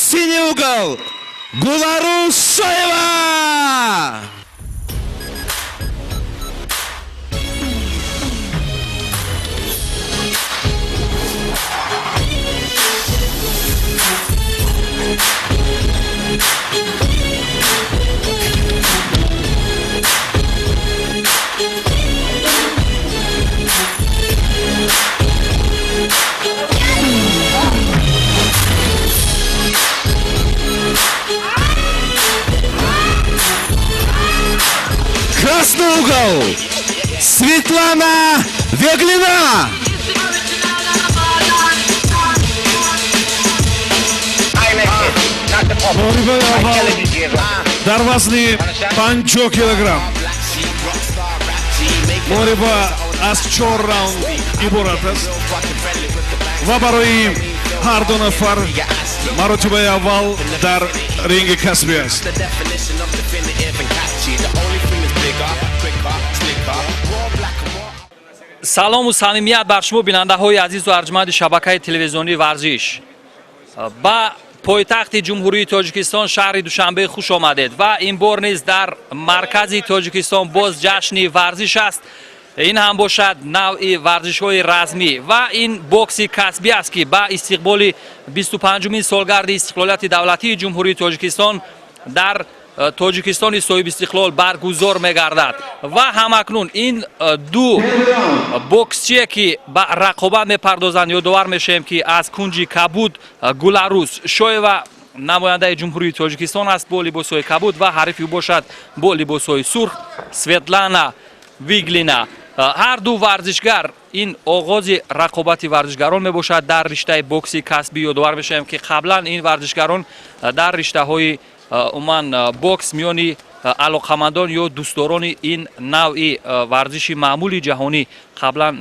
Синий угол. Гуларус Шоева! Красный угол. Светлана Веглина. Муҳорибаи аввал дар вазни 50 килограмм. Муҳориба аз чор раунд иборат аст ва барои ҳар ду нафар маротибаи аввал дар ринги касбӣ аст. Салому самимият бар шумо, бинандаҳои азизу арҷманди шабакаи телевизионии «Варзиш». Ба пойтахти Ҷумҳурии Тоҷикистон, шаҳри Душанбе хуш омадед ва ин бор низ дар маркази Тоҷикистон боз ҷашни варзиш аст. Ин ҳам бошад навъи варзишҳои размӣ ва ин бокси касбӣ аст, ки ба истиқболи 25-умин солгарди истиқлолияти давлатии Ҷумҳурии Тоҷикистон дар Тоҷикистони соҳибистиқлол баргузор мегардад. Ва ҳамакнун ин ду боксчие, ки ба рақобат мепардозанд, ёдовар мешавем, ки аз кунҷи кабуд Гуларус Шоева, намояндаи Ҷумҳурии Тоҷикистон аст бо либосҳои кабуд ва ҳарифи ӯ бошад бо либосҳои сурх Светлана Виглина. Ҳар ду варзишгар, ин оғози рақобати варзишгарон мебошад дар риштаи бокси касбӣ. Ёдовар мешавем, ки қаблан ин варзишгарон дар риштаҳои умуман бокс миёни алоқамандон ё дӯстдорони ин навъи варзиши маъмули ҷаҳонӣ қаблан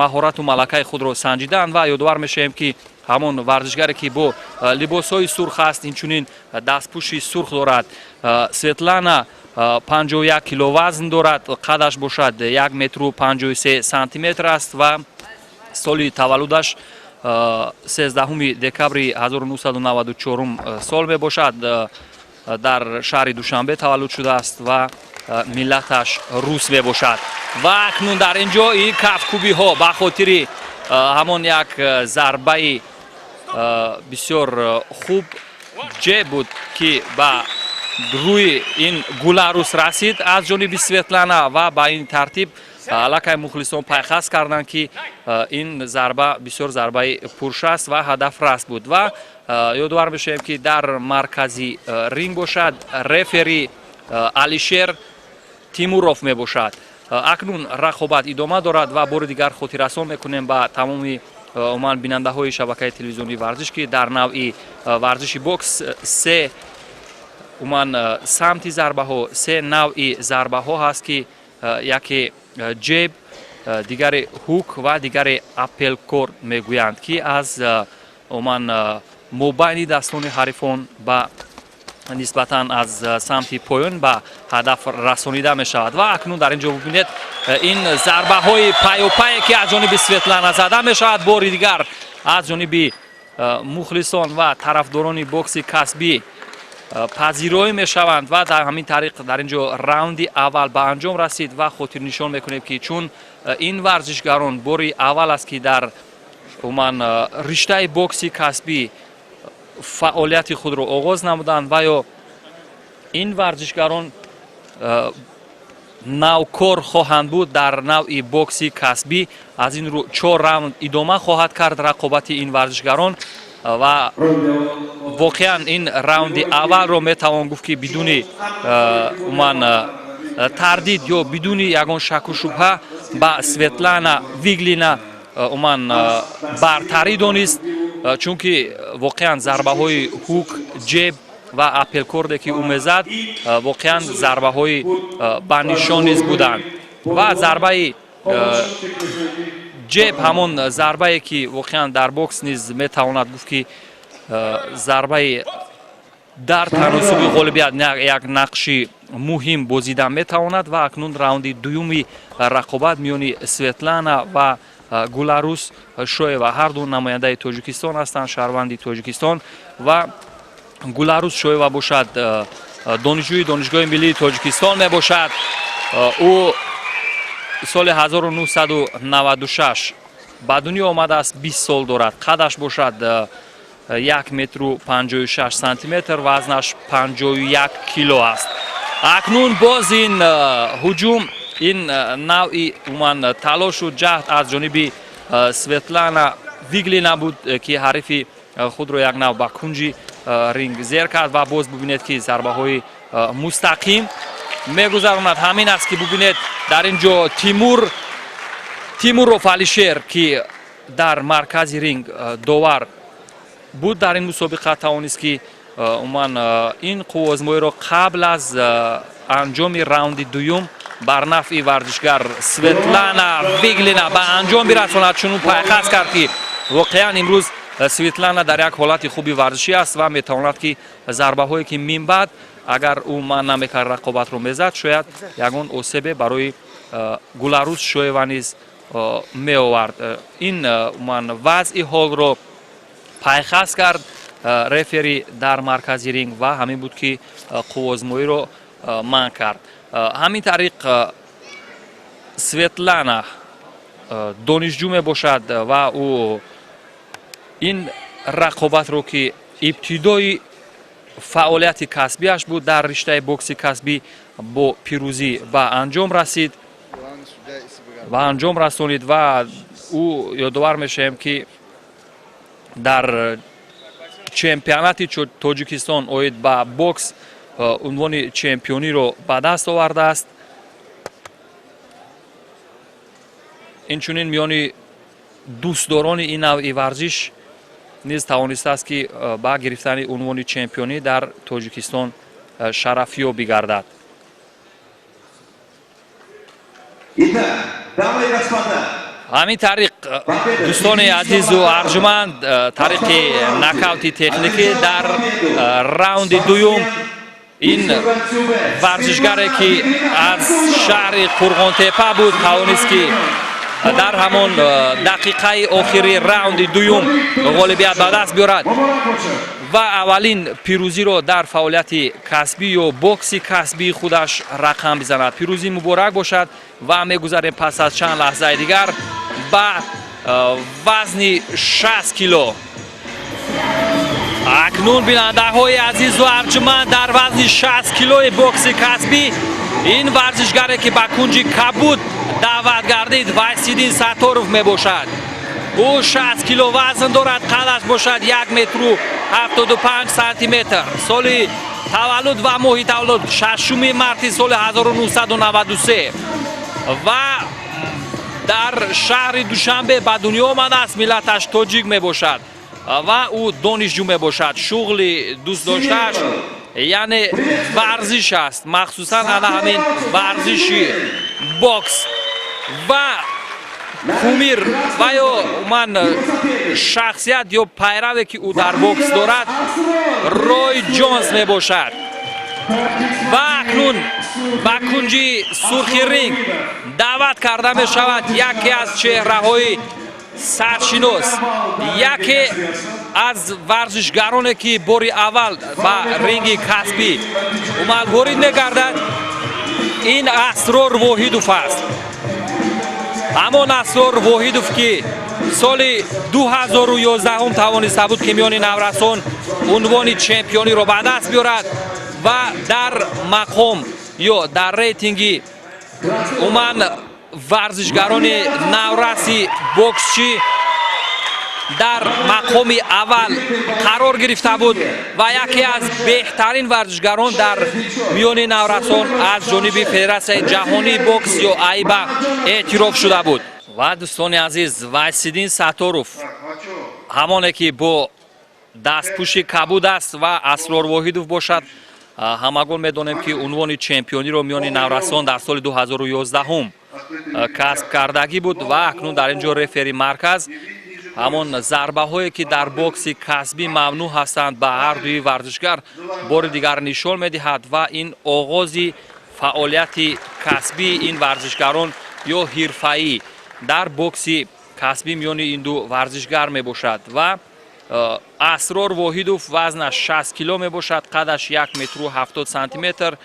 маҳорату малакаи худро санҷидаанд. Ва ёдовар мешавем, ки ҳамон варзишгаре, ки бо либосҳои сурх аст, инчунин дастпӯши сурх дорад, Светлана, 51 кило вазн дорад, қадаш бошад 1 метру 53 сантиметр аст ва соли таваллудаш 13 декабри 1994 сол мебошад, дар шаҳри Душанбе таваллуд шудааст ва миллаташ рус мебошад. Ва акнун дар ин ҷо ин кафкӯбиҳо ба хотири ҳамон як зарбаи бисёр хуб, ҷеб буд, ки ба рӯи ин Гуларус расид аз ҷониби Светлана ва ба ин тартиб аллакай мухлисон пайхас карданд, ки ин зарба бисёр зарбаи пуршаст ва ҳадафрас буд. Ва ёдовар мешавем, ки дар маркази ринг бошад рефери Алишер Тимуров мебошад. Акнун рақобат идома дорад ва бори дигар хотиррасон мекунем ба тамоми умуман бинандаҳои шабакаи телевизионии «Варзиш», ки дар навъи варзиши бокс се умуман самти зарбаҳо, се навъи зарбаҳо ҳаст, ки яке ҷеб, дигаре ҳук ва дигаре апперкот мегӯянд, ки аз умуман мобайни дастони ҳарифон ба нисбатан аз самти поён ба ҳадаф расонида мешавад. Ва акнун дар ин ҷо бибинед, ин зарбаҳои паёпае, ки аз ҷониби Светлана зада мешавад, бори дигар аз ҷониби мухлисон ва тарафдорони бокси касбӣ пазироӣ мешаванд. Ва дар ҳамин тариқ дар ин ҷо раунди аввал ба анҷом расид. Ва хотирнишон мекунем, ки чун ин варзишгарон бори аввал аст, ки дар умуман риштаи бокси касбӣ фаъолияти худро оғоз намуданд ва ё ин варзишгарон навкор хоҳанд буд дар навъи бокси касбӣ, аз ин рӯ чор раунд идома хоҳад кард рақобати ин варзишгарон. Ва воқеан ин раунди аввалро метавон гуфт, ки бидуни умуман тардид ё бидуни ягон шаку шубҳа ба Светлана Виглина умуман бартарӣ донист, чунки воқеан зарбаҳои ҳук, ҷеб ва апперкоте, ки ӯ мезад, воқеан зарбаҳои банишон низ буданд. Ва зарбаи ҷеб ҳамон зарбае, ки воқеан дар бокс низ метавонад гуфт, ки зарбаи дар таносуби ғолибият як нақши муҳим бозида метавонад. Ва акнун раунди дуюми рақобат миёни Светлана ва Гуларус Шоева. Ҳарду намояндаи Тоҷикистон ҳастанд, шаҳрванди Тоҷикистон. Ва Гуларус Шоева бошад, донишҷӯи Донишгоҳи миллии Тоҷикистон мебошад. Ӯ соли 1996 ба дунё омадааст, 20 сол дорад, қадаш бошад 1 метру 56 сантиметр, вазнаш 51 кило аст. Акнун боз ин ҳуҷум, ин навъи умуман талошу ҷаҳд аз ҷониби Светлана Виглина буд, ки ҳарифи худро як нав ба кунҷи ринг зер кард. Ва боз бубинед, ки зарбаҳои мустақим мегузаронад. Ҳамин аст, ки бубинед, дар ин ҷо Тимуров Алишер, ки дар маркази ринг довар буд дар ин мусобиқа, тавонист, ки умуман ин қувваозмоиро қабл аз анҷоми раунди дуюм бар нафъи варзишгар Светлана Виглина ба анҷом бирасонад. Чунун пайхас кард, ки воқеан имрӯз Светлана дар як ҳолати хуби варзишӣ аст ва метавонад, ки зарбаҳое, ки минбаъд агар ӯ манъ намекард, рақобатро мезад, шояд ягон осебе барои Гуларус Шоева низ меовард. Ин умуман вазъи ҳолро пайхас кард рефери дар маркази ринг ва ҳамин буд, ки қувваозмоиро манъ кард. Ҳамин тариқ Светлана донишҷӯ мебошад ва ӯ ин рақобатро, ки ибтидои фаъолияти касбиаш буд дар риштаи бокси касбӣ, бо пирӯзӣ ба анҷом расид, ба анҷом расонид. Ва ӯ, ёдовар мешавем, ки дар чемпионати Тоҷикистон оид ба бокс унвони чемпиониро ба даст овардааст. Инчунин миёни дӯстдорони ин навъи варзиш низ тавонистааст, ки ба гирифтани унвони чемпионӣ дар Тоҷикистон шарафёб бигардад. Ҳамин тариқ, дӯстони азизу арҷуманд, тариқи нокаути техникӣ дар раунди дуюм ин варзишгаре, ки аз шаҳри Қурғонтепа буд, тавонист, ки дар ҳамон дақиқаи охири раунди дуюм ғолибият ба даст биёрад ва аввалин пирӯзиро дар фаъолияти касбӣ ё бокси касбии худаш рақам бизанад. Пирӯзӣ муборак бошад ва мегузарем пас аз чанд лаҳзаи дигар ба вазни 60 кило. Акнун, бинандаҳои азизу арҷуманд, дар вазни 60 килои бокси касбӣ ин варзишгаре, ки ба кунҷи кабуд даъват гардид, Вайсиддин Сатторов мебошад. Ӯ 60 кило вазн дорад, қадаш бошад 1 метру 75 сантиметр. Соли таваллуд ва моҳи таваллуд 6 марти соли 1993 ва дар шаҳри Душанбе ба дунё омадааст. Миллаташ тоҷик мебошад ва ӯ донишҷӯ мебошад. Шуғли дӯстдоштааш яъне варзиш аст, махсусан ана ҳамин варзиши бокс ва кумир ва ё умуман шахсият ё пайраве, ки ӯ дар бокс дорад, Рой Ҷонс мебошад. Ва акнун ба кунҷи сурхи ринг даъват карда мешавад яке аз чеҳраҳои саршинос, яке аз варзишгароне, ки бори аввал ба ринги касбӣ умуман ворид мегардад. Ин Асрор Воҳидов аст, ҳамон Асрор Воҳидов, ки соли 2011 тавониста буд, ки миёни наврасон унвони чемпиониро ба даст биёрад ва дар мақом ё дар рейтинги умуман варзишгарони навраси боксчӣ дар мақоми аввал қарор гирифта буд ва яке аз беҳтарин варзишгарон дар миёни наврасон аз ҷониби Федератсияи ҷаҳонии бокс ё АИБА эътироф шуда буд. Ва, дӯстони азиз, Вайсиддин Сатторов, ҳамоне, ки бо дастпӯши кабуд аст, ва Асрор Воҳидов бошад, ҳамагон медонем, ки унвони чемпиониро миёни наврасон дар соли 2011 касб кардагӣ буд. Ва акнун дар ин ҷо рефери марказ ҳамон зарбаҳое, ки дар бокси касбӣ мамнӯъ ҳастанд, ба ҳар дуи варзишгар бори дигар нишон медиҳад. Ва ин оғози фаъолияти касбии ин варзишгарон ё ҳирфаӣ дар бокси касбӣ миёни ин ду варзишгар мебошад. Ва Асрор Воҳидов вазнаш 60 кило мебошад, қадаш 1 метру 70 сантиметр.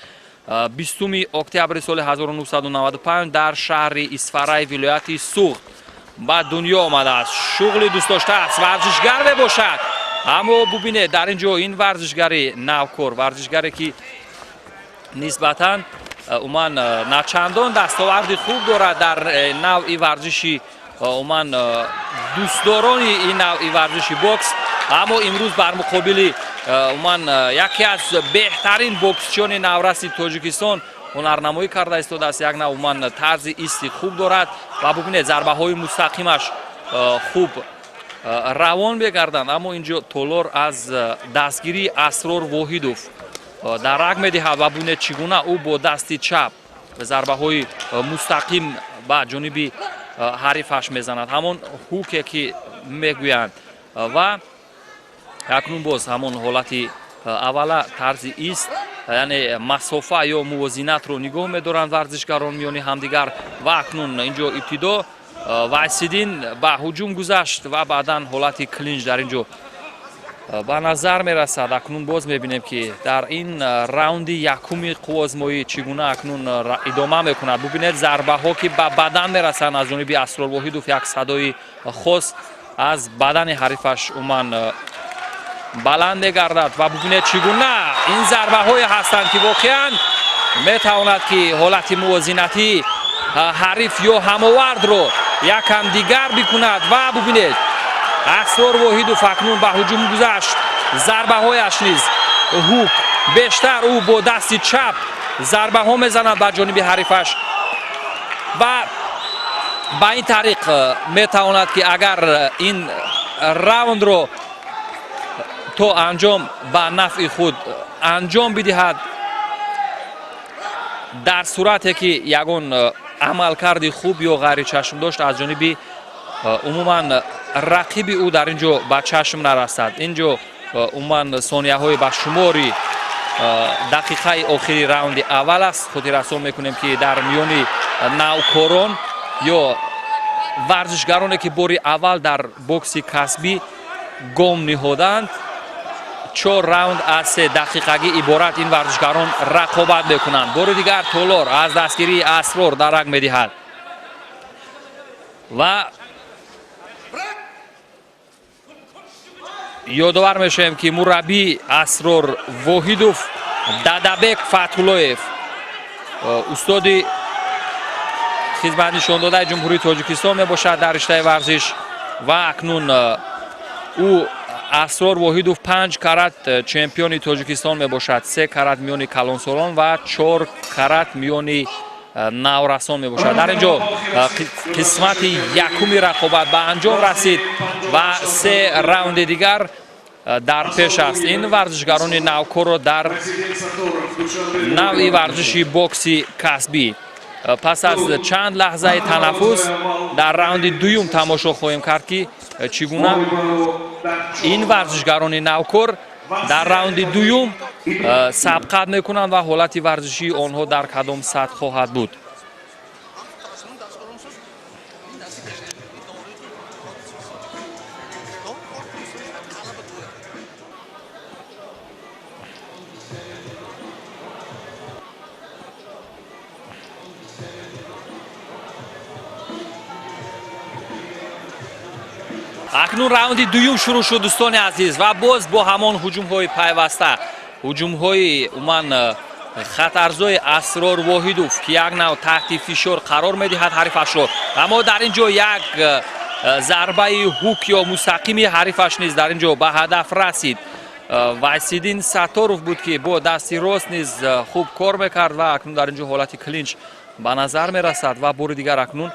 20 октябри соли 1995 дар шаҳри Исфараи вилояти Суғд ба дунё омадааст. Шуғли дӯстдоштааст, варзишгар мебошад. Аммо бубинед, дар ин ҷо ин варзишгари навкор, варзишгаре ки нисбатан умуман начандон дастоварди хуб дорад дар навъи варзиши, умуман дӯстдорони ин навъи варзиши бокс, аммо имрӯз бар муқобили умуман яке аз беҳтарин боксчиёни навраси Тоҷикистон ҳунарнамоӣ карда истодааст. Як нав умуман тарзи исти хуб дорад ва бубинед, зарбаҳои мустақимаш хуб равон мегарданд, аммо ин ҷо толор аз дастгирии Асрор Воҳидов дарак медиҳад ва бубинед, чӣ гуна ӯ бо дасти чап зарбаҳои мустақим ба ҷониби ҳарифаш мезанад, ҳамон хуке ки мегӯянд. Ва акнун боз ҳамон ҳолати аввала, тарзи ист, яъне масофа ё мувозинатро нигоҳ медоранд варзишгарон миёни ҳамдигар. Ва акнун ин ҷо ибтидо Вайсиддин ба ҳуҷум гузашт ва баъдан ҳолати клинч дар ин ҷо ба назар мерасад. Акнун боз мебинем, ки дар ин раунди якуми қувваозмоӣ чӣ гуна акнун идома мекунад. Бубинед, зарбаҳо ки ба бадан мерасанд аз ҷониби Асрор Воҳидов, як садои хос аз бадани ҳарифаш умуман баланд мегардад. Ва бубинед, чӣ гуна ин зарбаҳое ҳастанд, ки воқеан метавонад, ки ҳолати мувозинатӣ ҳариф ё ҳамовардро якам дигар бикунад. Ва бубинед, Асрор Воҳидов акнун ба ҳуҷум гузашт, зарбаҳояш низ ҳук, бештар ӯ бо дасти чап зарбаҳо мезанад ба ҷониби ҳарифаш ва ба ин тариқ метавонад, ки агар ин раундро то анҷом ба нафъи худ анҷом бидиҳад, дар сурате ки ягон амалкарди хуб ё ғайричашмдошт аз ҷониби умуман рақиби ӯ дар ин ҷо ба чашм нарасад. Ин ҷо умуман сонияҳои ба шумори дақиқаи охири раунди аввал аст. Хотиррасон мекунем, ки дар миёни навкорон ё варзишгароне, ки бори аввал дар бокси касбӣ гом ниҳоданд, чор раунд аз 3 дақиқагӣ иборат ин варзишгарон рақобат мекунанд. Бори дигар толор аз дастгирии Асрор дарак медиҳад ва ёдовар мешавем, ки мураббии Асрор Воҳидов Дадабек Фатҳуллоев, устоди хизматнишондодаи Ҷумҳурии Тоҷикистон мебошад дар риштаи варзиш. Ва акнун ӯ, Асрор Воҳидов, панҷ карат чемпиони Тоҷикистон мебошад, се карат миёни калонсолон ва чор карат миёни наврасон мебошад. Дар ин ҷо қисмати якуми рақобат ба анҷом расид ва се раунди дигар дар пеш аст ин варзишгарони навкорро дар навъи варзиши бокси касбӣ. Пас аз чанд лаҳзаи танаффус дар раунди дуюм тамошо хоҳем кард, ки чӣ гуна ин варзишгарони навкор дар раунди дуюм сабқат мекунанд ва ҳолати варзишии онҳо дар кадом сатҳ хоҳад буд. Акнун раунди дуюм шурӯъ шуд, дӯстони азиз, ва боз бо ҳамон ҳуҷумҳои пайваста, ҳуҷумҳои умуман хатарзои Асрор Воҳидов, ки як нав таҳти фишор қарор медиҳад ҳарифашро. Аммо дар ин ҷо як зарбаи ҳук ё мустақими ҳарифаш низ дар ин ҷо ба ҳадаф расид. Вайсиддин Сатторов буд, ки бо дасти рост низ хуб кор мекард ва акнун дар ин ҷо ҳолати клинч ба назар мерасад ва бори дигар акнун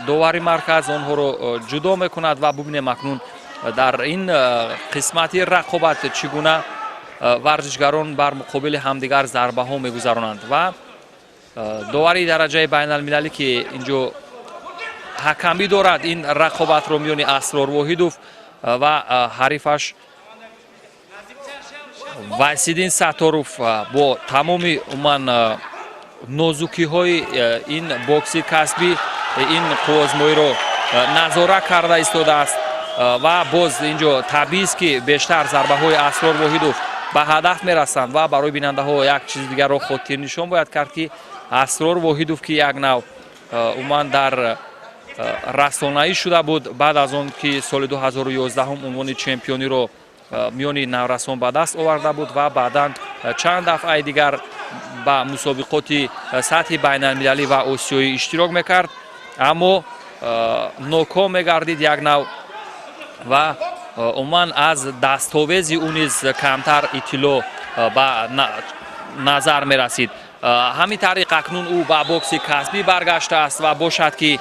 довари марказ онҳоро ҷудо мекунад. Ва бубинем, акнун дар ин қисмати рақобат чӣ гуна варзишгарон бар муқобили ҳамдигар зарбаҳо мегузаронанд. Ва довари дараҷаи байналмилалӣ, ки ин ҷо ҳакамӣ дорад ин рақобатро миёни Асрор Воҳидов ва ҳарифаш Вайсиддин Сатторов, бо тамоми умуман нозукиҳои ин бокси касбӣ ин қувваозмоиро назора карда истодааст. Ва боз инҷо табиист, ки бештар зарбаҳои Асрор Воҳидов ба ҳадаф мерасанд. Ва барои бинандаҳо як чизи дигарро хотирнишон бояд кард, ки Асрор Воҳидов, ки як нав умуман дар расонаӣ шуда буд баъд аз он ки соли 2011 унвони чемпиониро миёни наврасон ба даст оварда буд ва баъдан чанд дафъаи дигар ба мусобиқоти сатҳи байналмилалӣ ва осиёӣ иштирок мекард, аммо ноком мегардид як нав ва умуман аз дастовези ӯ низ камтар иттилоъ ба назар мерасид. Ҳамин тариқ, акнун ӯ ба бокси касбӣ баргаштааст ва бошад, ки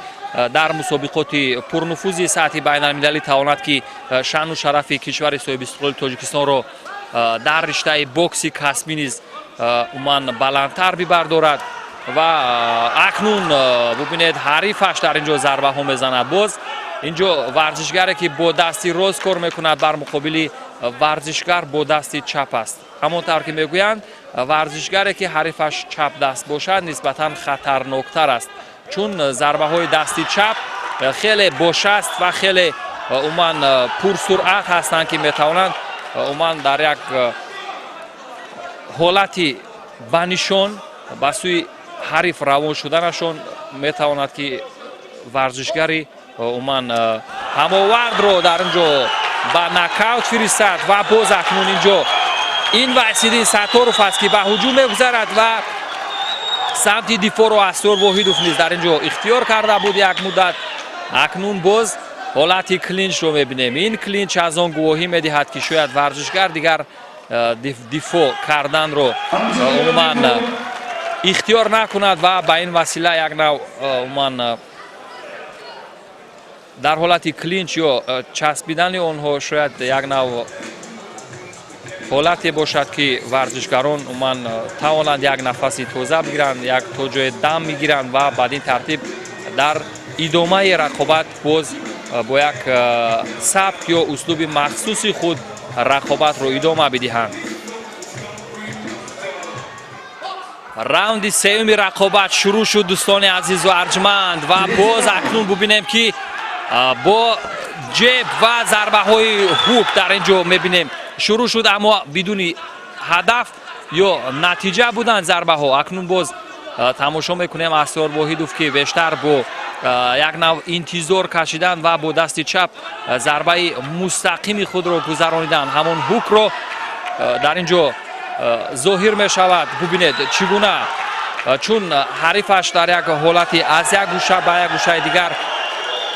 дар мусобиқоти пурнуфузи сатҳи байналмилалӣ тавонад, ки шаъну шарафи кишвари соҳибистиқлоли Тоҷикистонро дар риштаи бокси касбӣ низ умуман баландтар бибардорад. Ва акнун бубинед, ҳарифаш дар ин ҷо зарбаҳо мезанад. Боз ин ҷо варзишгаре, ки бо дасти рост кор мекунад, бар муқобили варзишгар бо дасти чап аст. Ҳамон тавр ки мегӯянд, варзишгаре, ки ҳарифаш чапдаст бошад, нисбатан хатарноктар аст, чун зарбаҳои дасти чап хеле бошаст ва хеле умуман пурсуръат ҳастанд, ки метавонанд умуман дар як ҳолати ба нишон ба сӯи ҳариф равон шуданашон метавонад, ки варзишгари умуман ҳамовардро дар ин ҷо ба нокаут фиристад. Ва боз акнун ин ҷо ин Вайсиддин Сатторов аст, ки ба ҳуҷум мегузарад ва самти дифоъро Асрор Воҳидов низ дар ин ҷо ихтиёр карда буд як муддат. Акнун боз ҳолати клинчро мебинем. Ин клинч аз он гувоҳӣ медиҳад, ки шояд варзишгар дигар дифоъ карданро умуман ихтиёр накунад ва ба ин васила як нав умуман дар ҳолати клинч ё часпидани онҳо шояд як нав ҳолате бошад, ки варзишгарон умуман тавонанд як нафаси тоза бигиранд, як то ҷое дам мегиранд ва бад ин тартиб дар идомаи рақобат боз бо як сабк ё услуби махсуси худ рақобатро идома бидиҳанд. Раунди сеюми рақобат шурӯъ шуд, дӯстони азизу арҷманд. Ва боз акнун бубинем, ки бо ҷеб ва зарбаҳои хук дар ин ҷо мебинем, шурӯъ шуд, аммо бидуни ҳадаф ё натиҷа буданд зарбаҳо. Акнун боз тамошо мекунем Асрор Воҳидов, ки бештар бо як нав интизор кашидан ва бо дасти чап зарбаи мустақими худро гузаронидан, ҳамон ҳукро дар ин ҷо зоҳир мешавад. Бубинед, чӣ гуна, чун ҳарифаш дар як ҳолати аз як гӯша ба як гӯшаи дигар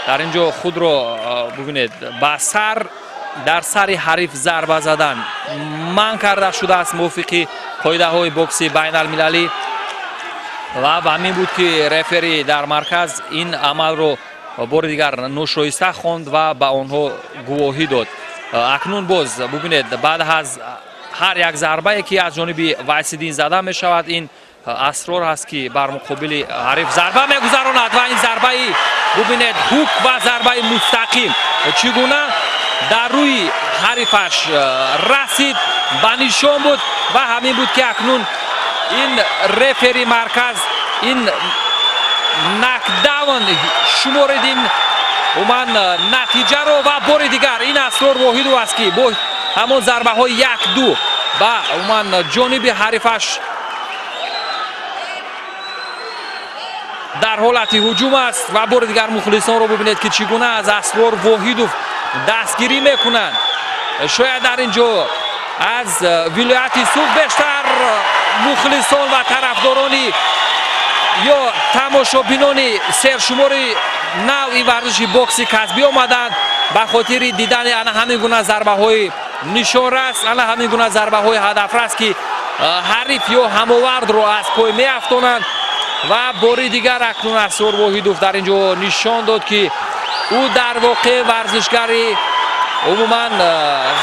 дар ин ҷо худро, бубинед, ба сар, дар сари ҳариф зарба задан манъ карда шудааст мувофиқи қоидаҳои бокси байналмилалӣ. Ва ба ҳамин буд, ки рефери дар марказ ин амалро бори дигар ношоиста хонд ва ба онҳо гувоҳӣ дод. Акнун боз бубинед, баъд аз ҳар як зарбае, ки аз ҷониби Вайсиддин зада мешавад, ин Асрор ҳаст, ки бар муқобили ҳариф зарба мегузаронад. Ва ин зарбаи, бубинед, ҳук ва зарбаи мустақим чӣ гуна дар рӯи ҳарифаш расид, ба нишон буд. Ва ҳамин буд, ки акнун ин рефери марказ ин нокдаун шуморид, ин умуман натиҷаро. Ва бори дигар ин Асрор Воҳидов аст, ки бо ҳамон зарбаҳои як, ду ба умуман ҷониби ҳарифаш дар ҳолати ҳуҷум аст. Ва бори дигар мухлисонро бубинед, ки чӣ гуна аз Асрор Воҳидов дастгирӣ мекунанд. Шояд дар ин ҷо аз вилояти Суғд бештар мухлисон ва тарафдорони ё тамошобинони сершумори навъи варзиши бокси касбӣ омаданд ба хотири дидани ана ҳамин гуна зарбаҳои нишонрас, ана ҳамин гуна зарбаҳои ҳадафрас, ки ҳариф ё ҳамовардро аз пой меафтонанд. Ва бори дигар акнун Асрор Воҳидов дар ин ҷо нишон дод, ки ӯ дар воқеъ варзишгари умуман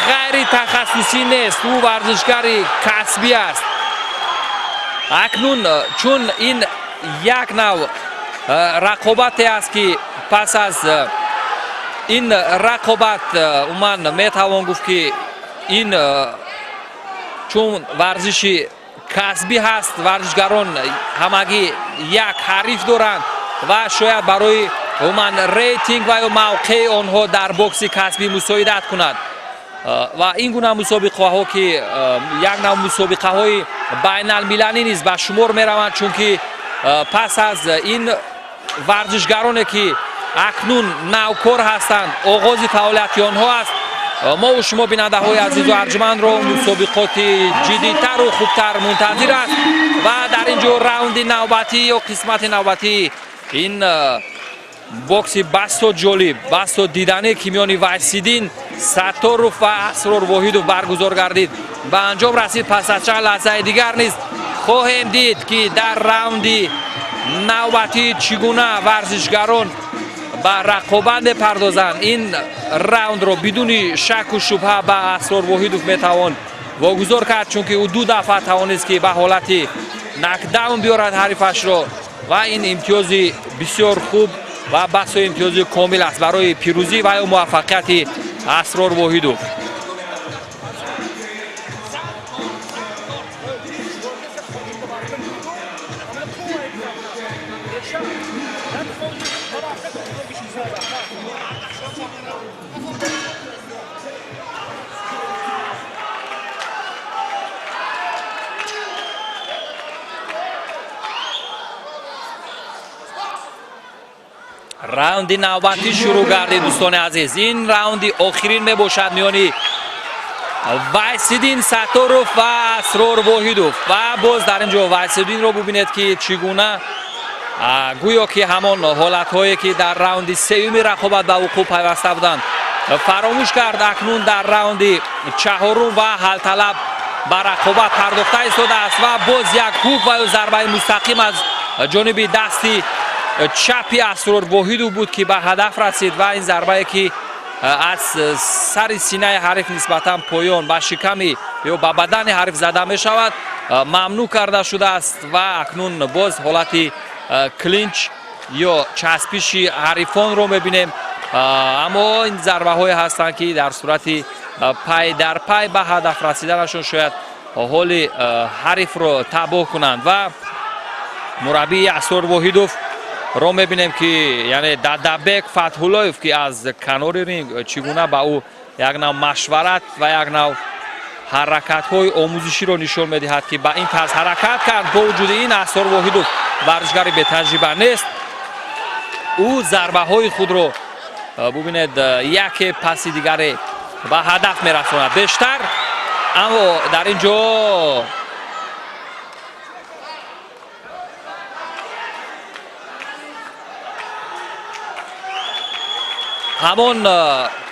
ғайритахассусӣ нест, ӯ варзишгари касбӣ аст. Акнун, чун ин як нав рақобате аст, ки пас аз ин рақобат умуман метавон гуфт, ки ин чун варзиши касбӣ ҳаст, варзишгарон ҳамагӣ як ҳариф доранд ва шояд барои Умуман, рейтинг ва ё мавқеи онҳо дар бокси касбӣ мусоидат кунад. Ва ин гуна мусобиқаҳо, ки як нав мусобиқаҳои байналмилалӣ низ ба шумор мераванд, чунки пас аз ин варзишгароне, ки акнун навкор ҳастанд, оғози фаъолияти онҳо аст, мову шумо, бинандаҳои азизу арҷмандро, мусобиқоти ҷиддитару хубтар мунтазир аст. Ва дар ин ҷо раунди навбатӣ ё қисмати навбатии ин бокси басо ҷолиб, басо диданӣ, ки миёни Вайсиддин Сатторов ва Асрор Воҳидов баргузор гардид, ба анҷом расид. Пас аз чанд лаҳзаи дигар низ хоҳем дид, ки дар раунди навбатӣ чӣ гуна варзишгарон ба рақобат мепардозанд. Ин раундро бидуни шаку шубҳа ба Асрор Воҳидов метавон вогузор кард, чунки ӯ ду дафъа тавонист, ки ба ҳолати нокдаун биёрад ҳарифашро, ва ин имтиёзи бисёр хуб ва басо имтиёзи комил аст барои пирӯзӣ ва ё муваффақияти Асрор Воҳидов. Раунди навбатӣ шурӯъ гардид, дӯстони азиз. Ин раунди охирин мебошад миёни Вайсиддин Сатторов ва Асрор Воҳидов. Ва боз дар ин ҷо Вайсиддинро бубинед, ки чӣ гуна, гӯё ки ҳамон ҳолатҳое, ки дар раунди сеюми рақобат ба вуқӯъ пайваста буданд, фаромӯш кард. Акнун дар раунди чаҳорум ва ҳалталаб ба рақобат пардохта истодааст. Ва боз як хук ва ё зарбаи мустақим аз ҷониби дасти чапи Асрор Воҳидов буд, ки ба ҳадаф расид. Ва ин зарбае, ки аз сари синаи ҳариф нисбатан поён ба шиками ё ба бадани ҳариф зада мешавад, мамнӯъ карда шудааст. Ва акнун боз ҳолати клинч ё часпиши ҳарифонро мебинем. Аммо ин зарбаҳое ҳастанд, ки дар сурати пай дар пай ба ҳадаф расиданашон шояд ҳоли ҳарифро табоҳ кунанд. Ва мураббии Асрор Воҳидов ро мебинем, ки яъне Дадабек Фатҳуллоев, ки аз канори ринг чӣ гуна ба ӯ як нав машварат ва як нав ҳаракатҳои омӯзиширо нишон медиҳад, ки ба ин тарз ҳаракат кард. Бо вуҷуди ин, Асрор Воҳидов варзишгари бетаҷриба нест. Ӯ зарбаҳои худро, бубинед, яке паси дигаре ба ҳадаф мерасонад бештар. Аммо дар ин ҷо ҳамон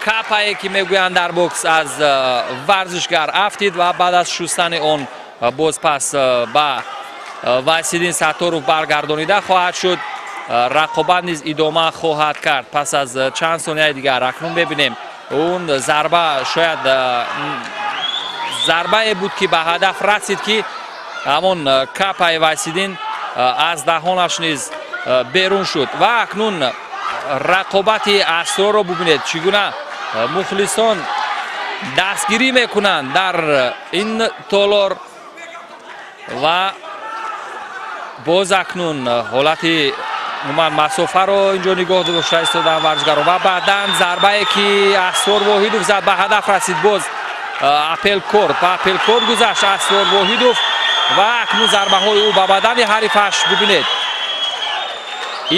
капае, ки мегӯянд дар бокс, аз варзишгар афтид ва баъд аз шустани он боз пас ба Вайсиддин Сатторов баргардонида хоҳад шуд. Рақобат низ идома хоҳад кард пас аз чанд сонияи дигар. Акнун мебинем, он зарба шояд зарбае буд, ки ба ҳадаф расид, ки ҳамон капаи Вайсиддин аз даҳонаш низ берун шуд. Ва акнун рақобати Асрорро бубинед, чӣ гуна мухлисон дастгирӣ мекунанд дар ин толор. Ва боз акнун ҳолати умуман масофаро инҷо нигоҳ дошта истодаанд варзишгарон. Ва баъдан зарбае, ки Асрор Воҳидов зад, ба ҳадаф расид. Боз апперкот, ба апперкот гузашт Асрор Воҳидов ва акнун зарбаҳои ӯ ба бадани ҳарифаш. Бубинед,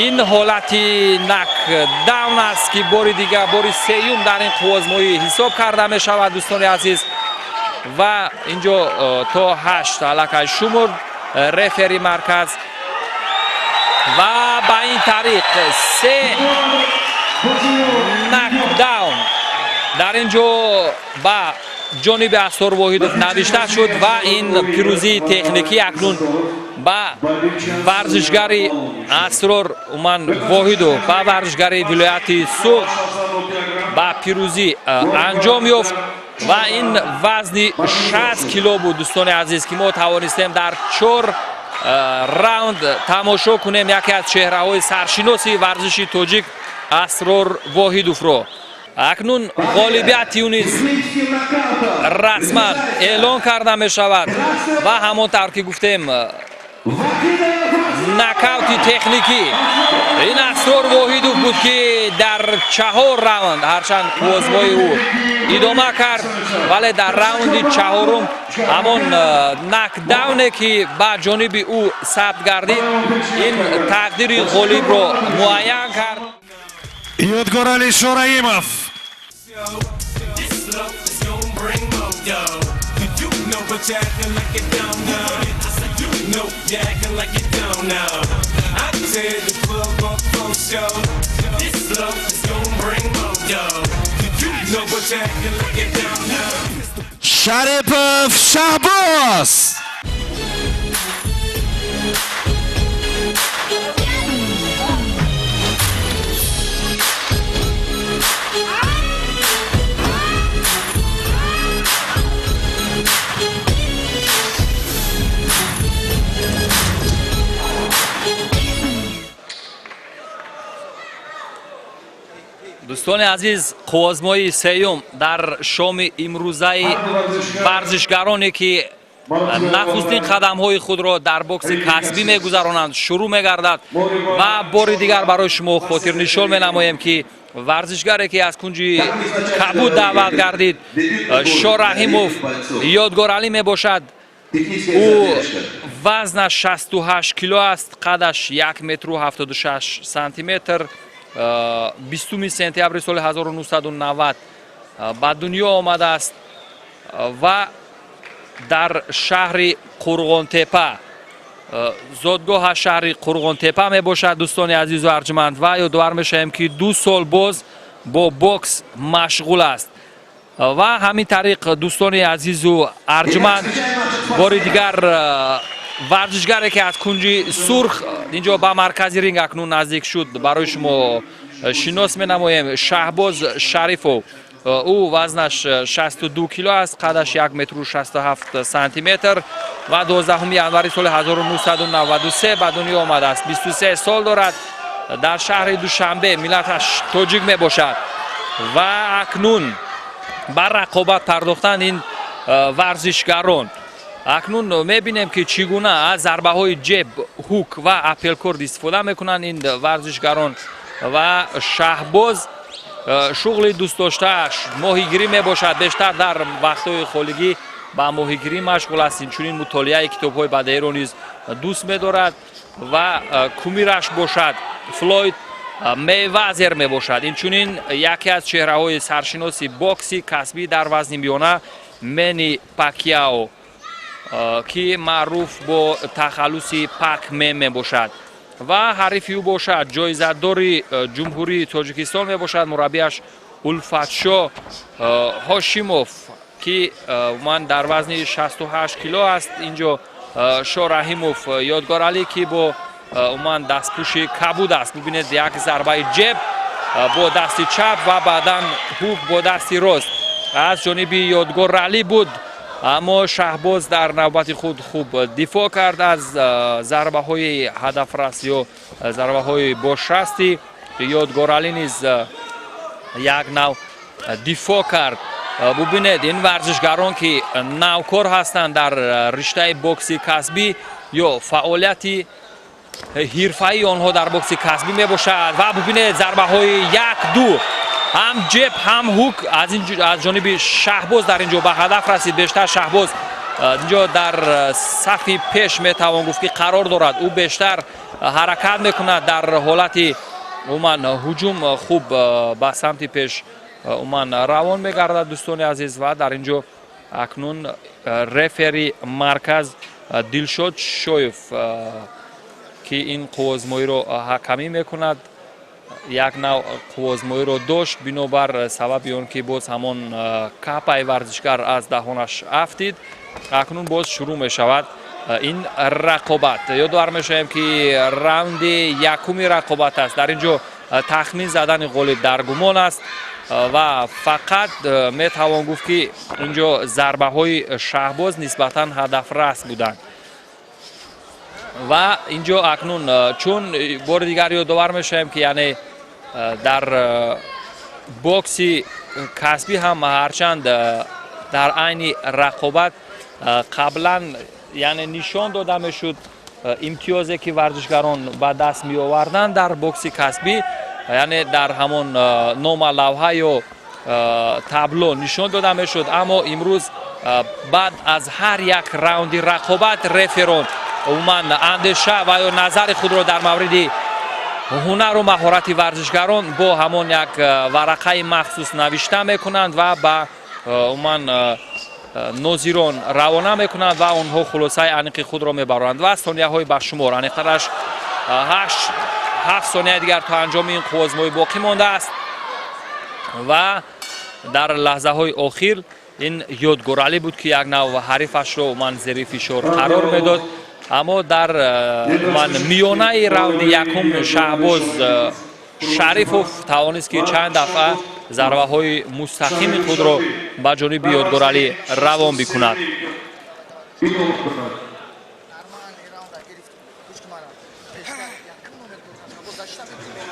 ин ҳолати нокдаун аст, ки бори дигар, бори сеюм дар ин қуввозмоӣ ҳисоб карда мешавад, дӯстони азиз. Ва инҷо то ҳашт аллакай шумурд рефери марказ. Ва ба ин тариқ се нокдаун дар ин ҷо ба ҷониби Асрор Воҳидов навишта шуд. Ва ин пирӯзии техникӣ акнун ба варзишгари Асрор, умуман Воҳидов, ба варзишгари вилояти Суғд ба пирӯзӣ анҷом ёфт. Ва ин вазни 60 кило буд, дӯстони азиз, ки мо тавонистем дар чор раунд тамошо кунем яке аз чеҳраҳои саршиноси варзиши тоҷик, Асрор Воҳидовро. Акнун ғолибияти ӯ низ расман эълон карда мешавад. Ва ҳамон тавр ки гуфтем, Нокаути техникӣ. Ин Асрор Воҳидов буд, ки дар чаҳор раунд, ҳарчанд қуввозмои ӯ идома кард, вале дар раунди чаҳорум ҳамон нокдауне, ки ба ҷониби ӯ сабт гардид, ин тақдири ғолибро муайян кард. Ёдгорали Шораимов. This love is gonna bring more, dog. You know, but you acting like you don't know. I said you know you acting like you don't know. I tear the club up for show. This love is gonna bring more, dog. You know, but you acting like you don't know. Шарипов Шаҳбоз. Дӯстони азиз, қуввозмои сеюм дар шоми имрӯзаи варзишгароне, ки нахустин қадамҳои худро дар бокси касбӣ мегузаронанд, шурӯъ мегардад. Ва бори дигар барои шумо хотирнишон менамоем, ки варзишгаре, ки аз кунҷи кабуд даъват гардид, Шораҳимов Ёдгоралӣ мебошад. Ӯ вазнаш 68 кило аст, қадаш 1 метру 76 сантиметр, 20 сентябри соли 1990 ба дунё омадааст ва дар шаҳри Қурғонтепа, зодгоҳа шаҳри Қурғонтепа мебошад, дӯстони азизу арҷманд. Ва ёдовар мешавем, ки 2 сол боз бо бокс машғул аст. Ва ҳамин тариқ, дӯстони азизу арҷманд, бори дигар варзишгаре, ки аз кунҷи сурх инҷо ба маркази ринг акнун наздик шуд, барои шумо шинос менамоем: Шаҳбоз Шарифов. Ӯ вазнаш 62 кило аст, қадаш 1 метру 67 сантиметр ва 12 январи соли 1993 ба дунё омадааст, 23 сол дорад, дар шаҳри Душанбе, миллаташ тоҷик мебошад. Ва акнун ба рақобат пардохтан ин варзишгарон. Акнун мебинем, ки чӣ гуна аз зарбаҳои ҷеб, ҳук ва апперкот истифода мекунанд ин варзишгарон. Ва Шаҳбоз шуғли дӯстдоштааш моҳигирӣ мебошад, бештар дар вақтҳои холигӣ ба моҳигирӣ машғул аст, инчунин мутолиаи китобҳои бадеиро низ дӯст медорад ва кумираш бошад Флойд Мейвазер мебошад. Инчунин яке аз чеҳраҳои саршиноси бокси касбӣ дар вазни миёна Мени Пакяо, ки маъруф бо тахаллуси Пакмен мебошад. Ва ҳарифи ӯ бошад ҷоизадори Ҷумҳурии Тоҷикистон мебошад, мураббиаш Улфатшо Ҳошимов, ки ман дар вазни 68 кило аст. Инҷо Шораҳимов Ёдгоралӣ, ки бо умуман дастпӯши кабуд аст. Бубинед, як зарбаи ҷеб бо дасти чап ва баъдан ҳук бо дасти рост аз ҷониби Ёдгоралӣ буд, аммо Шаҳбоз дар навбати худ хуб дифоъ кард аз зарбаҳои ҳадафрас ё зарбаҳои бошасти Ёдгоралӣ низ як нав дифоъ кард. Бубинед, ин варзишгарон, ки навкор ҳастанд дар риштаи бокси касбӣ ё фаъолияти ҳирфаии онҳо дар бокси касбӣ мебошад. Ва бубинед, зарбаҳои як, ду, ҳам ҷеб, ҳам ҳук аз ҷониби Шаҳбоз дар ин ҷо ба ҳадаф расид. Бештар Шаҳбоз инҷо дар сафи пеш метавон гуфт, ки қарор дорад. Ӯ бештар ҳаракат мекунад дар ҳолати умуман ҳуҷум, хуб ба самти пеш умуман равон мегардад, дӯстони азиз. Ва дар ин ҷо акнун рефери марказ Дилшод Шоев, ки ин қуввозмоиро ҳакамӣ мекунад, як нав қуввозмоиро дошт, бинобар сабаби он ки боз ҳамон капаи варзишгар аз даҳонаш афтид. Акнун боз шурӯъ мешавад ин рақобат. Ёдовар мешавем, ки раунди якуми рақобат аст. Дар ин ҷо тахмин задани ғолиб дар гумон аст ва фақат метавон гуфт, ки ин ҷо зарбаҳои Шаҳбоз нисбатан ҳадафрас буданд. Ва ин ҷо акнун чун бори дигар ёдовар мешавем, ки яъне дар бокси касбӣ ҳам, ҳарчанд дар айни рақобат қаблан яъне нишон дода мешуд. Имтиёзе ки варзишгарон ба даст меоварданд дар бокси касбӣ, яъне дар ҳамон нома лавҳа ё табло нишон дода мешуд, аммо имрӯз баъд аз ҳар як раунди рақобат реферон умуман андеша ва ё назари худро дар мавриди ҳунару маҳорати варзишгарон бо ҳамон як варақаи махсус навишта мекунанд ва ба умуман нозирон равона мекунанд ва онҳо хулосаи аниқи худро мебароранд. Ва сонияҳои баршумор, аниқтараш 8-7 сонияи дигар то анҷоми ин қуввозмоӣ боқӣ мондааст. Ва дар лаҳзаҳои охир ин Ёдгоралӣ буд, ки як нав ҳарифашро умуман зери фишор қарор медод, аммо дар умуман миёнаи раунди якум Шаҳбоз Шарифов тавонист, ки чанд дафъа зарбаҳои мустақими худро ба ҷониби Ёдгоралӣ равон бикунад. Нормальный раунд гирифт. Гӯш ки, мара пештар якум номер буд. Боз защита мекунем.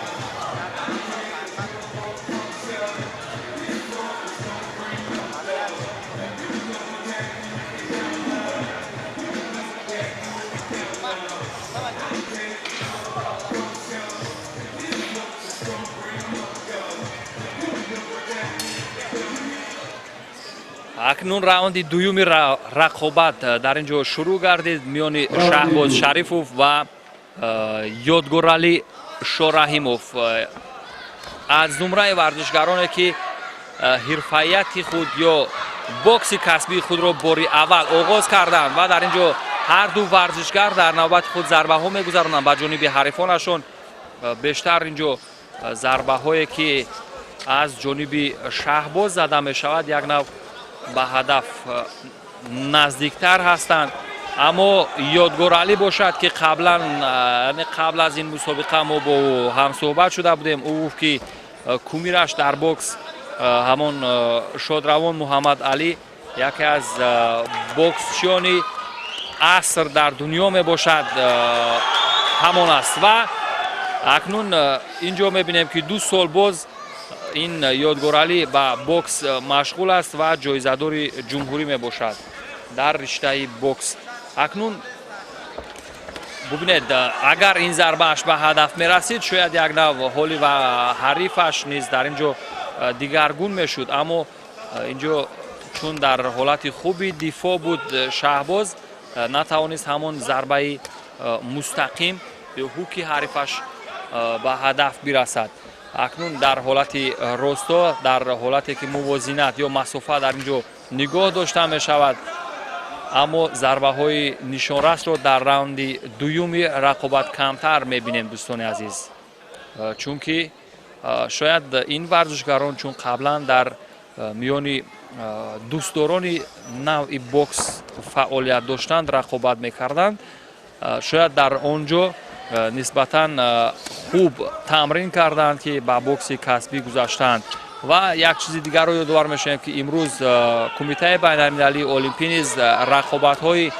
Акнун раунди дуюми рақобат дар ин ҷо шурӯъ гардид миёни Шаҳбоз Шарифов ва Ёдгоралӣ Шораҳимов, аз зумраи варзишгароне, ки ҳирфаияти худ ё бокси касбии худро бори аввал оғоз карданд. Ва дар ин ҷо ҳар ду варзишгар дар навбати худ зарбаҳо мегузаронанд ба ҷониби ҳарифонашон. Бештар ин ҷо зарбаҳое, ки аз ҷониби Шаҳбоз зада мешавад, як нав ба ҳадаф наздиктар ҳастанд, аммо Ёдгоралӣ бошад, ки қаблан, яъне қабл аз ин мусобиқа мо бо ӯ ҳамсӯҳбат шуда будем, ӯ гуфт, ки кумираш дар бокс ҳамон шодравон Муҳаммад Алӣ, яке аз боксчиёни аср дар дунё мебошад, ҳамон аст. Ва акнун ин ҷо мебинем, ки 2 сол боз ин Ёдгоралӣ ба бокс машғул аст ва ҷоизадори ҷумҳурӣ мебошад дар риштаи бокс. Акнун бубинед, агар ин зарбааш ба ҳадаф мерасид, шояд як нав ҳоли ва ҳарифаш низ дар ин ҷо дигаргун мешуд, аммо ин ҷо чун дар ҳолати хуби дифоъ буд Шаҳбоз, натавонист ҳамон зарбаи мустақим ё ҳуки ҳарифаш ба ҳадаф бирасад. Акнун дар ҳолати росто, дар ҳолате ки мувозинат ё масофа дар ин ҷо нигоҳ дошта мешавад, аммо зарбаҳои нишонрасро дар раунди дуюми рақобат камтар мебинем, дӯстони азиз, чунки шояд ин варзишгарон, чун қаблан дар миёни дӯстдорони навъи бокс фаъолият доштанд, рақобат мекарданд, шояд дар он ҷо нисбатан хуб тамрин карданд, ки ба бокси касбӣ гузаштанд. Ва як чизи дигарро ёдовар мешавем, ки имрӯз Кумитаи байналмилалии олимпӣ низ рақобатҳои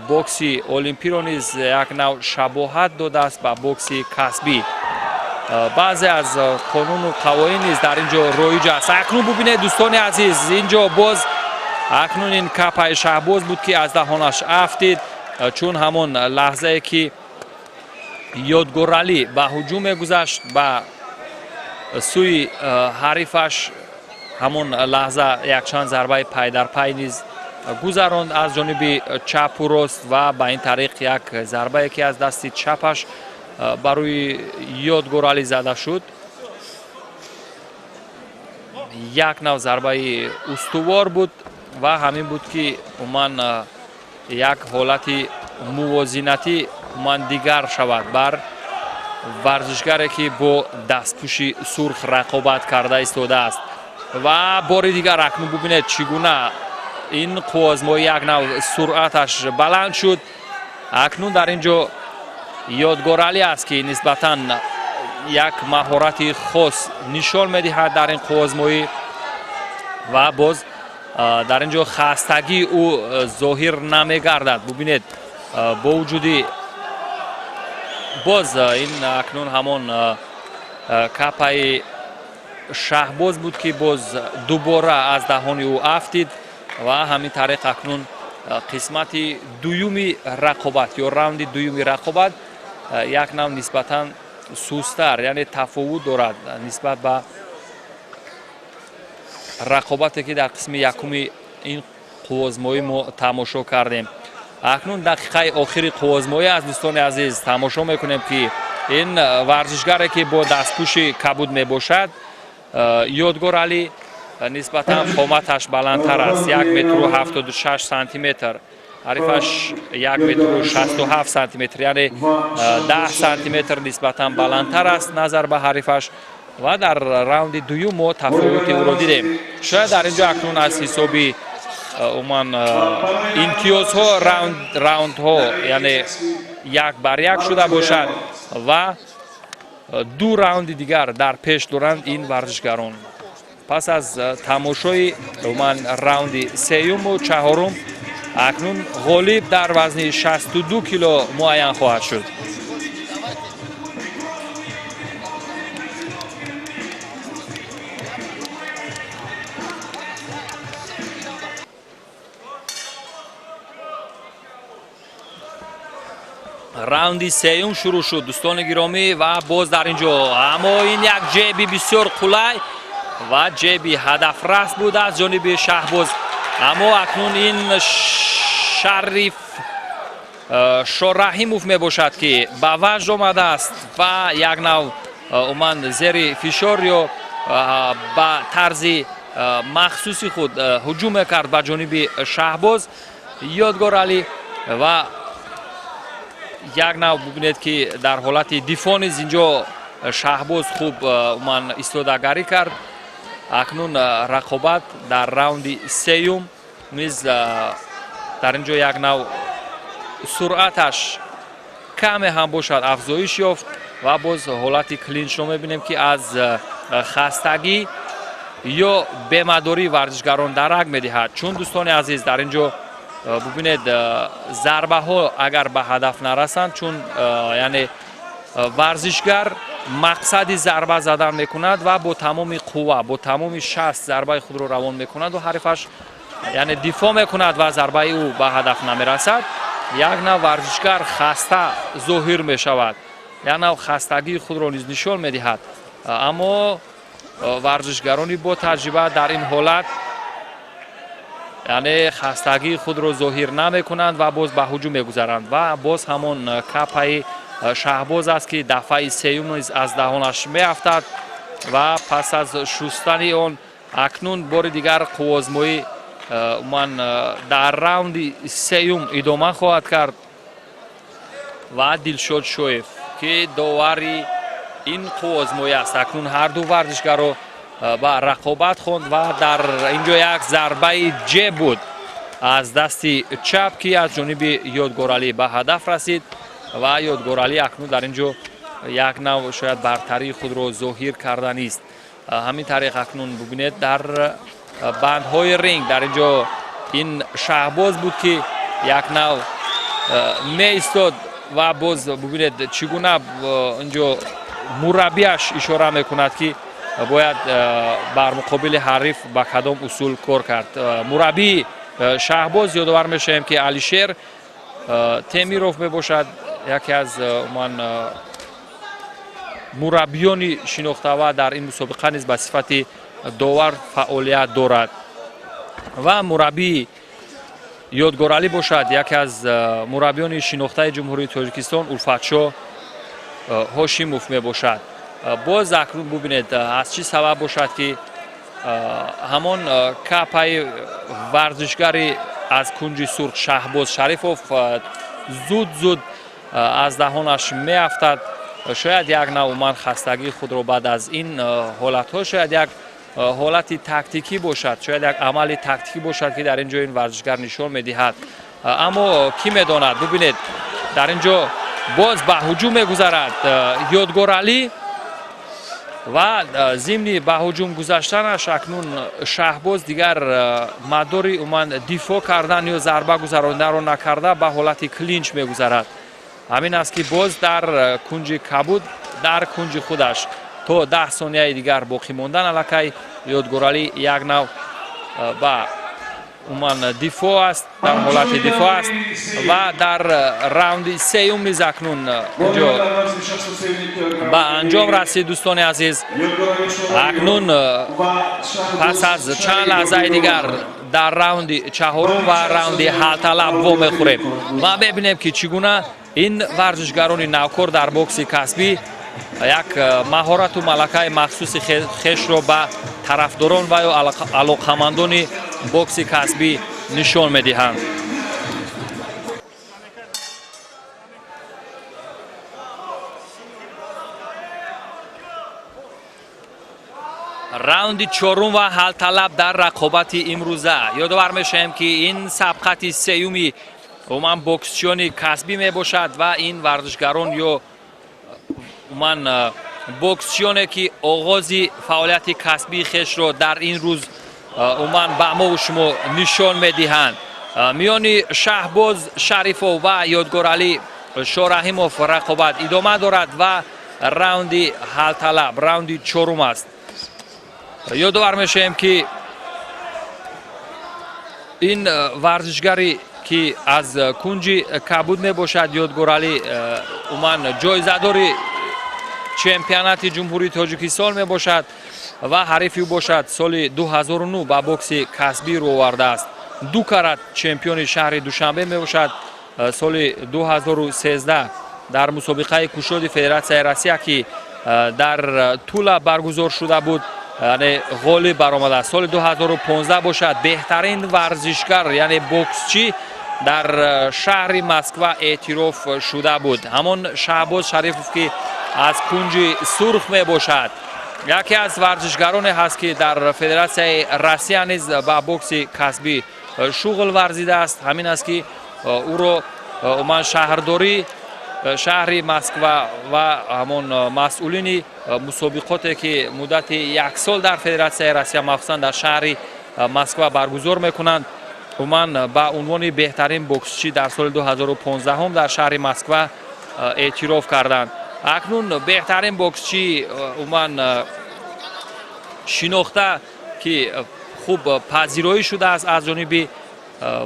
бокси олимпиро низ як нав шабоҳат додааст ба бокси касбӣ. Баъзе аз қонуну қавоин низ дар ин ҷо роиҷ аст. Акнун бубинед, дӯстони азиз, ин ҷо боз акнун ин капаи Шаҳбоз буд, ки аз даҳонаш афтид, чун ҳамон лаҳзае, ки Ёдгоралӣ ба ҳуҷум мегузашт ба сӯи ҳарифаш, ҳамон лаҳза якчанд зарбаи пайдарпай низ гузаронд аз ҷониби чапу рост ва ба ин тариқ як зарбае, ки аз дасти чапаш ба рӯи Ёдгоралӣ зада шуд, як нав зарбаи устувор буд. Ва ҳамин буд, ки умуман як ҳолати мувозинатӣ умуман дигар шавад бар варзишгаре, ки бо дастпӯши сурх рақобат карда истодааст. Ва бори дигар акнун бубинед, чӣ гуна ин қуввозмоӣ як нав суръаташ баланд шуд. Акнун дар ин ҷо Ёдгоралӣ аст, ки нисбатан як маҳорати хос нишон медиҳад дар ин қуввозмоӣ ва боз дар ин ҷо хастагии ӯ зоҳир намегардад. Бубинед, бо вуҷуди боз ин акнун ҳамон капаи Шаҳбоз буд, ки боз дубора аз даҳони ӯ афтид ва ҳамин тариқ акнун Қисмати дуюми рақобат ё раунди дуюми рақобат як нав нисбатан сустар, яъне тафовут дорад нисбат ба рақобате, ки дар қисми якуми ин қуввозмоӣ мо тамошо кардем. Акнун дақиқаи охири қуввозмоӣ аст, дӯстони азиз. Тамошо мекунем, ки ин варзишгаре, ки бо дастпӯши кабуд мебошад, Ёдгор Алӣ, нисбатан қоматаш баландтар аст, 1 метру 76 сантиметр, ҳарифаш 1 метру 67 сантиметр, яъне 10 сантиметр нисбатан баландтар аст назар ба ҳарифаш. Ва дар раунди дуюм мо тафовути ӯро дидем. Шояд дар ин ҷо акнун аз ҳисоби умуман имтиёзҳо раундҳо, яъне 1 бар 1 шуда бошад ва ду раунди дигар дар пеш доранд ин варзишгарон. Пас аз тамошои умуман раунди сеюму чаҳорум акнун ғолиб дар вазни 62 кило муайян хоҳад шуд. Раунди сеюм шурӯъ шуд, дӯстони гиромӣ, ва боз дар ин ҷо, аммо ин як ҷеби бисёр қулай ва ҷеби ҳадафрас буд аз ҷониби Шаҳбоз. Аммо акнун ин Шариф Шораҳимов мебошад, ки ба ваҷд омадааст ва як нав умуман зери фишор ё ба тарзи махсуси худ ҳуҷум мекард ба ҷониби Шаҳбоз Ёдгор Алӣ. Ва як нав бубинед, ки дар ҳолати дифоъ низ инҷо Шаҳбоз хуб умуман истодагарӣ кард. Акнун рақобат дар раунди сеюм низ дар ин ҷо як нав суръаташ каме ҳам бошад афзоиш ёфт ва боз ҳолати клинчро мебинем, ки аз хастагӣ ё бемадории варзишгарон дарак медиҳад. Чун, дӯстони азиз, дар ин ҷо бубинед, зарбаҳо агар ба ҳадаф нарасанд, чун яъне варзишгар мақсади зарба задан мекунад ва бо тамоми қувва, бо тамоми шаст зарбаи худро равон мекунаду ҳарифаш, яъне, дифоъ мекунад ва зарбаи ӯ ба ҳадаф намерасад, як нав варзишгар хаста зоҳир мешавад, як нав хастагии худро низ нишон медиҳад. Аммо варзишгарони бо таҷриба дар ин ҳолат, яъне, хастагии худро зоҳир намекунанд ва боз ба ҳуҷум мегузаранд. Ва боз ҳамон капаи Шаҳбоз аст, ки дафъаи сеюм низ аз даҳонаш меафтад ва пас аз шустани он акнун бори дигар қуввозмоӣ умуман дар раунди сеюм идома хоҳад кард. Ва Дилшод Шоев, ки довари ин қуввозмоӣ аст, акнун ҳарду варзишгарро ба рақобат хонд. Ва дар ин ҷо як зарбаи ҷеб буд аз дасти чап, ки аз ҷониби Ёдгоралӣ ба ҳадаф расид. Ва Ёдгоралӣ акнун дар ин ҷо як нав шояд бартарии худро зоҳир карданист. Ҳамин тариқ акнун бубинед, дар бандҳои ринг дар ин ҷо ин Шаҳбоз буд, ки як нав меистод. Ва боз бубинед, чӣ гуна инҷо мураббиаш ишора мекунад, ки бояд бар муқобили ҳариф ба кадом усул кор кард. Мураббии Шаҳбоз, ёдовар мешавем, ки Алишер Темиров мебошад, яке аз умуман мураббиёни шинохтава, дар ин мусобиқа низ ба сифати довар фаъолият дорад. Ва мураббии Ёдгоралӣ бошад, яке аз мураббиёни шинохтаи Ҷумҳурии Тоҷикистон Улфатшоҳ Ҳошимов мебошад. Боз акнун бубинед, аз чӣ сабаб бошад, ки ҳамон капаи варзишгари аз кунҷи сурх Шаҳбоз Шарифов зуд зуд аз даҳонаш меафтад. Шояд як нав умуман хастагии худро баъд аз ин ҳолатҳо, шояд як ҳолати тактикӣ бошад, шояд як амали тактикӣ бошад, ки дар ин ҷо ин варзишгар нишон медиҳад. Аммо кӣ медонад? Бубинед, дар ин ҷо боз ба ҳуҷум мегузарад Ёдгоралӣ ва зимни ба ҳуҷум гузаштанаш акнун Шаҳбоз дигар мадори умуман дифоъ кардан ё зарба гузаронданро накарда, ба ҳолати клинч мегузарад. Ҳамин аст, ки боз дар кунҷи кабуд, дар кунҷи худаш то 10 сонияи дигар боқӣ мондан, аллакай Ёдгоралӣ як нав ба Умуман дифоъ аст, дар ҳолати дифоъ аст ва дар раунди сеюм низ акнун инҷо ба анҷом расид. Дӯстони азиз, акнун пас аз чанд лаҳзаи дигар дар раунди чаҳорум ва раунди ҳалталаб вомехӯрем ва мебинем, ки чӣ гуна ин варзишгарони навкор дар бокси касбӣ як маҳорату малакаи махсуси хешро ба тарафдорон ва ё алоқамандони бокси касбӣ нишон медиҳанд. Раунди чорум ва ҳалталаб дар рақобати имрӯза. Ёдовар мешавем, ки ин сабқати сеюми умуман боксчиёни касбӣ мебошад ва ин варзишгарон ё умуман боксчиёне, ки оғози фаъолияти касбии хешро дар ин рӯз умуман ба мову шумо нишон медиҳанд. Миёни Шаҳбоз Шарифов ва Ёдгоралӣ Шораҳимов рақобат идома дорад ва раунди ҳалталаб, раунди чорум аст. Ёдовар мешавем, ки ин варзишгаре, ки аз кунҷи кабуд мебошад, Ёдгоралӣ, умуман ҷоизадори чемпионати Ҷумҳурии Тоҷикистон мебошад ва ҳарифи ӯ бошад соли 2009 ба бокси касбӣ рӯ овардааст, ду карат чемпиони шаҳри Душанбе мебошад. Соли 2013 дар мусобиқаи кушоди Федератсияи Россия, ки дар Тула баргузор шуда буд, яъне ғолиб баромадааст. Соли 2015 бошад, беҳтарин варзишгар, яъне боксчӣ дар шаҳри Москва эътироф шуда буд. Ҳамон Шаҳбоз Шарифов, ки аз кунҷи сурх мебошад, яке аз варзишгароне ҳаст, ки дар Федератсияи Россия низ ба бокси касбӣ шуғл варзидааст. Ҳамин аст, ки ӯро умуман шаҳрдорӣ шаҳри Москва ва ҳамон масъулини мусобиқоте, ки муддати як сол дар Федератсияи Россия, махсусан дар шаҳри Москва баргузор мекунанд, умуман ба унвони беҳтарин боксчӣ дар соли 2015 дар шаҳри Москва эътироф карданд. Акнун беҳтарин боксчӣ умуман шинохта, ки хуб пазироӣ шудааст аз ҷониби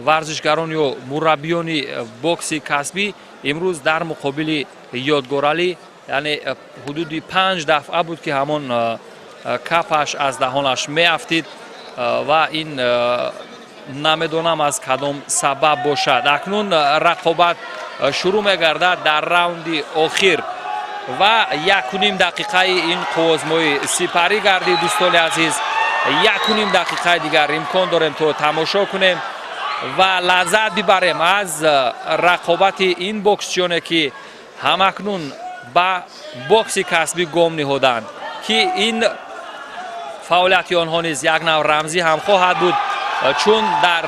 варзишгарон ё мураббиёни бокси касбӣ, имрӯз дар муқобили Ёдгоралӣ, яъне ҳудуди панҷ дафъа буд, ки ҳамон капаш аз даҳонаш меафтид ва ин намедонам аз кадом сабаб бошад. Акнун рақобат шурӯъ мегардад дар раунди охир ва 1,5 дақиқаи ин қуввозмоӣ сипарӣ гардид. Дӯстони азиз, 1,5 дақиқаи дигар имкон дорем, то тамошо кунем ва лаззат бибарем аз рақобати ин боксчиёне, ки ҳамакнун ба бокси касбӣ гом ниҳоданд, ки ин фаъолияти онҳо низ як нав рамзӣ ҳам хоҳад буд, чун дар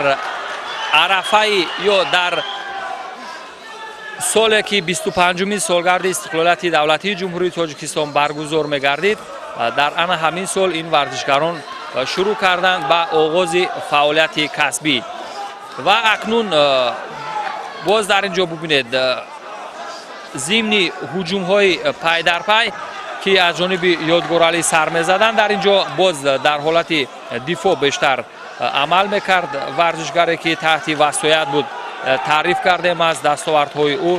арафаи ё дар соле, ки 25-умин солгарди истиқлолияти давлатии Ҷумҳурии Тоҷикистон баргузор мегардид, дар ана ҳамин сол ин варзишгарон шурӯъ карданд ба оғози фаъолияти касбӣ. Ва акнун боз дар ин ҷо бубинед, зимни ҳуҷумҳои пайдарпай, ки аз ҷониби Ёдгоралӣ сар мезаданд, дар ин ҷо боз дар ҳолати дифоъ бештар амал мекард варзишгаре, ки таҳти васоят буд. Таъриф кардем аз дастовардҳои ӯ,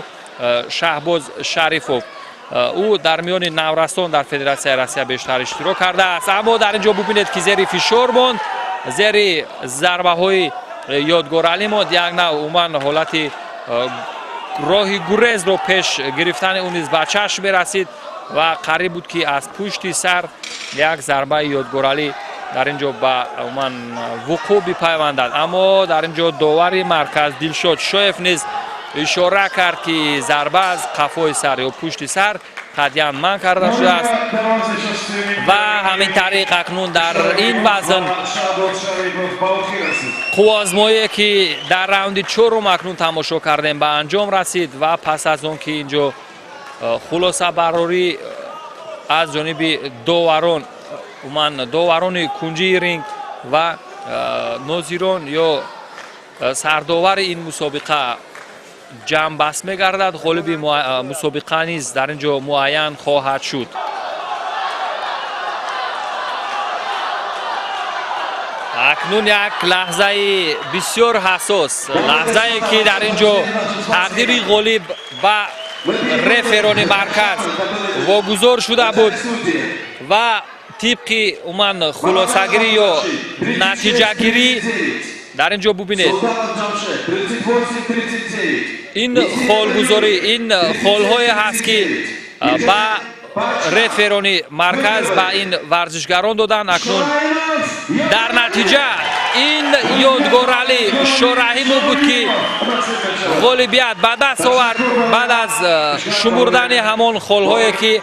Шаҳбоз Шарифов. Ӯ дар миёни наврасон дар Федератсияи Россия бештар иштирок кардааст. Аммо дар ин ҷо бубинед, ки зери фишор монд, зери зарбаҳои Ёдгоралӣ монд. Як нав умуман ҳолати роҳи гурезро пеш гирифтани ӯ низ ба чашм мерасид ва қариб буд, ки аз пушти сар як зарбаи Ёдгоралӣ дар ин ҷо ба умуман вуқӯъ бипайвандад. Аммо дар ин ҷо довари марказ Дилшод Шоев низ ишора кард, ки зарба аз қафои сар ё пушти сар қатъиян манъ карда шудааст. Ва ҳамин тариқ акнун дар ин вазн қувваозмоие, ки дар раунди чорум акнун тамошо кардем, ба анҷом расид. Ва пас аз он ки ин ҷо хулосабарорӣ аз ҷониби доварон, умуман доварони кунҷии ринг ва нозирон ё сардовари ин мусобиқа ҷамъбаст мегардад, ғолиби мусобиқа низ дар ин ҷо муайян хоҳад шуд. Акнун як лаҳзаи бисёр ҳассос, лаҳзае ки дар ин ҷо тақдири ғолиб ба реферони марказ вогузор шуда буд ва тибқи умуман хулосагирӣ ё натиҷагирӣ дар ин ҷо бубинед, ин холгузорӣ, ин холҳое ҳаст, ки ба реферони марказ ба ин варзишгарон доданд. Акнун дар натиҷа ин Ёдгоралӣ Шораҳимов буд, ки ғолибият ба даст овард баъд аз шумурдани ҳамон холҳое, ки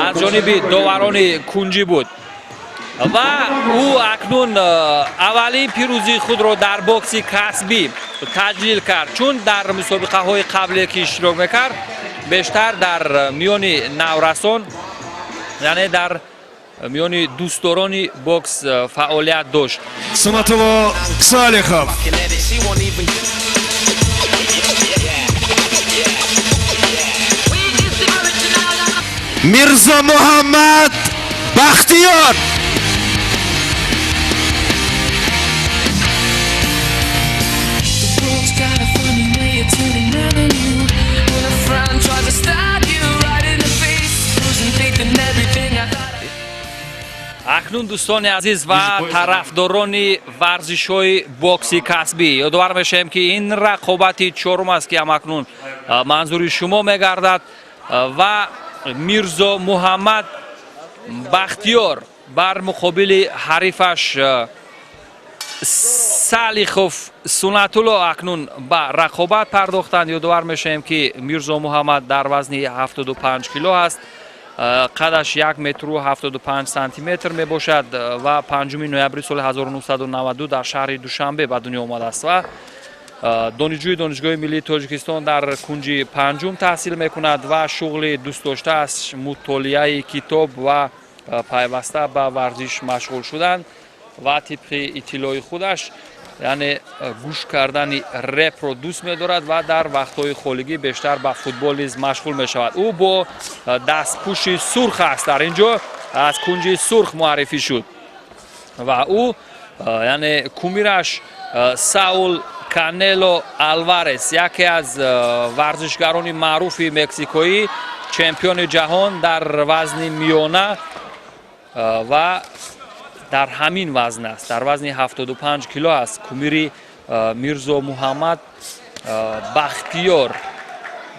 аз ҷониби доварони кунҷӣ буд, ва ӯ акнун аввалин пирӯзии худро дар бокси касбӣ таҷлил кард, чун дар мусобиқаҳои қабле, ки иштирок мекард, бештар дар миёни наврасон, яъне дар миёни дӯстдорони бокс фаъолият дошт. Сунатулло Салихов. She won't even. Мирзо Муҳаммад Бахтиёр. World's got a funny way of turning round on you. When a friend tries to stab you right in the face, losing faith in everything I thought. Акнун, дӯстони азиз ва тарафдорони варзишҳои бокси касбӣ, ёдовар мешавем, ки ин рақобати чорум аст, ки ҳамакнун манзури шумо мегардад, ва Мирзо Муҳаммад Бахтиёр бар муқобили ҳарифаш Салихов Сунатулло акнун ба рақобат пардохтанд. Ёдовар мешавем, ки Мирзо Муҳаммад дар вазни 75 кило аст, қадаш 1 метру 75 сантиметр мебошад ва 5 ноябри соли 1992 дар шаҳри Душанбе ба дунё омадааст ва донишҷӯи Донишгоҳи миллии Тоҷикистон дар кунҷи панҷум таҳсил мекунад ва шуғли дӯстдоштааш мутолиаи китоб ва пайваста ба варзиш машғул шуданд ва тибқи иттилои худаш, яъне гӯш кардани репро дӯст медорад ва дар вақтҳои холигӣ бештар ба футбол низ машғул мешавад. Ӯ бо дастпӯши сурх аст, дар ин ҷо аз кунҷи сурх муаррифӣ шуд ва ӯ, яъне кумираш Саул Канело Алварес, яке аз варзишгарони маъруфи мексикоӣ, чемпиони ҷаҳон дар вазни миёна ва дар ҳамин вазн аст, дар вазни 75 кило аст. Кумири Мирзо Муҳаммад Бахтиёр,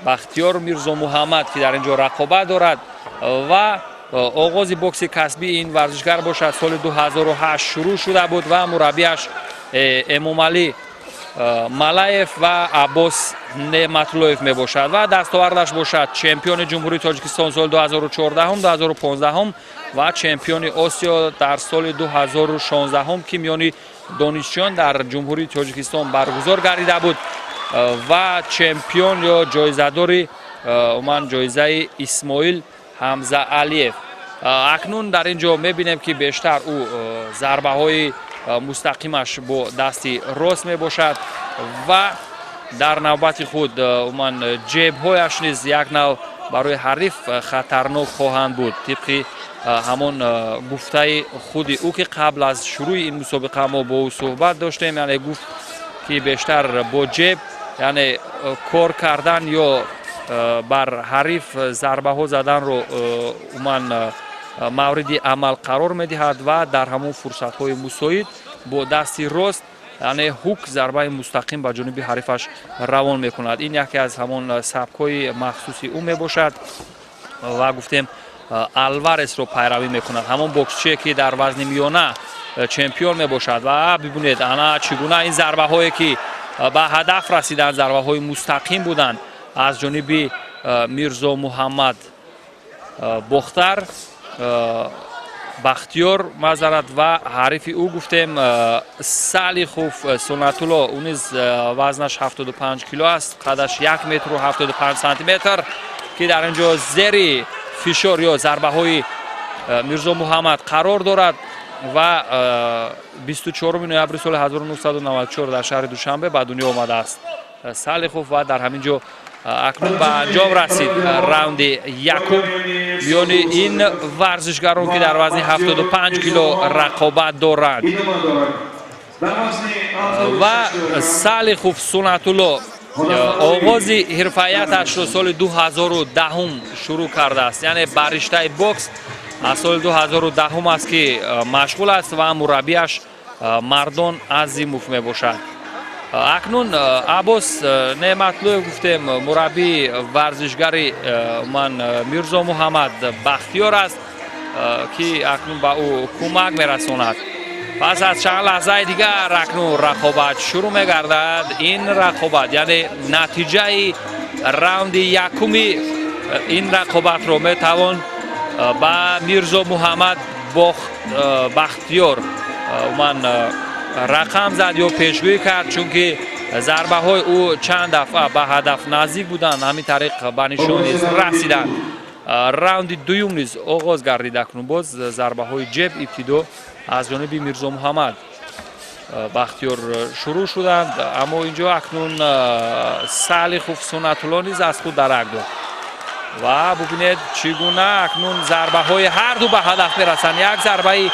Бахтиёр Мирзо Муҳаммад, ки дар ин ҷо рақобат дорад, ва оғози бокси касбии ин варзишгар бошад, соли 2008 шурӯъ шуда буд ва мураббиаш Эмомалӣ Малаев ва Аббос Неъматуллоев мебошад ва дастовардаш бошад чемпиони Ҷумҳурии Тоҷикистон соли 2014, 2015 ва чемпиони Осиё дар соли 2016, ки миёни донишҷӯён дар Ҷумҳурии Тоҷикистон баргузор гардида буд, ва чемпион ё ҷоизадори умуман ҷоизаи Исмоил Ҳамзаалиев. Акнун дар ин ҷо мебинем, ки бештар ӯ зарбаҳои мустақимаш бо дасти рост мебошад ва дар навбати худ умуман ҷебҳояш низ як нав барои ҳариф хатарнок хоҳанд буд, тибқи ҳамон гуфтаи худи ӯ, ки қабл аз шурӯъи ин мусобиқа мо бо ӯ суҳбат доштем, яъне гуфт, ки бештар бо ҷеб, яъне кор кардан ё бар ҳариф зарбаҳо заданро умуман мавриди амал қарор медиҳад ва дар ҳамон фурсатҳои мусоид бо дасти рост, яъне хук, зарбаи мустақим ба ҷониби ҳарифаш равон мекунад. Ин яке аз ҳамон сабкҳои махсуси ӯ мебошад ва гуфтем, Алваресро пайравӣ мекунад, ҳамон боксчие, ки дар вазни миёна чемпион мебошад. Ва бибинед, ана чӣ гуна ин зарбаҳое, ки ба ҳадаф расиданд, зарбаҳои мустақим буданд аз ҷониби Мирзо Муҳаммад Бохтар, Бахтиёр, маъзарат, ва ҳарифи ӯ гуфтем Салихов Сунатулло, ӯ низ вазнаш 75 кило аст, қадаш 1 метру 75 сантиметр, ки дар ин ҷо зери фишор ё зарбаҳои Мирзо Муҳаммад қарор дорад ва 24 ноябри соли 1994 дар шаҳри Душанбе ба дунё омадааст Салихов. Ва дар ҳамин ҷо акнун ба анҷом расид раунди якум миёни ин варзишгарон, ки дар вазни 75 кило рақобат доранд. Идома дорад. Ва Салихов Сунатулло оғози ҳирфаияташро соли 2010 шурӯъ кардааст, яъне ба риштаи бокс аз соли 2010 аст, ки машғул аст, ва мураббиаш Мардон Азимов мебошад. Акнун Аббос Неъматлуев, гуфтем, мураббии варзишгари ман Мирзо Муҳаммад Бахтиёр аст, ки акнун ба ӯ кӯмак мерасонад. Пас аз чанд лаҳзаи дигар акнун рақобат шурӯъ мегардад. Ин рақобат, яъне натиҷаи раунди якуми ин рақобатро метавон ба Мирзо Муҳаммад Бахтиёр ман рақам зад ё пешгӯӣ кард, чунки зарбаҳои ӯ чанд дафъа ба ҳадаф наздик буданд, ҳамин тариқ ба нишон низ расиданд. Раунди дуюм низ оғоз гардид. Акнун боз зарбаҳои ҷеб ибтидо аз ҷониби Мирзо Муҳаммад Бахтиёр шурӯъ шуданд, аммо инҷо акнун Салихов Сунатулло низ аз худ дарак дод. Ва бубинед, чӣ гуна акнун зарбаҳои ҳарду ба ҳадаф мерасанд. Як зарбаи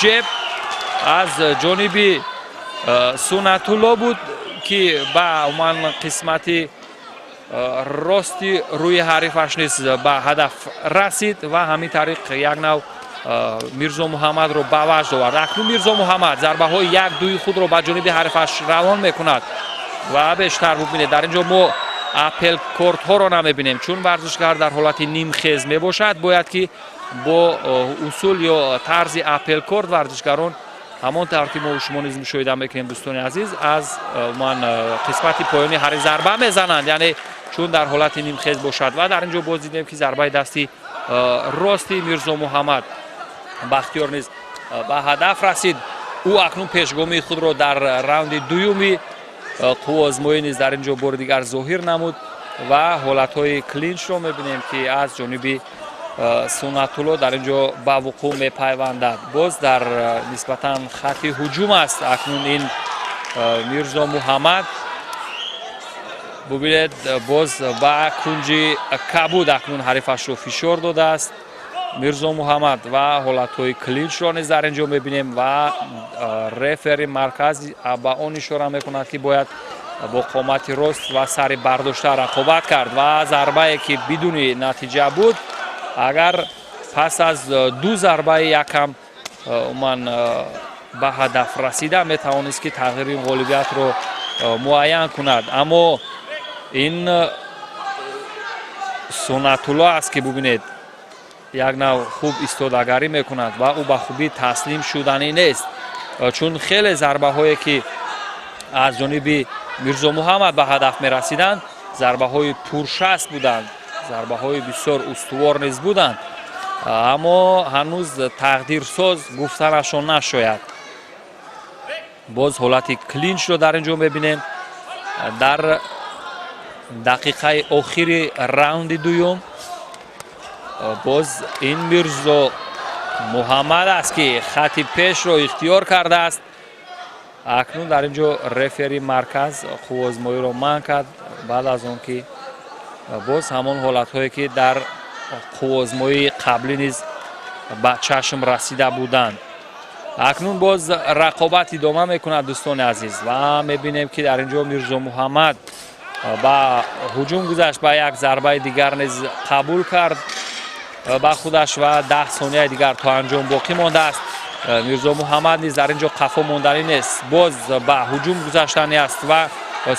ҷеб аз ҷониби Сунатулло буд, ки ба умуман қисмати рости рӯи ҳарифаш низ ба ҳадаф расид ва ҳамин тариқ як нав Мирзо Муҳаммадро ба ваҷд овард. Акнун Мирзо Муҳаммад зарбаҳои як дуи худро ба ҷониби ҳарифаш равон мекунад. Ва бештар бубинед, дар ин ҷо мо апперкотҳоро намебинем, чун варзишгар дар ҳолати нимхез мебошад. Бояд ки бо усул ё тарзи апперкот варзишгарон, ҳамон тавр ки мо шумо низ мушоҳида мекунем, дӯстони азиз, аз ман қисмати поёни ҳариф зарба мезананд, яъне чун дар ҳолати нимхез бошад. Ва дар ин ҷо боз дидем, ки зарбаи дасти рости Мирзо Муҳаммад Бахтиёр низ ба ҳадаф расид. Ӯ акнун пешгомии худро дар раунди дуюми қувваозмоӣ низ дар ин ҷо бори дигар зоҳир намуд. Ва ҳолатҳои клинчро мебинем, ки аз ҷониби Сунатулло дар ин ҷо ба вуқӯъ мепайвандад. Боз дар нисбатан хати ҳуҷум аст акнун ин Мирзо Муҳаммад. Бубинед, боз ба кунҷи кабуд акнун ҳарифашро фишор додааст Мирзо Муҳаммад. Ва ҳолатҳои клинчро низ дар ин ҷо мебинем ва рефери марказ ба он ишора мекунад, ки бояд бо қомати рост ва сари бардошта рақобат кард. Ва зарбае, ки бидуни натиҷа буд, агар пас аз ду зарбаи якам умуман ба ҳадаф расида, метавонист, ки тағйири ғолибиятро муайян кунад. Аммо ин Сунатулло аст, ки бубинед, як нав хуб истодагарӣ мекунад ва ӯ ба хубӣ таслим шуданӣ нест, чун хеле зарбаҳое, ки аз ҷониби Мирзо Муҳаммад ба ҳадаф мерасиданд, зарбаҳои пуршаст буданд, зарбаҳои бисёр устувор низ буданд, аммо ҳанӯз тақдирсоз гуфтанашон нашояд. Боз ҳолати клинчро дар ин ҷо мебинем дар дақиқаи охири раунди дуюм. Боз ин Мирзо Муҳаммад аст, ки хати пешро ихтиёр кардааст. Акнун дар ин ҷо рефери марказ қувваозмоиро манъ кард, баъд аз он ки боз ҳамон ҳолатҳое, ки дар қувваозмоии қаблӣ низ ба чашм расида буданд. Акнун боз рақобат идома мекунад, дӯстони азиз, ва мебинем, ки дар ин ҷо Мирзо Муҳаммад ба ҳуҷум гузашт, ба як зарбаи дигар низ қабул кард ба худаш ва 10 сонияи дигар то анҷом боқӣ мондааст. Мирзо Муҳаммад низ дар ин ҷо қафо монданӣ нест, боз ба ҳуҷум гузаштанӣ аст. Ва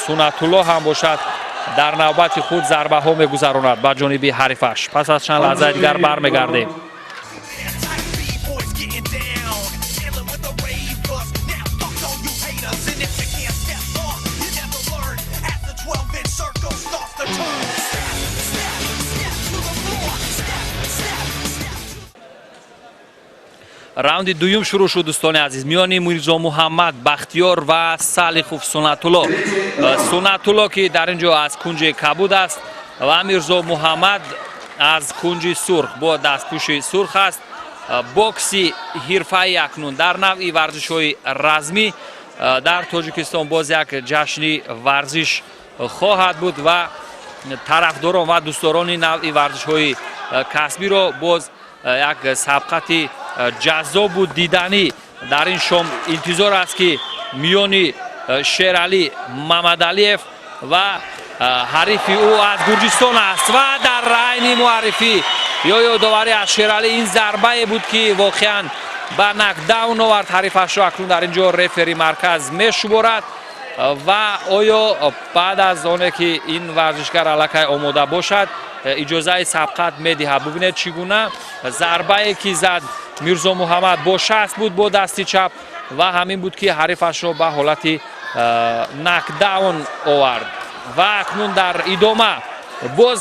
Сунатулло ҳам бошад, дар навбати худ зарбаҳо мегузаронад ба ҷониби ҳарифаш. Пас аз чанд лаҳзаи дигар бармегардем. Boys getting down, chilling with the ravers. Now fuck all you haters, and if you can't step off, you never learn. As the 12-inch circle starts to turn, step, step, step to the floor, step, step, step. Раунди дуюм шурӯъ шуд, дӯстони азиз, миёни Мирзо Муҳаммад Бахтиёр ва Салихов Сунатулло. Сунатулло, ки дар ин ҷо аз кунҷи кабуд аст, ва Мирзо Муҳаммад аз кунҷи сурх бо дастпӯши сурх аст. Бокси ҳирфаӣ акнун дар навъи варзишҳои размӣ дар Тоҷикистон боз як ҷашни варзиш хоҳад буд ва тарафдорон ва дӯстдорони навъи варзишҳои касбиро боз як сабқати ҷаззобу диданӣ дар ин шом интизор аст, ки Миёни Шералӣ Мамадалиев ва ҳарифи ӯ аз Гурҷистон аст. Ва дар айни муаррифӣ ё ёдоварӣ аз Шералӣ ин зарбае буд, ки воқеан ба нокдаун овард ҳарифашро. Акнун дар ин ҷо рефери марказ мешуморад ва оё баъд аз оне ки ин варзишгар аллакай омода бошад, иҷозаи сабқат медиҳад. Бубинед, чӣ гуна зарбае ки зад Мирзо Муҳаммад, бо шаст буд, бо дасти чап, ва ҳамин буд, ки ҳарифашро ба ҳолати нокдаун овард. Ва акнун дар идома боз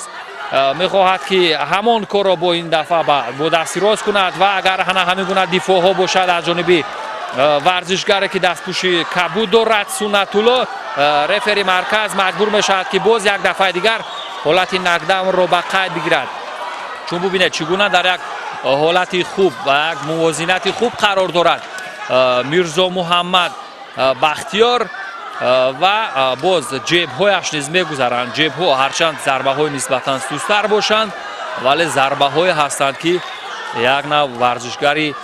мехоҳад, ки ҳамон корро бо ин дафъа бо дасти рост кунад. Ва агар ҳана ҳамин гуна дифоъҳо бошад аз ҷониби варзишгаре, ки дастпӯши кабуд дорад, Суннатулло, рефери марказ маҷбур мешавад, ки боз як дафъаи дигар ҳолати нокдаунро ба қайд бигирад. Чун бубинед, чӣ гуна дар як ҳолати хуб ва як мувозинати хуб қарор дорад Мирзо Муҳаммад Бахтиёр ва боз ҷебҳояш низ мегузаранд. Ҷебҳо ҳарчанд зарбаҳои нисбатан сустар бошанд, вале зарбаҳое ҳастанд, ки як нав варзишгари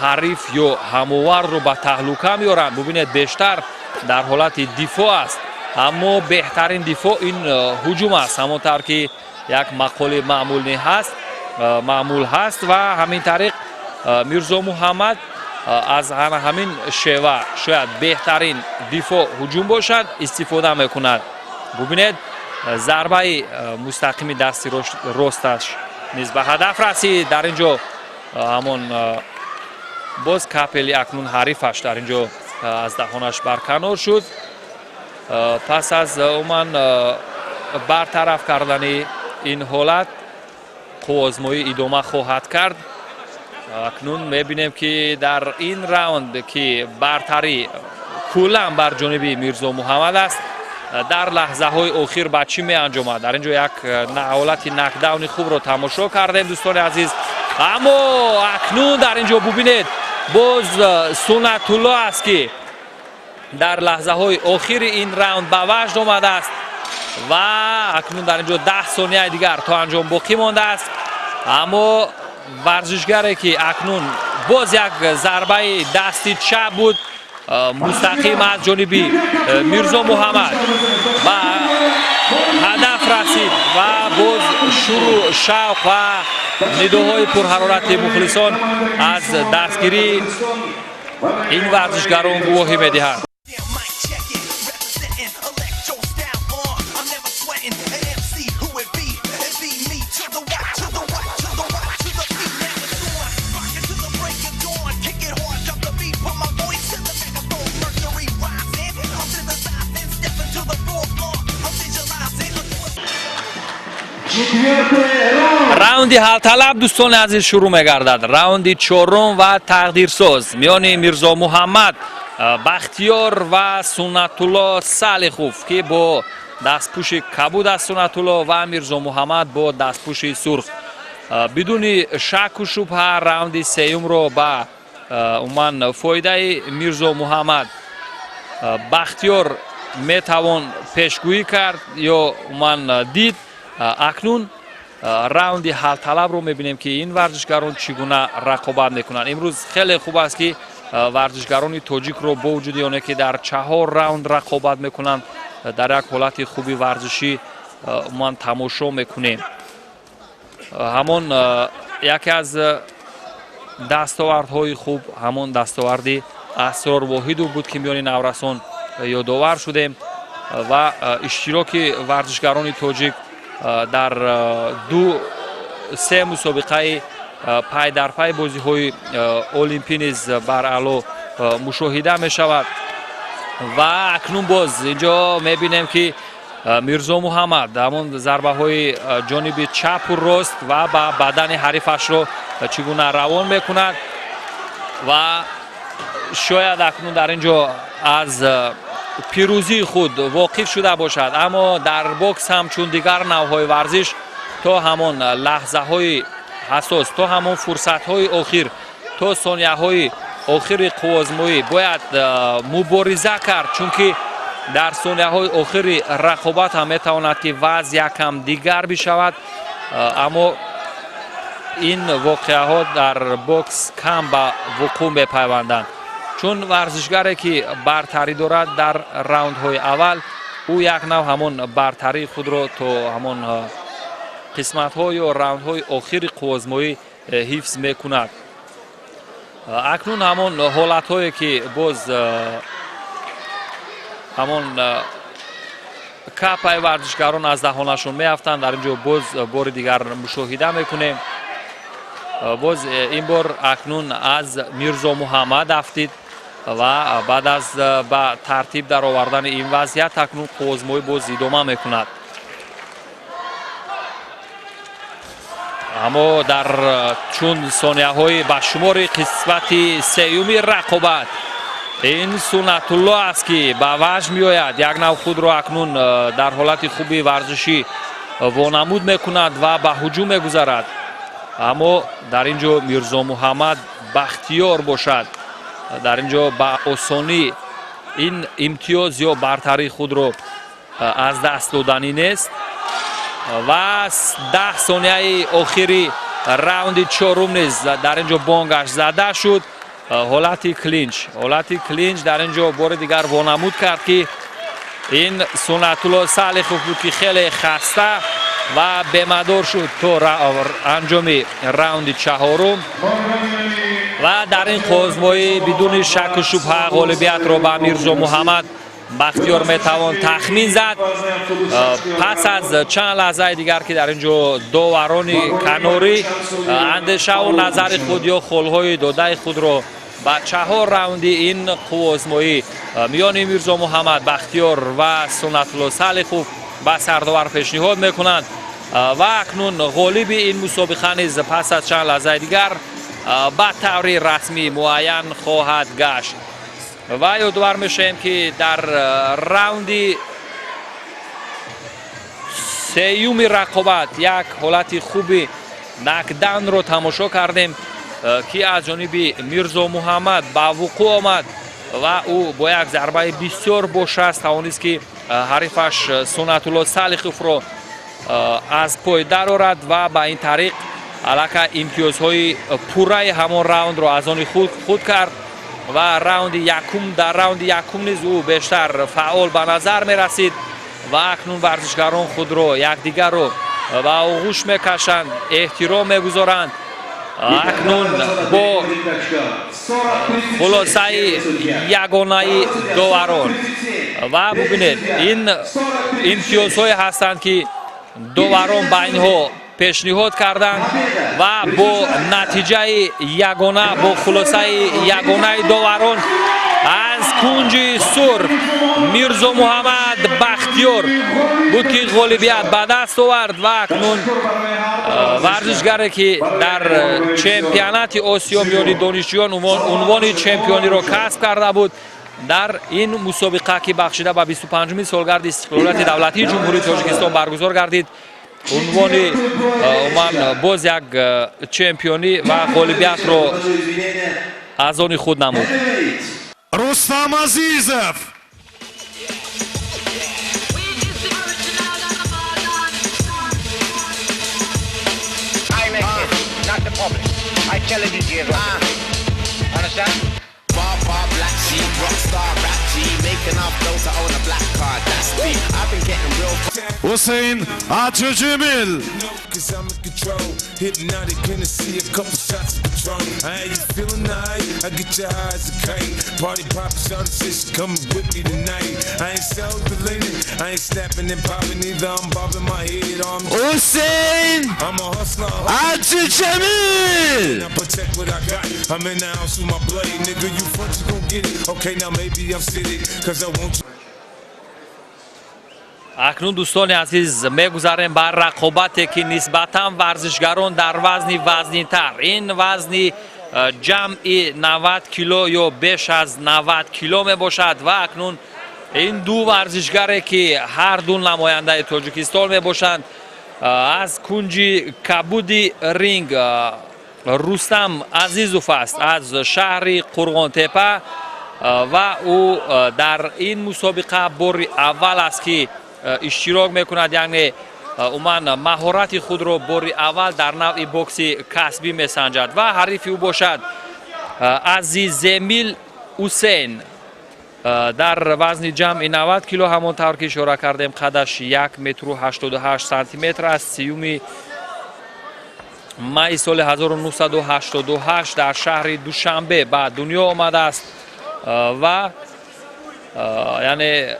ҳариф ё ҳамовардро ба таҳлука меоранд. Бубинед, бештар дар ҳолати дифоъ аст, аммо беҳтарин дифоъ ин ҳуҷум аст, ҳамон тавр ки як мақоли маъмулӣ ҳаст, маъмул ҳаст. Ва ҳамин тариқ Мирзо Муҳаммад аз ҳама ҳамин шева, шояд беҳтарин дифоъ ҳуҷум бошад, истифода мекунад. Бубинед, зарбаи мустақими дасти росташ низ ба ҳадаф расид. Дар ин ҷо ҳамон боз капели акнун ҳарифаш дар ин ҷо аз даҳонаш барканор шуд. Пас аз умуман бартараф кардани ин ҳолат, қувваозмоӣ идома хоҳад кард. Акнун мебинем, ки дар ин раунд, ки бартарӣ куллан бар ҷониби Мирзо Муҳаммад аст, дар лаҳзаҳои охир ба чӣ меанҷомад. Дар ин ҷо як ҳолати нокдауни хубро тамошо кардем, дӯстони азиз. Аммо акнун дар ин ҷо бубинед, боз Суннатулло аст, ки дар лаҳзаҳои охири ин раунд ба ваҷд омадааст. Ва акнун дар ин ҷо 10 сонияи дигар то анҷом боқӣ мондааст. Аммо варзишгаре, ки акнун боз як зарбаи дасти чап буд, мустақим аз ҷониби Мирзо Муҳаммад ба ҳадаф расид ва боз шуру шавқ ва нидоҳои пурҳарорати мухлисон аз дастгирии ин варзишгарон гувоҳӣ медиҳанд. Mic check it, representing electro style. I'm never sweating. An MC, who it be? It be me to the Y, to the Y, to the Y, to the B. Now it's on. Rockin' to the break of dawn. Kick it hard, drop the beat, put my voice in the megaphone. Mercury rising. I'm synthesizing, stepping to the fourth floor. I'm visualizing. Раунди ҳалталаб, дӯстони азиз, шурӯъ мегардад. Раунди чорум ва тақдирсоз миёни Мирзо Муҳаммад Бахтиёр ва Суннатулло Салихов, ки бо дастпӯши кабуд аст Суннатулло, ва Мирзо Муҳаммад бо дастпӯши сурх. Бидуни шакку шубҳа, раунди сеюмро ба умуман фоидаи Мирзо Муҳаммад Бахтиёр метавон пешгӯӣ кард ё умуман дид. Акнун раунди ҳалталабро мебинем, ки ин варзишгарон чӣ гуна рақобат мекунанд. Имрӯз хеле хуб аст, ки варзишгарони тоҷикро бо вуҷуди оне ки дар чаҳор раунд рақобат мекунанд, дар як ҳолати хуби варзишӣ умуман тамошо мекунем. Ҳамон яке аз дастовардҳои хуб, ҳамон дастоварди Асрор Воҳидов буд, ки миёни наврасон ёдовар шудем. Ва иштироки варзишгарони тоҷик дар ду се мусобиқаи пай дар пай бозиҳои олимпӣ низ бараъло мушоҳида мешавад. Ва акнун боз инҷо мебинем, ки Мирзо Муҳаммад ҳамон зарбаҳои ҷониби чапу рост ва ба бадани ҳарифашро чӣ гуна равон мекунад. Ва шояд акнун дар ин ҷо аз пирӯзии худ воқиф шуда бошад. Аммо дар бокс ҳам, чун дигар навъҳои варзиш, то ҳамон лаҳзаҳои ҳассос, то ҳамон фурсатҳои охир, то сонияҳои охири қувваозмоӣ бояд мубориза кард, чунки дар сонияҳои охири рақобат ҳам метавонад, ки вазъ якам дигар бишавад. Аммо ин воқеаҳо дар бокс кам ба вуқӯъ мепайванданд. Чун варзишгаре, ки бартарӣ дорад дар раундҳои аввал, ӯ як нав ҳамон бартарии худро то ҳамон қисматҳо ё раундҳои охири қувваозмоӣ ҳифз мекунад. Акнун ҳамон ҳолатҳое, ки боз ҳамон капаи варзишгарон аз даҳонашон меафтанд, дар ин ҷо боз бори дигар мушоҳида мекунем. Боз ин бор акнун аз Мирзо Муҳаммад афтид ва баъд аз ба тартиб даровардани ин вазъият акнун қувваозмоӣ боз идома мекунад. Аммо дар чун сонияҳои ба шумори қисмати сеюми рақобат ин Суннатулло аст, ки ба ваҷд меояд, як нав худро акнун дар ҳолати хуби варзишӣ вонамуд мекунад ва ба ҳуҷум мегузарад. Аммо дар ин ҷо Мирзо Муҳаммад Бахтиёр бошад, дар ин ҷо ба осонӣ ин имтиёз ё бартарии худро аз даст доданӣ нест. Ва 10 сонияи охири раунди чорум низ дар ин ҷо бонгаш зада шуд. Ҳолати клинч дар ин ҷо бори дигар вонамуд кард, ки ин Суннатулло Салихов буд, ки хеле хаста ва бемадор шуд то анҷоми раунди чаҳорум. Ва дар ин қувваозмоӣ бидуни шаку шубҳа ғолибиятро ба Мирзо Муҳаммад Бахтиёр метавон тахмин зад. Пас аз чанд лаҳзаи дигар, ки дар ин ҷо доварони канорӣ андешаву назари худ ё холҳои додаи худро ба чаҳор раунди ин қувваозмоӣ миёни Мирзо Муҳаммад Бахтиёр ва Суннатулло Салихов ба сардовар пешниҳод мекунанд. Ва акнун ғолиби ин мусобиқа низ пас аз чанд лаҳзаи дигар ба таври расмӣ муайян хоҳад гашт. Ва ёдовар мешавем, ки дар раунди сеюми рақобат як ҳолати хуби нокдаунро тамошо кардем, ки аз ҷониби Мирзо Муҳаммад ба вуқӯъ омад ва ӯ бо як зарбаи бисёр бошаст тавонист, ки ҳарифаш Суннатулло Салиховро аз пой дарорад ва ба ин тариқ аллакай имтиёзҳои пурраи ҳамон раундро аз они худ кард. Ва раунди якум, дар раунди якум низ ӯ бештар фаъол ба назар мерасид. Ва акнун варзишгарон худро, якдигарро ба оғӯш мекашанд, эҳтиром мегузоранд. Акнун бо хулосаи ягонаи доварон ва бубинед, ин имтиёзҳое ҳастанд, ки доварон ба инҳо пешниҳод карданд. Ва бо натиҷаи ягона, бо хулосаи ягонаи доварон, аз кунҷи сурх Мирзо Муҳаммад Бахтиёр буд, ки ғолибият ба даст овард. Ва акнун варзишгаре, ки дар чемпионати Осиё миёни донишҷӯён унвони чемпиониро касб карда буд, дар ин мусобиқа, ки бахшида ба 25-уми солгарди истиқлолияти давлатии Ҷумҳурии Тоҷикистон баргузор гардид, унвони умуман боз як чемпионӣ ва ғолибиятро аз они худ намуд. Рустам Азизов. I make it, not the public. I tell the DJs what to play. Understand? Bar bar black sheep, rockstar rap G, make enough dough to own a black car. That's deep. I've been getting real. Hussein Acıcımil. Cause I'm in control. Hypnotic, Hennessy, a couple shots of Patron. I ain't you feeling alright? I get you high as a kite. Party poppin', shawty said she coming with me tonight. I ain't self-related, I ain't snapping and popping either. I'm bobbing my head, or I'm Hussein I'm a hustler. Acıcımil. I protect what I got. I'm in the house with my blade, nigga. You front, you gon' get it. Okay, now maybe I'm city, cause I want you. Акнун, дӯстони азиз, мегузарем ба рақобате, ки нисбатан варзишгарон дар вазни вазнинтар, ин вазни ҷамъи 90 кило ё беш аз 90 кило мебошад. Ва акнун ин ду варзишгаре, ки ҳар ду намояндаи Тоҷикистон мебошанд, аз кунҷи кабуди ринг Рустам Азизов аст аз шаҳри Қурғонтепа ва ӯ дар ин мусобиқа бори аввал аст, ки иштирок мекунад, яъне умуман маҳорати худро бори аввал дар навъи бокси касбӣ месанҷад. Ва ҳарифи ӯ бошад Азиземил. Усейн дар вазни ҷамъи 90 кило, ҳамон тавр ки ишора кардем, қадаш 1 метру 88 сантиметр аст. 30 майи соли 1988 дар шаҳри Душанбе ба дунё омадааст ва яъне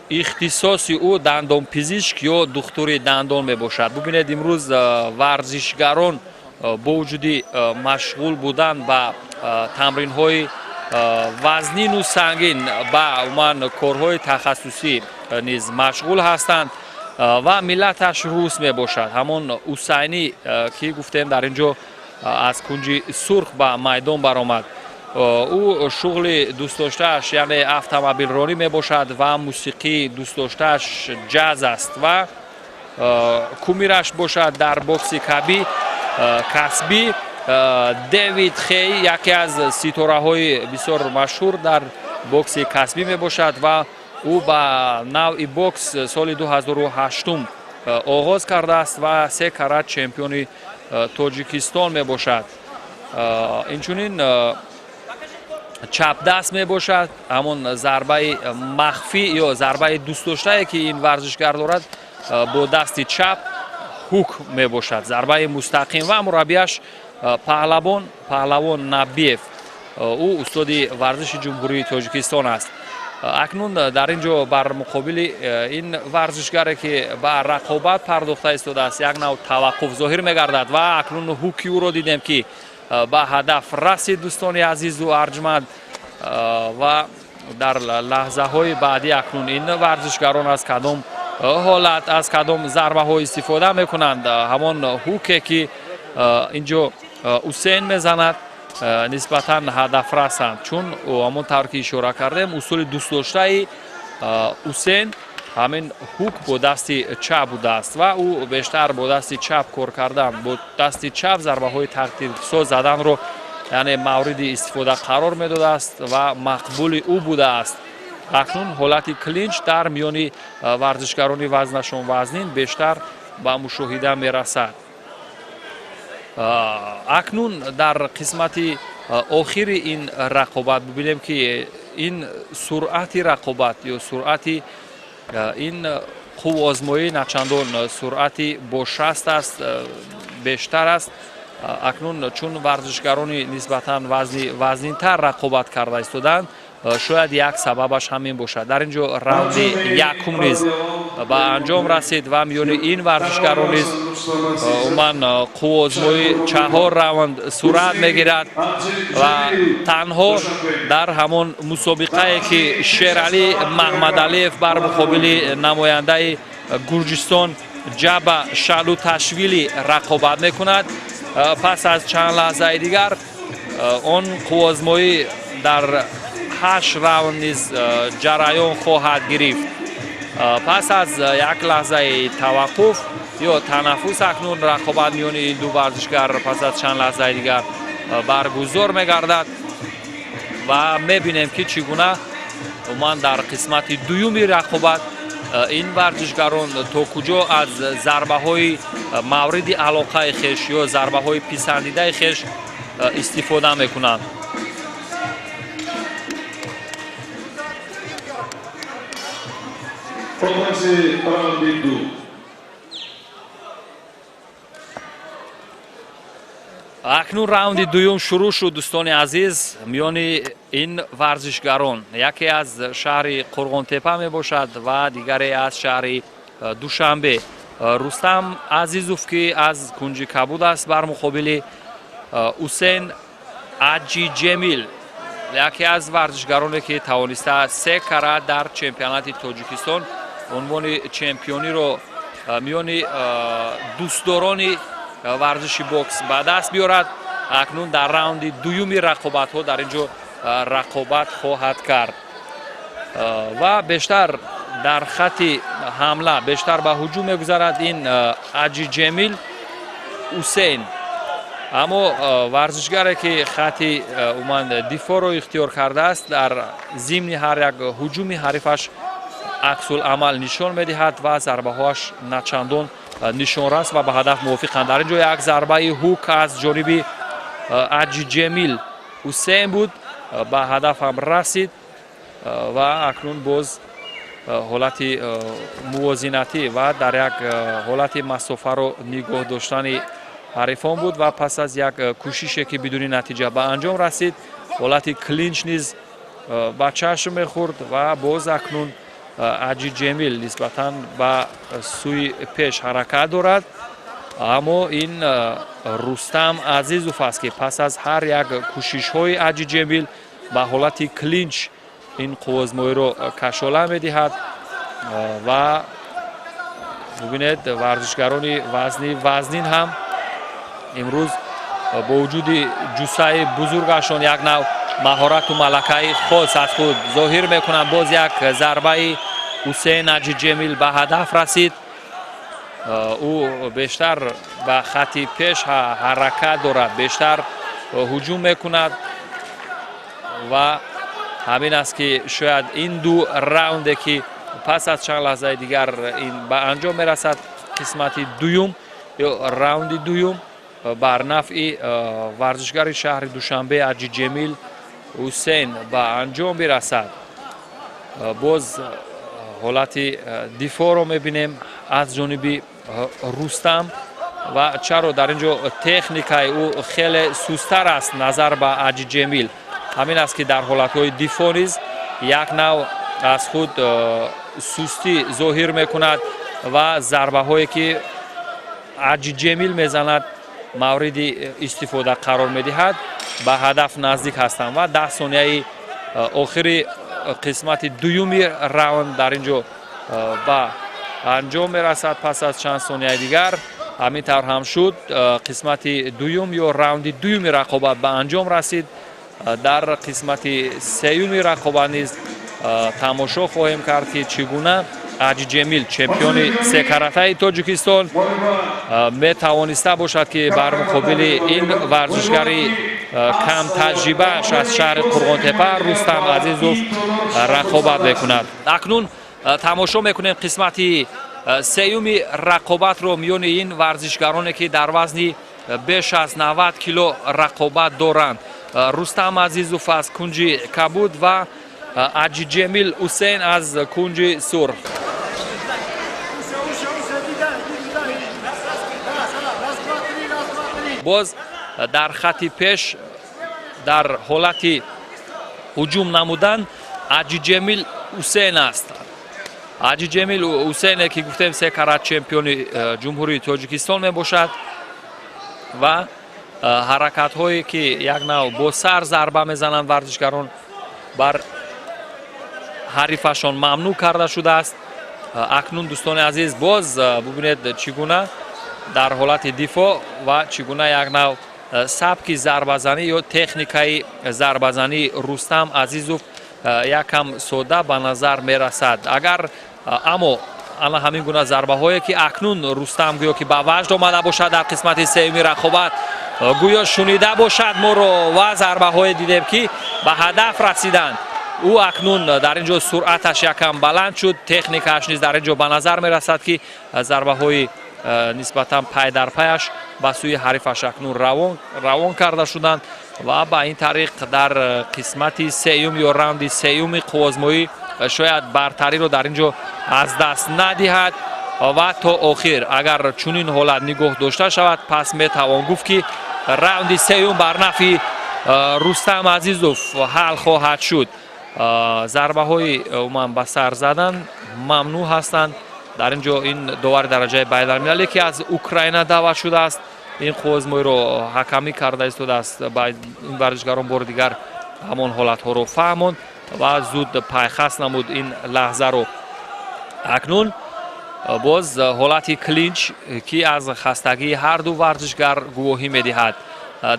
ихтисоси ӯ дандонпизишк ё духтури дандон мебошад. Бубинед, имрӯз варзишгарон бо вуҷуди машғул будан ба тамринҳои вазнину сангин, ба умуман корҳои тахассусӣ низ машғул ҳастанд. Ва миллаташ рус мебошад. Ҳамон Усайнӣ, ки гуфтем, дар ин ҷо аз кунҷи сурх ба майдон баромад. Ӯ шуғли дӯстдоштааш, яъне автомобилронӣ мебошад ва мусиқии дӯстдоштааш ҷаз аст. Ва кумираш бошад дар бокси каби касбӣ Дэвид Хей, яке аз ситораҳои бисёр машҳур дар бокси касбӣ мебошад. Ва ӯ ба навъи бокс соли 2008 оғоз кардааст ва се карат чемпиони Тоҷикистон мебошад. Инчунин чапдаст мебошад. Ҳамон зарбаи махфӣ ё зарбаи дӯстдоштае, ки ин варзишгар дорад, бо дасти чап ҳук мебошад, зарбаи мустақим. Ва мураббияш Паҳлавон, Паҳлавон Набиев, ӯ устоди варзиши Ҷумҳурии Тоҷикистон аст. Акнун дар ин ҷо бар муқобили ин варзишгаре, ки ба рақобат пардохта истодааст, як нав таваққуф зоҳир мегардад. Ва акнун ҳуки ӯро дидем, ки ба ҳадаф расид, дӯстони азизу арҷманд. Ва дар лаҳзаҳои баъдӣ акнун ин варзишгарон аз кадом ҳолат, аз кадом зарбаҳо истифода мекунанд? Ҳамон ҳуке, ки ин ҷо Усейн мезанад, нисбатан ҳадафрасанд, чун ҳамон тавр ки ишора кардем, усули дӯстдоштаи Усейн ҳамин ҳук бо дасти чап будааст. Ва ӯ бештар бо дасти чап кор кардан, бо дасти чап зарбаҳои тақдирсоз заданро, яъне мавриди истифода қарор медодааст ва мақбули ӯ будааст. Акнун ҳолати клинч дар миёни варзишгарони вазнашон вазнин бештар ба мушоҳида мерасад. Акнун дар қисмати охири ин рақобат бибинем, ки ин суръати рақобат ё суръати ин қувваозмоӣ начандон суръати бо 60 аст, бештар аст. Акнун чун варзишгарони нисбатан вазни вазнинтар рақобат карда истоданд, шояд як сабабаш ҳамин бошад. Дар ин ҷо раунди якум низ ба анҷом расид ва миёни ин варзишгарон низ умуман қувваозмоӣ чаҳор раунд сурат мегирад. Ва танҳо дар ҳамон мусобиқае, ки Шералӣ Маҳмадалиев бар муқобили намояндаи Гурҷистон Ҷаба Шалуташвили рақобат мекунад, пас аз чанд лаҳзаи дигар он қувваозмоӣ дар ҳашт раунд низ ҷараён хоҳад гирифт. Пас аз як лаҳзаи таваққуф ё танаффус, акнун рақобат миёни ин ду варзишгар пас аз чанд лаҳзаи дигар баргузор мегардад ва мебинем, ки чӣ гуна умуман дар қисмати дуюми рақобат ин варзишгарон то куҷо аз зарбаҳои мавриди алоқаи хеш ё зарбаҳои писандидаи хеш истифода мекунанд. Оғози раунди ду. Акнун раунди дуюм шурӯъ шуд, дӯстони азиз, миёни ин варзишгарон. Яке аз шаҳри Қурғонтепа мебошад ва дигаре аз шаҳри Душанбе. Рустам Азизов, ки аз кунҷи кабуд аст, бар муқобили Усен Аҷи Ҷемил, яке аз варзишгароне, ки тавониста се карат дар чемпионати Тоҷикистон унвони чемпиониро миёни дӯстдорони варзиши бокс ба даст биёрад, акнун дар раунди дуюми рақобатҳо дар ин ҷо рақобат хоҳад кард. Ва бештар дар хати ҳамла, бештар ба ҳуҷум мегузарад ин Аҷи Ҷемил Усейн. Аммо варзишгаре, ки хати умуман дифоъро ихтиёр кардааст, дар зимни ҳар як ҳуҷуми ҳарифаш аксуламал нишон медиҳад ва зарбаҳоаш начандон нишонрас ва ба ҳадаф мувофиқанд. Дар ин ҷо як зарбаи ҳук аз ҷониби Аҷи Ҷемил Ҳусейн буд. Ба ҳадаф ҳам расид ва акнун боз ҳолати мувозинатӣ ва дар як ҳолати масофаро нигоҳ доштани ҳарифон буд ва пас аз як кӯшише, ки бидуни натиҷа ба анҷом расид, ҳолати клинч низ ба чашм мехӯрд. Ва боз акнун Аҷи Ҷемил нисбатан ба сӯи пеш ҳаракат дорад, аммо ин Рустам Азизов аст, ки пас аз ҳар як кӯшишҳои Аҷи Ҷемил ба ҳолати клинч ин қуввозмоиро кашола медиҳад. Ва бубинед, варзишгарони вазни вазнин ҳам имрӯз бо вуҷуди ҷуссаи бузургашон як нав маҳорату малакаи хос аз худ зоҳир мекунанд. Боз як зарбаи Ҳусейн Аҷи Ҷемил ба ҳадаф расид. Ӯ бештар ба хатти пеш ҳаракат дорад, бештар ҳуҷум мекунад ва ҳамин аст, ки шояд ин ду раунде, ки пас аз чанд лаҳзаи дигар ин ба анҷом мерасад, қисмати дуюм ё раунди дуюм бар нафъи варзишгари шаҳри Душанбе Аҷи Ҷемил Ҳусейн ба анҷом бирасад. Боз ҳолати дифоъро мебинем аз ҷониби Рустам. Ва чаро дар ин ҷо техникаи ӯ хеле сустар аст назар ба Аҷи Ҷемил? Ҳамин аст, ки дар ҳолатҳои дифоъ низ як нав аз худ сустӣ зоҳир мекунад ва зарбаҳое, ки Аҷи Ҷемил мезанад, мавриди истифода қарор медиҳад, ба ҳадаф наздик ҳастанд. Ва 10 сонияи охири қисмати дуюми раунд дар ин ҷо ба анҷом мерасад. Пас аз чанд сонияи дигар ҳамин тавр ҳам шуд, қисмати дуюм ё раунди дуюми рақобат ба анҷом расид. Дар қисмати сеюми рақобат низ тамошо хоҳем кард, ки чӣ гуна Аҷи Ҷемил, чемпиони секаратаи Тоҷикистон, метавониста бошад, ки бар муқобили ин варзишгари камтаҷрибааш аз шаҳри Қурғонтепа Рустам Азизов рақобат мекунад. Акнун тамошо мекунем қисмати сеюми рақобатро миёни ин варзишгароне, ки дар вазни беш аз 90 кило рақобат доранд: Рустам Азизов аз кунҷи кабуд ва Аҷи Ҷемил Ҳусейн аз кунҷи сурх. Боз дар хатти пеш дар ҳолати ҳуҷум намудан Аҷи Ҷемил Ҳусейн аст. Аҷи Ҷемил Ҳусейне, ки гуфтем, се карат чемпиони Ҷумҳурии Тоҷикистон мебошад ва ҳаракатҳое, ки як нав бо сар зарба мезананд варзишгарон, бар ҳарифашон мамнӯъ карда шудааст. Акнун, дӯстони азиз, боз бубинед, чӣ гуна дар ҳолати дифоъ ва чӣ гуна як нав сабки зарбазанӣ ё техникаи зарбазании Рустам Азизов якам сода ба назар мерасад. Агар аммо ана ҳамин гуна зарбаҳое, ки акнун Рустам гӯё ки ба ваҷд омада бошад дар қисмати сеюми рақобат, гӯё шунида бошад моро, ва зарбаҳое дидем, ки ба ҳадаф расиданд. Ӯ акнун дар ин ҷо суръаташ якам баланд шуд, техникааш низ дар ин ҷо ба назар мерасад, ки зарбаҳои нисбатан пай дар паяш ба сӯи ҳарифаш акнун равон карда шуданд ва ба ин тариқ дар қисмати сеюм ё раунди сеюми қуввозмоӣ шояд бартариро дар ин ҷо аз даст надиҳад. Ва то охир агар чунин ҳолат нигоҳ дошта шавад, пас метавон гуфт, ки раунди сеюм бар нафъи Рустам Азизов ҳал хоҳад шуд. Зарбаҳои умуман ба сар задан мамнӯъ ҳастанд. Дар ин ҷо ин довари дараҷаи байналмилале, ки аз Украина даъват шудааст, ин қуввозмоиро ҳакамӣ карда истодааст, ба ин варзишгарон бори дигар ҳамон ҳолатҳоро фаҳмонд ва зуд пайхас намуд ин лаҳзаро. Акнун боз ҳолати клинч, ки аз хастагии ҳарду варзишгар гувоҳӣ медиҳад.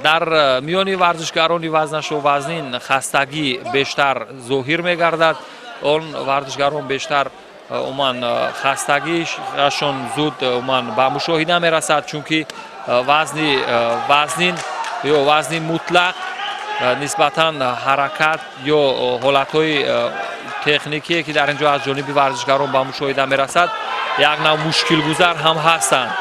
Дар миёни варзишгарони вазнашо вазнин хастагӣ бештар зоҳир мегардад. Он варзишгарон бештар умуман хастагиашон зуд умуман ба мушоҳида мерасад, чунки вазни вазнин ё вазни мутлақ нисбатан ҳаракат ё ҳолатҳои техникие, ки дар ин ҷо аз ҷониби варзишгарон ба мушоҳида мерасад, як нав мушкилгузар ҳам ҳастанд.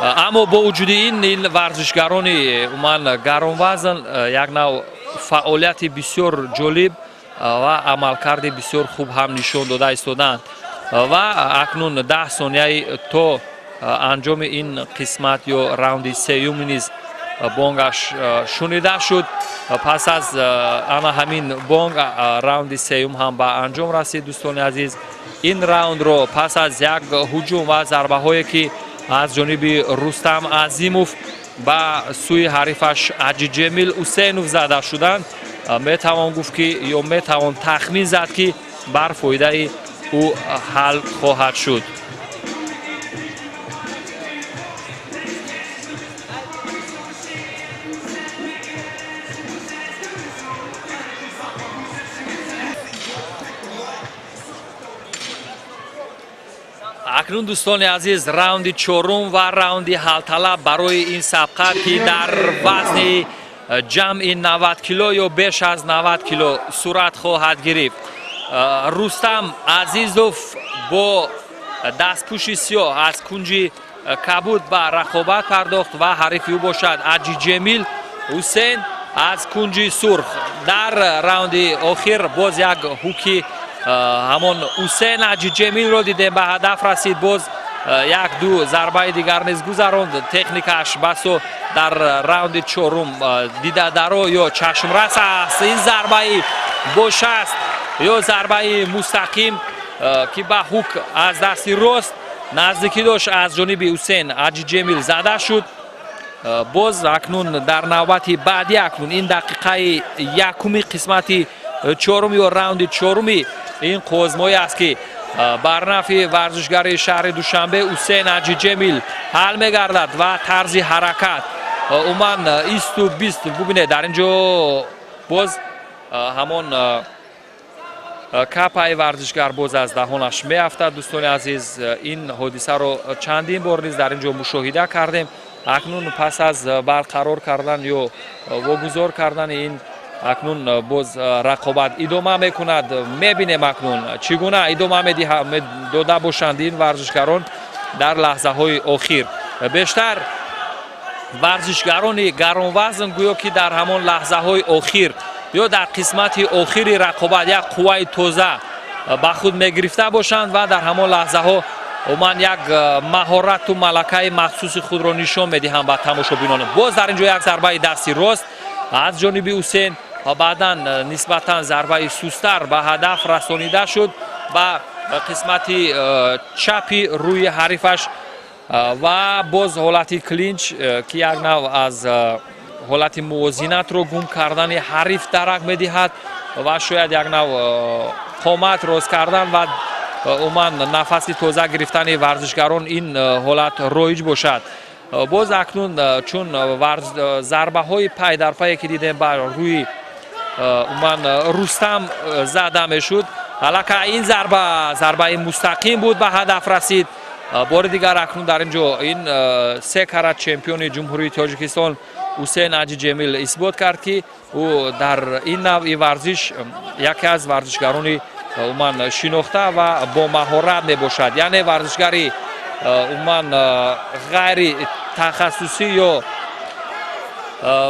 Аммо бо вуҷуди ин варзишгарони умуман гаронвазн як нав фаъолияти бисёр ҷолиб ва амалкарди бисёр хуб ҳам нишон дода истодаанд. Ва акнун 10 сонияи то анҷоми ин қисмат ё раунди сеюм низ бонгаш шунида шуд. Пас аз ана ҳамин бонг раунди сеюм ҳам ба анҷом расид. Дӯстони азиз, ин раундро пас аз як ҳуҷум ва зарбаҳое, ки аз ҷониби Рустам Азимов ба сӯи ҳарифаш Аҷиҷемил Ҳусейнов зада шуданд, метавон гуфт, ки ё метавон тахмин зад, ки бар фоидаи ӯ ҳал хоҳад шуд. Акнун, дӯстони азиз, раунди чорум ва раунди ҳалталаб барои ин сабқат, ки дар вазни ҷамъи 90 кило ё беш аз 90 кило сурат хоҳад гирифт. Рустам Азизов бо дастпӯши сиёҳ аз кунҷи кабуд ба рақобат пардохт ва ҳарифи ӯ бошад Аҷиҷемил Ҳусейн аз кунҷи сурх. Дар раунди охир боз як ҳуки ҳамон Ҳусейн Аҷиҷемилро дидем, ба ҳадаф расид. Боз як ду зарбаи дигар низ гузаронд. Техникааш басо дар раунди чорум дидадаро ё чашмрас аст. Ин зарбаи бошаст ё зарбаи мустақим, ки ба ҳук аз дасти рост наздикӣ дошт, аз ҷониби Ҳусейн Аҷиҷемил зада шуд. Боз акнун дар навбати баъдӣ, акнун ин дақиқаи якуми қисмати чорум ё раунди чоруми ин қӯзмоӣ аст, ки бар нафи варзишгари шаҳри Душанбе Ҳусейн Аҷиҷемил ҳал мегардад. Ва тарзи ҳаракат умуман исту бист бубинед. Дар ин ҷо боз ҳамон капаи варзишгар боз аз даҳонаш меафтад. Дӯстони азиз, ин ҳодисаро чандин бор низ дар ин ҷо мушоҳида кардем. Акнун пас аз барқарор кардан ё вогузор кардани ин, акнун боз рақобат идома мекунад. Мебинем, акнун чӣ гуна идома дода бошанд ин варзишгарон дар лаҳзаҳои охир. Бештар варзишгарони гаронвазн гӯё ки дар ҳамон лаҳзаҳои охир ё дар қисмати охири рақобат як қувваи тоза ба худ мегирифта бошанд ва дар ҳамон лаҳзаҳо умуман як маҳорату малакаи махсуси худро нишон медиҳанд ба тамошобинон. Боз дар ин ҷо як зарбаи дасти рост аз ҷониби Ҳусейн ва баъдан нисбатан зарбаи сустар ба ҳадаф расонида шуд ба қисмати чапи рӯи ҳарифаш. Ва боз ҳолати клинч, ки як нав аз ҳолати мувозинатро гум кардани ҳариф дарак медиҳад ва шояд як нав қомат рост кардан ва умуман нафаси тоза гирифтани варзишгарон ин ҳолат роиҷ бошад. Боз акнун чун зарбаҳои пай дар пае, ки дидем, ба рӯи умуман Рустам зада мешуд, аллакай ин зарба зарбаи мустақим буд, ба ҳадаф расид. Бори дигар акнун дар ин ҷо ин се карат чемпиони Ҷумҳурии Тоҷикистон Ҳусейн Аҷиҷемил исбот кард, ки ӯ дар ин навъи варзиш яке аз варзишгарони умуман шинохта ва бомаҳорат мебошад. Яъне варзишгари умуман ғайри тахассусӣ ё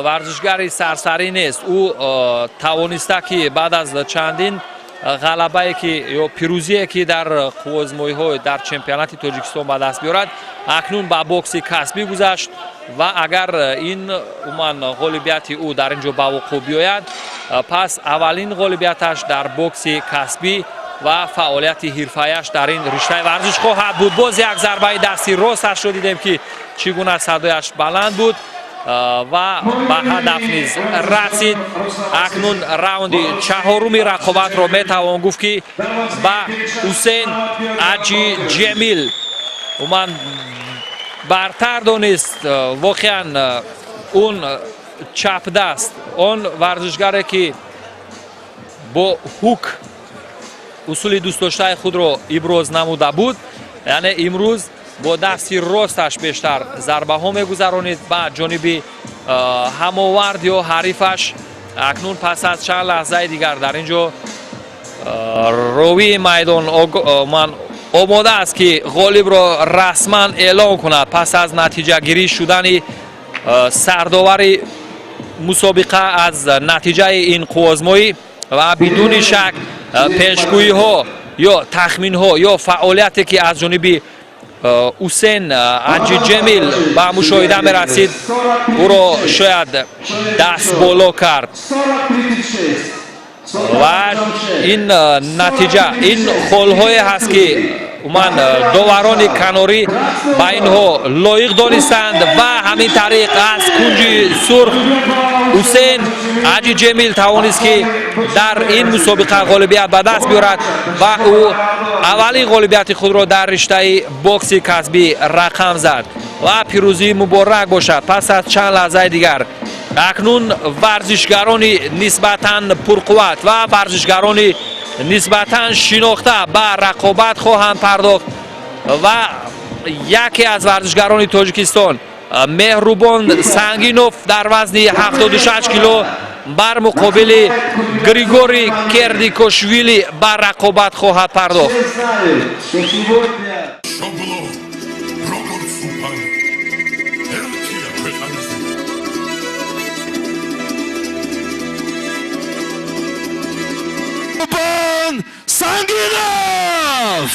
варзишгари сарсарӣ нест. Ӯ тавониста, ки баъд аз чандин ғалабае, ки ё пирӯзие, ки дар қуввозмоиҳо дар чемпионати Тоҷикистон ба даст биёрад, акнун ба бокси касбӣ гузашт. Ва агар ин умуман ғолибияти ӯ дар ин ҷо ба вуқӯъ биёяд, пас аввалин ғолибияташ дар бокси касбӣ ва фаъолияти ҳирфаяш дар ин риштаи варзиш хоҳад буд. Боз як зарбаи дасти росташро дидем, ки чӣ гуна садояш баланд буд ва ба ҳадаф низ расид. Акнун раунди чаҳоруми рақобатро метавон гуфт, ки ба Ҳусейн Аҷиҷемил умуман бартар донист. Воқеан он чапдаст, он варзишгаре, ки бо ҳук усули дӯстдоштаи худро иброз намуда буд, яъне имрӯз бо дасти росташ бештар зарбаҳо мегузаронид ба ҷониби ҳамовард ё ҳарифаш. Акнун пас аз чанд лаҳзаи дигар дар ин ҷо ровии майдон ман Омода аст, ки ғолибро расман эълон кунад пас аз натиҷагирӣ шудани сардовари мусобиқа аз натиҷаи ин қувваозмоӣ. Ва бидуни шак, пешгӯиҳо ё тахминҳо ё фаъолияте, ки аз ҷониби Ҳусен Аҷиҷемил ба мушоҳида мерасид, ӯро шояд даст боло кард. Ва ин натиҷа, ин холҳое ҳаст, ки умуман доварони канорӣ ба инҳо лоиқ донистанд. Ва ҳамин тариқ аз кунҷи сурх Ҳусейн Аҷиҷемил тавонист, ки дар ин мусобиқа ғолибият ба даст биёрад ва ӯ аввалин ғолибияти худро дар риштаи бокси касбӣ рақам зад. Ва пирӯзии муборак бошад. Пас аз чанд лаҳзаи дигар акнун варзишгарони нисбатан пурқувват ва варзишгарони нисбатан шинохта ба рақобат хоҳанд пардохт. Ва яке аз варзишгарони Тоҷикистон, Меҳрубон Сангинов, дар вазни 76 кило бар муқобили Григорий Кердикошвили ба рақобат хоҳад пардохт. შობლო როგორც უფალი ერთია ქვეყანაზე. Меҳрубон Сангинов.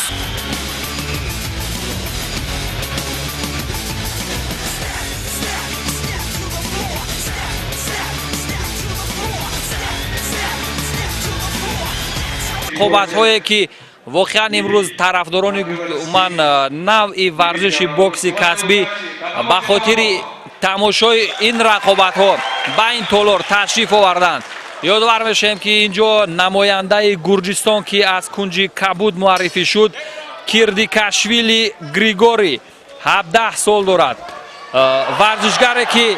Рақобатҳое, ки воқеан имрӯз тарафдорони умуман навъи варзиши бокси касбӣ ба хотири тамошои ин рақобатҳо ба ин толор ташриф оварданд. Ёдовар мешавем, ки ин ҷо намояндаи Гурҷистон, ки аз кунҷи кабуд муаррифӣ шуд, Кирдикашвили Григорий, 17 сол дорад, варзишгаре, ки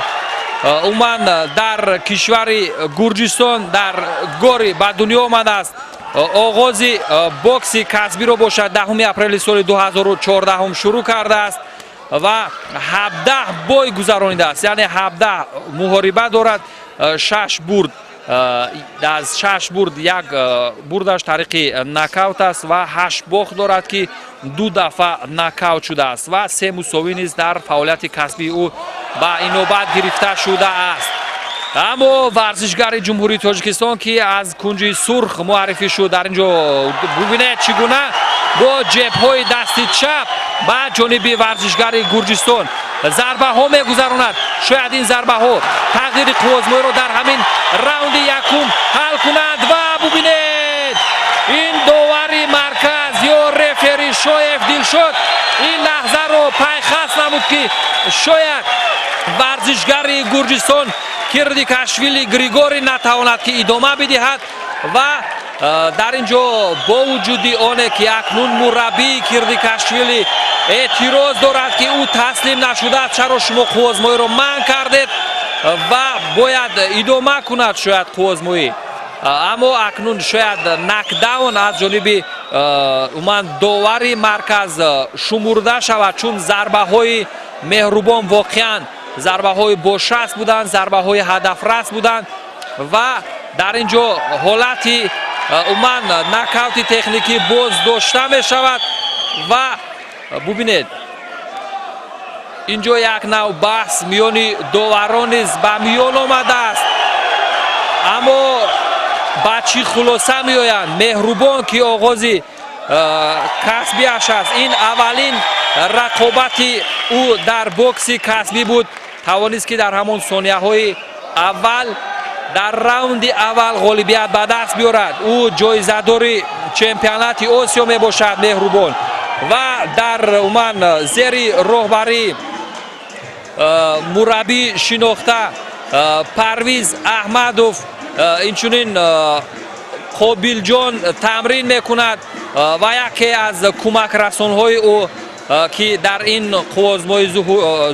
умуман дар кишвари Гурҷистон, дар Гори ба дунё омадааст. Оғози бокси касбиро бошад 10 апрели соли 2014 шурӯъ кардааст ва 17 бой гузаронидааст, яъне 17 муҳориба дорад, шаш бурд. Аз шаш бурд як бурдаш тариқи нокаут аст ва ҳашт бохт дорад, ки ду дафъа нокаут шудааст, ва се мусовӣ низ дар фаъолияти касбии ӯ ба инобат гирифта шудааст. Аммо варзишгари Ҷумҳурии Тоҷикистон, ки аз кунҷи сурх муаррифӣ шуд, дар ин ҷо бубинед, чӣ гуна бо ҷебҳои дасти чап ба ҷониби варзишгари Гурҷистон зарбаҳо мегузаронад. Шояд ин зарбаҳо тақдири қувваозмоиро дар ҳамин раунди якум ҳал кунанд. Ва бубинед, ин довари марказ ё рефери Шоев Дилшод ин лаҳзаро пайхас намуд, ки шояд варзишгари Гурҷистон Кирдикашвили Григорий натавонад, ки идома бидиҳад. Ва дар ин ҷо, бо вуҷуди оне ки акнун мураббии Кирдикашвили эътироз дорад, ки ӯ таслим нашудааст, чаро шумо қувваозмоиро манъ кардед ва бояд идома кунад шояд қувваозмоӣ. Аммо акнун шояд нокдаун аз ҷониби умуман довари марказ шумурда шавад, чун зарбаҳои Меҳрубон воқеан зарбаҳои бошаст буданд, зарбаҳои ҳадафрас буданд. Ва дар ин ҷо ҳолати умуман нокаути техникӣ боз дошта мешавад. Ва бубинед, ин ҷо як нав баҳс миёни доварон низ ба миён омадааст. Аммо ба чӣ хулоса меоянд? Меҳрубон, ки оғози касбиаш аст, ин аввалин рақобати ӯ дар бокси касбӣ буд, тавонист, ки дар ҳамон сонияҳои аввал, дар раунди аввал ғолибият ба даст биёрад. Ӯ ҷоизадори чемпионати Осиё мебошад, Меҳрубон, ва дар умуман зери роҳбарии мураббӣ шинохта Парвиз Аҳмадов, инчунин Қобилҷон тамрин мекунад. Ва яке аз кӯмакрасонҳои ӯ, ки дар ин қувваозмоӣ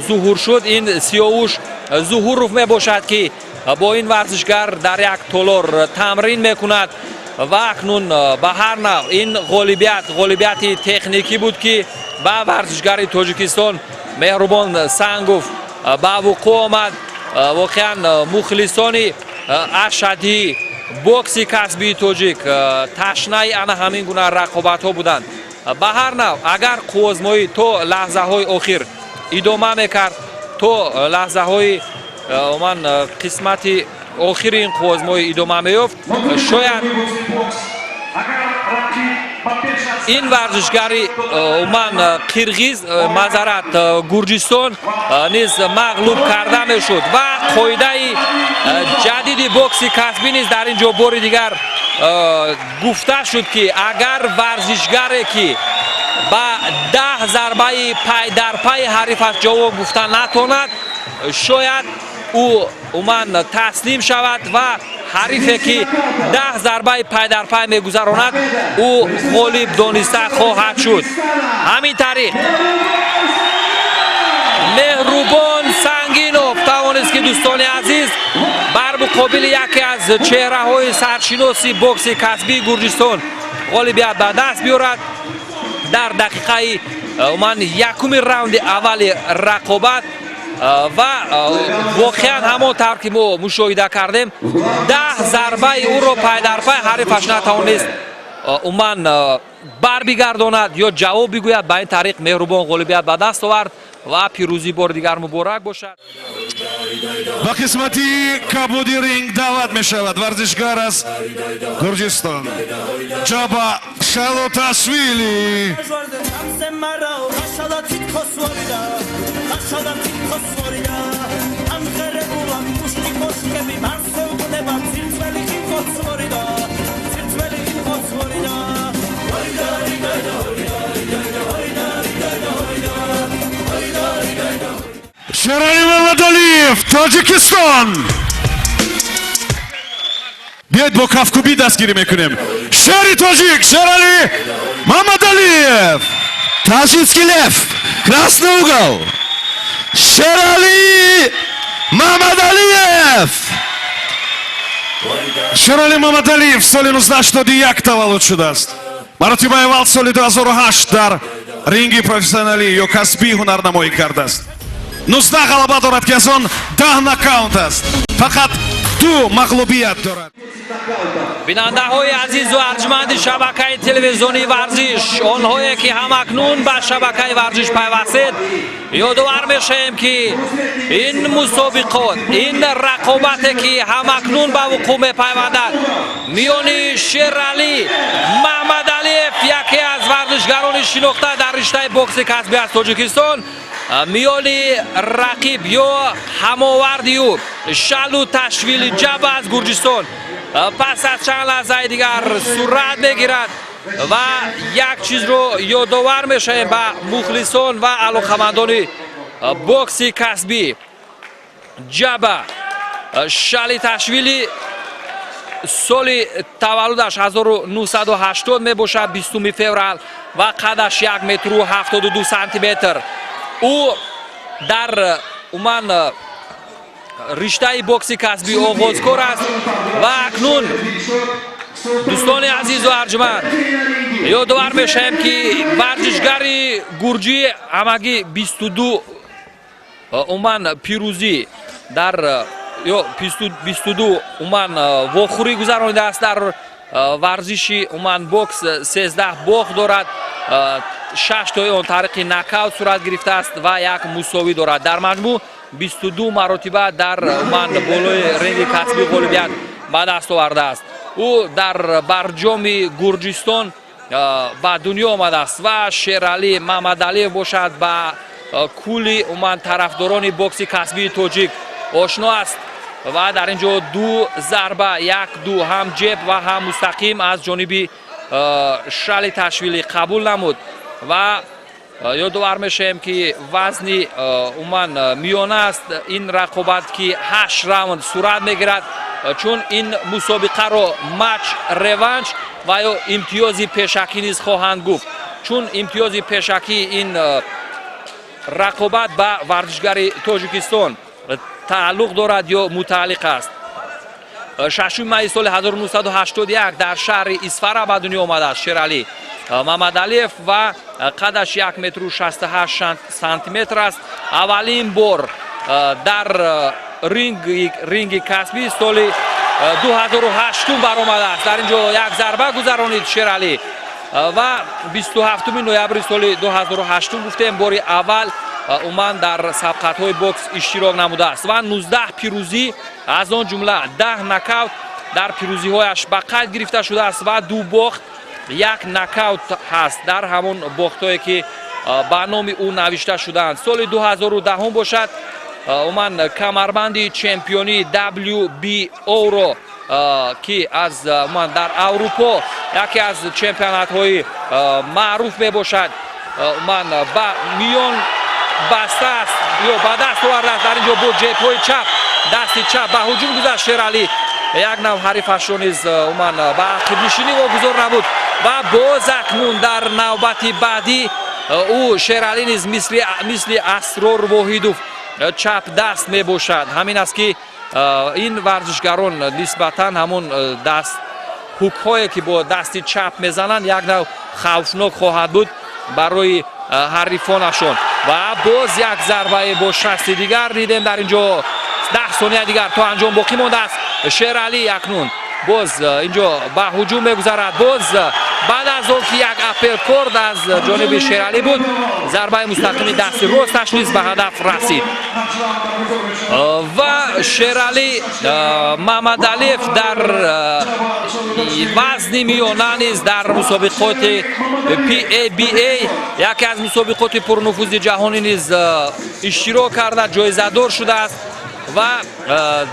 зуҳур шуд, ин Сиёвуш Зуҳуров мебошад, ки бо ин варзишгар дар як толор тамрин мекунад. Ва акнун ба ҳар нав ин ғолибият ғолибияти техникӣ буд, ки ба варзишгари Тоҷикистон Меҳрубон Сангов ба вуқӯъ омад. Воқеан, мухлисони ашаддии бокси касбии тоҷик ташнаи ана ҳамин гуна рақобатҳо буданд. Ба ҳар нав, агар қувваозмоӣ то лаҳзаҳои охир идома мекард, то лаҳзаҳои умуман қисмати охири ин қувваозмоӣ идома меёфт, шояд ин варзишгари умуман қирғиз, маъзарат, Гурҷистон низ мағлуб карда мешуд. Ва қоидаи ҷадиди бокси касбӣ низ дар ин ҷо бори дигар гуфта шуд, ки агар варзишгаре ки ба 10 зарбаи пайдарпайи ҳарифаш ҷавоб гуфта натонад, шояд ӯ умуман таслим шавад ва ҳарифе ки 10 зарбаи пайдарпай мегузаронад, ӯ ғолиб дониста хоҳад шуд. Ҳамин тариқ, Меҳрубон Сангинов тавонист ки, дӯстони азиз, бар муқобили яке аз чеҳраҳои саршиноси бокси касбии Гурҷистон ғолибият ба даст биёрад дар дақиқаи умуман якуми раунди аввали рақобат. Ва воқеан ҳамон тавр ки мо мушоҳида кардем, 10 зарбаи ӯро пайдарпай ҳарифаш натавонист умуман барбигардонад ё ҷавоб бигӯяд. Ба ин тариқ Меҳрубон ғолибият ба даст овард ва пирӯзӣ бори дигар муборак бошад. Ба қисмати кабуди ринг даъват мешавад варзишгар аз Гурҷистон Ҷаба Шалоташвили. Шерали Мамадалиев, Тоҷикистон. Биёед, бо кафкубӣ дастгирӣ мекунем шери тоҷик Шерали Мамадалиев. Таджикский лев, красный угол. Шерали Мамадалиев! Шерали Мамадалиев соли 1981 таваллуд шудааст. Маротибаи аввал соли 2008 дар ринги профессионалӣ ё касбӣ ҳунарнамоӣ кардааст. 19 ғалаба дорад, ки аз он 10 нокаут аст, фақат ду мағлубият дорад. Бинандаҳои азизу арҷманди шабакаи телевизионии Варзиш, онҳое ки ҳамакнун ба шабакаи Варзиш пайвастед, ёдовар мешавем, ки ин мусобиқот, ин рақобате ки ҳамакнун ба вуқӯъ мепайвандад миёни Шералӣ Маҳмадалиев, яке аз варзишгарони шинохта дар риштаи бокси касбӣ аз Тоҷикистон, миёни рақиб ё ҳамоварди ӯ Шалуташвили Ҷаба аз Гурҷистон пас аз чанд лаҳзаи дигар сурат мегирад. Ва як чизро ёдовар мешавем ба мухлисон ва алоқамандони бокси касбӣ: Ҷаба Шалиташвили соли таваллудаш 1980 мебошад, 20 феврал, ва қадаш 1 метру 72 сантиметр. Ӯ дар умуман риштаи бокси касбӣ оғозкор аст. Ва акнун, дӯстони азизу арҷманд, ёдовар мешавем, ки варзишгари гурҷӣ ҳамагӣ 22 умуман пирӯзӣ дар ё 22 умуман вохӯрӣ гузаронидааст дар варзиши умуман бокс, 13 бохт дорад, шаш тои он тариқи нокаут сурат гирифтааст ва як мусовӣ дорад. Дар маҷмӯъ 22 маротиба дар умуман болои ринги касбӣ ғолибият ба даст овардааст. Ӯ дар барҷоми Гурҷистон ба дунё омадааст ва Шералӣ Маҳмадалиев бошад, ба кулли умуман тарафдорони бокси касбии тоҷик ошно аст. Ва дар ин ҷо ду зарба, як, ду, ҳам ҷеб ва ҳам мустақим аз ҷониби Шалиташвили қабул намуд. Ва ёдовар мешавем, ки вазни умуман миёна аст ин рақобат, ки ҳашт раунд сурат мегирад, чун ин мусобиқаро матч реванш ва ё имтиёзи пешакӣ низ хоҳанд гуфт, чун имтиёзи пешакии ин рақобат ба варзишгари Тоҷикистон тааллуқ дорад ё мутааллиқ аст. 6 майи соли 1981 дар шаҳри Исфара ба дунё омадааст Шералӣ Мамадалиев ва қадаш 1 метру 68 сантиметр аст. Аввалин бор дар ринги касбӣ соли 2008 баромадааст. Дар ин ҷо як зарба гузаронид Шералӣ. Ва 27 ноябри соли 2008, гуфтем, бори аввал умуман дар сабқатҳои бокс иштирок намудааст ва 19 пирӯзӣ, аз он ҷумла 10 нокаут дар пирӯзиҳояш ба қайд гирифта шудааст ва ду бохт, як нокаут ҳаст дар ҳамон бохтҳое, ки ба номи ӯ навишта шудаанд. Соли 2010 бошад, умуман камарбанди чемпионии WBO-ро, ки аз умуман дар Аврупо яке аз чемпионатҳои маъруф мебошад, умуман ба миён бастааст ё ба даст овардааст. Дар ин ҷо бо ҷебҳои чап, дасти чап ба ҳуҷум гузашт Шералӣ. Як нав ҳарифашро низ умуман ба ақибнишинӣ вогузор набуд ва боз акнун дар навбати баъдӣ ӯ, Шералӣ низ мисли Асрор Воҳидов чап даст мебошад. Ҳамин аст, ки ин варзишгарон нисбатан ҳамон даст ҳукҳое, ки бо дасти чап мезананд, як нав хавфнок хоҳад буд барои ҳарифонашон. Ва боз як зарбае бо шасти дигар дидем дар ин ҷо. 10 сония дигар то анҷом боқӣ мондааст. Шералӣ акнун боз инҷо ба ҳуҷум мегузарад. Боз баъд аз он ки як апперкот аз ҷониби Шералӣ буд, зарбаи мустақими дасти росташ низ ба ҳадаф расид ва Шералӣ Мамадалиев дар вазни миёна низ дар мусобиқоти PABA, яке аз мусобиқоти пурнуфузи ҷаҳонӣ низ иштирок карда, ҷоизадор шудааст ва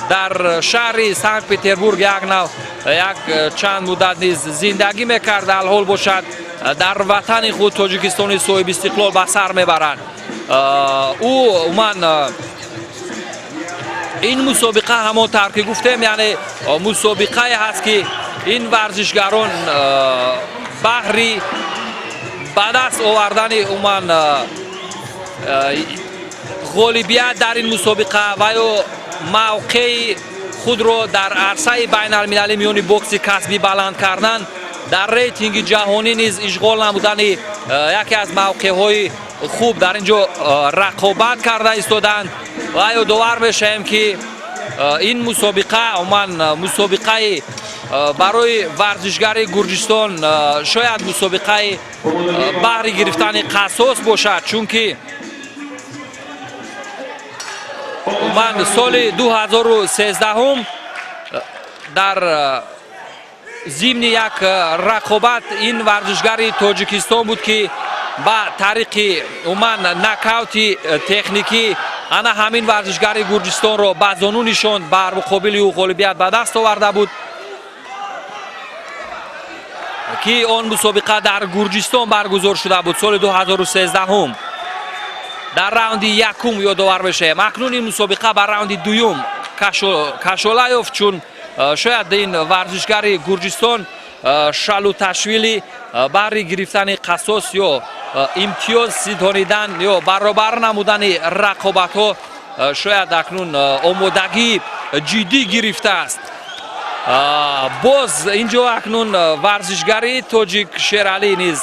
дар шаҳри Санкт Петербург як нав як чанд муддат низ зиндагӣ мекард. Алҳол бошад, дар ватани худ, Тоҷикистони соҳибистиқлол, ба сар мебарад. Ӯ умуман ин мусобиқа, ҳамон тавр ки гуфтем, яъне мусобиқае ҳаст, ки ин варзишгарон баҳри ба даст овардани умуман ғолибият дар ин мусобиқа ва ё мавқеи худро дар арсаи байналмилалӣ миёни бокси касбӣ баланд кардан, дар рейтинги ҷаҳонӣ низ ишғол намудани яке аз мавқеъҳои хуб дар ин ҷо рақобат карда истодаанд. Ва ёдовар мешавем, ки ин мусобиқа умуман мусобиқаи барои варзишгари Гурҷистон шояд мусобиқаи баҳри гирифтани қасос бошад, чунки ман соли 2013 дар зимни як рақобат ин варзишгари Тоҷикистон буд, ки ба тариқи умуман нокаути техникӣ ана ҳамин варзишгари Гурҷистонро ба зону нишонд, бар муқобили ӯ ғолибият ба даст оварда буд, ки он мусобиқа дар Гурҷистон баргузор шуда буд соли 2013 дар раунди якум. Ёдовар мешавем, акнун ин мусобиқа ба раунди дуюм кашолаёфт, чун шояд ин варзишгари Гурҷистон Шалуташвили баҳри гирифтани қасос ё имтиёз ситонидан ё баробар намудани рақобатҳо шояд акнун омодагии ҷиддӣ гирифтааст. Боз инҷо акнун варзишгари тоҷик Шералӣ низ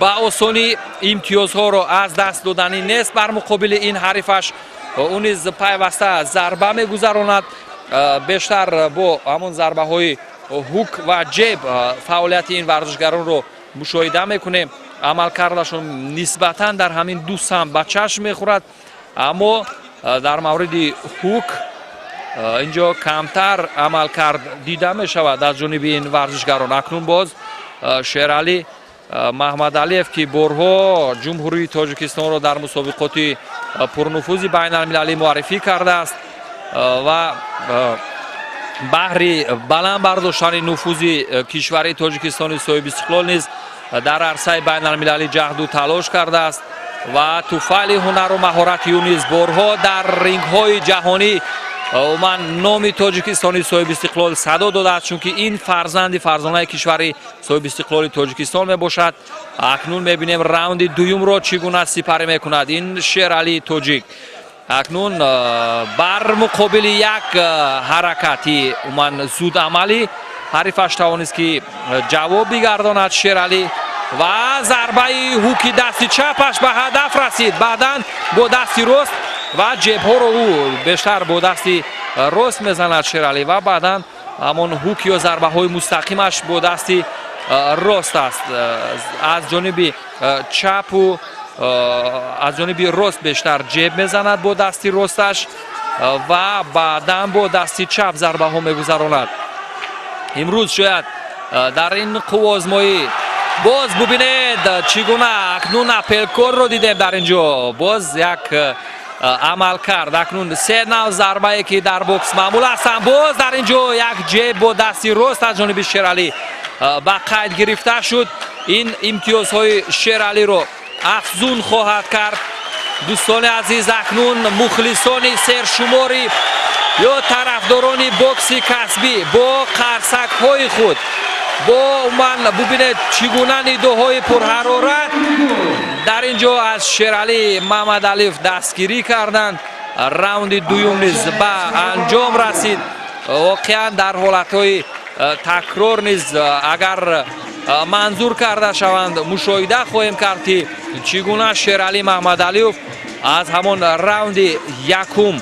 ба осонӣ имтиёзҳоро аз даст доданӣ нест бар муқобили ин ҳарифаш. Ӯ низ пайваста зарба мегузаронад, бештар бо ҳамон зарбаҳои ҳук ва ҷеб. Фаъолияти ин варзишгаронро мушоҳида мекунем, амалкардашон нисбатан дар ҳамин ду самт ба чашм мехӯрад, аммо дар мавриди ҳук инҷо камтар амалкард дида мешавад аз ҷониби ин варзишгарон. Акнун боз Шералӣ Маҳмадалиев, ки борҳо Ҷумҳурии Тоҷикистонро дар мусобиқоти пурнуфузи байналмилалӣ муаррифӣ кардааст ва баҳри баланд бардоштани нуфузи кишвари Тоҷикистони соҳибистиқлол низ дар арсаи байналмилалӣ ҷаҳду талош кардааст ва туфайли ҳунару маҳорати ӯ низ борҳо дар рингҳои ҷаҳонӣ умуман номи Тоҷикистони соҳибистиқлол садо додааст, чунки ин фарзанди фарзонаи кишвари соҳибистиқлоли Тоҷикистон мебошад. Акнун мебинем, раунди дуюмро чӣ гуна сипарӣ мекунад ин Шералии тоҷик. Акнун бар муқобили як ҳаракати умуман зудамалӣ ҳарифаш тавонист, ки ҷавоб бигардонад Шералӣ ва зарбаи ҳуки дасти чапаш ба ҳадаф расид. Баъдан бо дасти рост ва ҷебҳоро ӯ бештар бо дасти рост мезанад, Шералӣ, ва баъдан ҳамон ҳук ё зарбаҳои мустақимаш бо дасти рост аст. Аз ҷониби чапу аз ҷониби рост бештар ҷеб мезанад бо дасти росташ ва баъдан бо дасти чап зарбаҳо мегузаронад. Имрӯз шояд дар ин қувваозмоӣ боз бубинед, чӣ гуна акнун апперкотро дидем дар ин ҷо, боз як амал кард. Акнун се нав зарбае, ки дар бокс маъмул ҳастанд. Боз дар ин ҷо як ҷеб бо дасти рост аз ҷониби Шералӣ ба қайд гирифта шуд. Ин имтиёзҳои Шералиро афзун хоҳад кард. Дӯстони азиз, акнун мухлисони сершумори ё тарафдорони бокси касбӣ бо қарсакҳои худ, бо ман бубинед, чӣ гуна нидоҳои пурҳарорат дар ин ҷо аз Шералӣ Мамадалиев дастгирӣ карданд. Раунди дуюм низ ба анҷом расид. Воқеан, дар ҳолатҳои такрор низ агар манзур карда шаванд, мушоҳида хоҳем кард, ки чӣ гуна Шералӣ Маҳмадалиев аз ҳамон раунди якум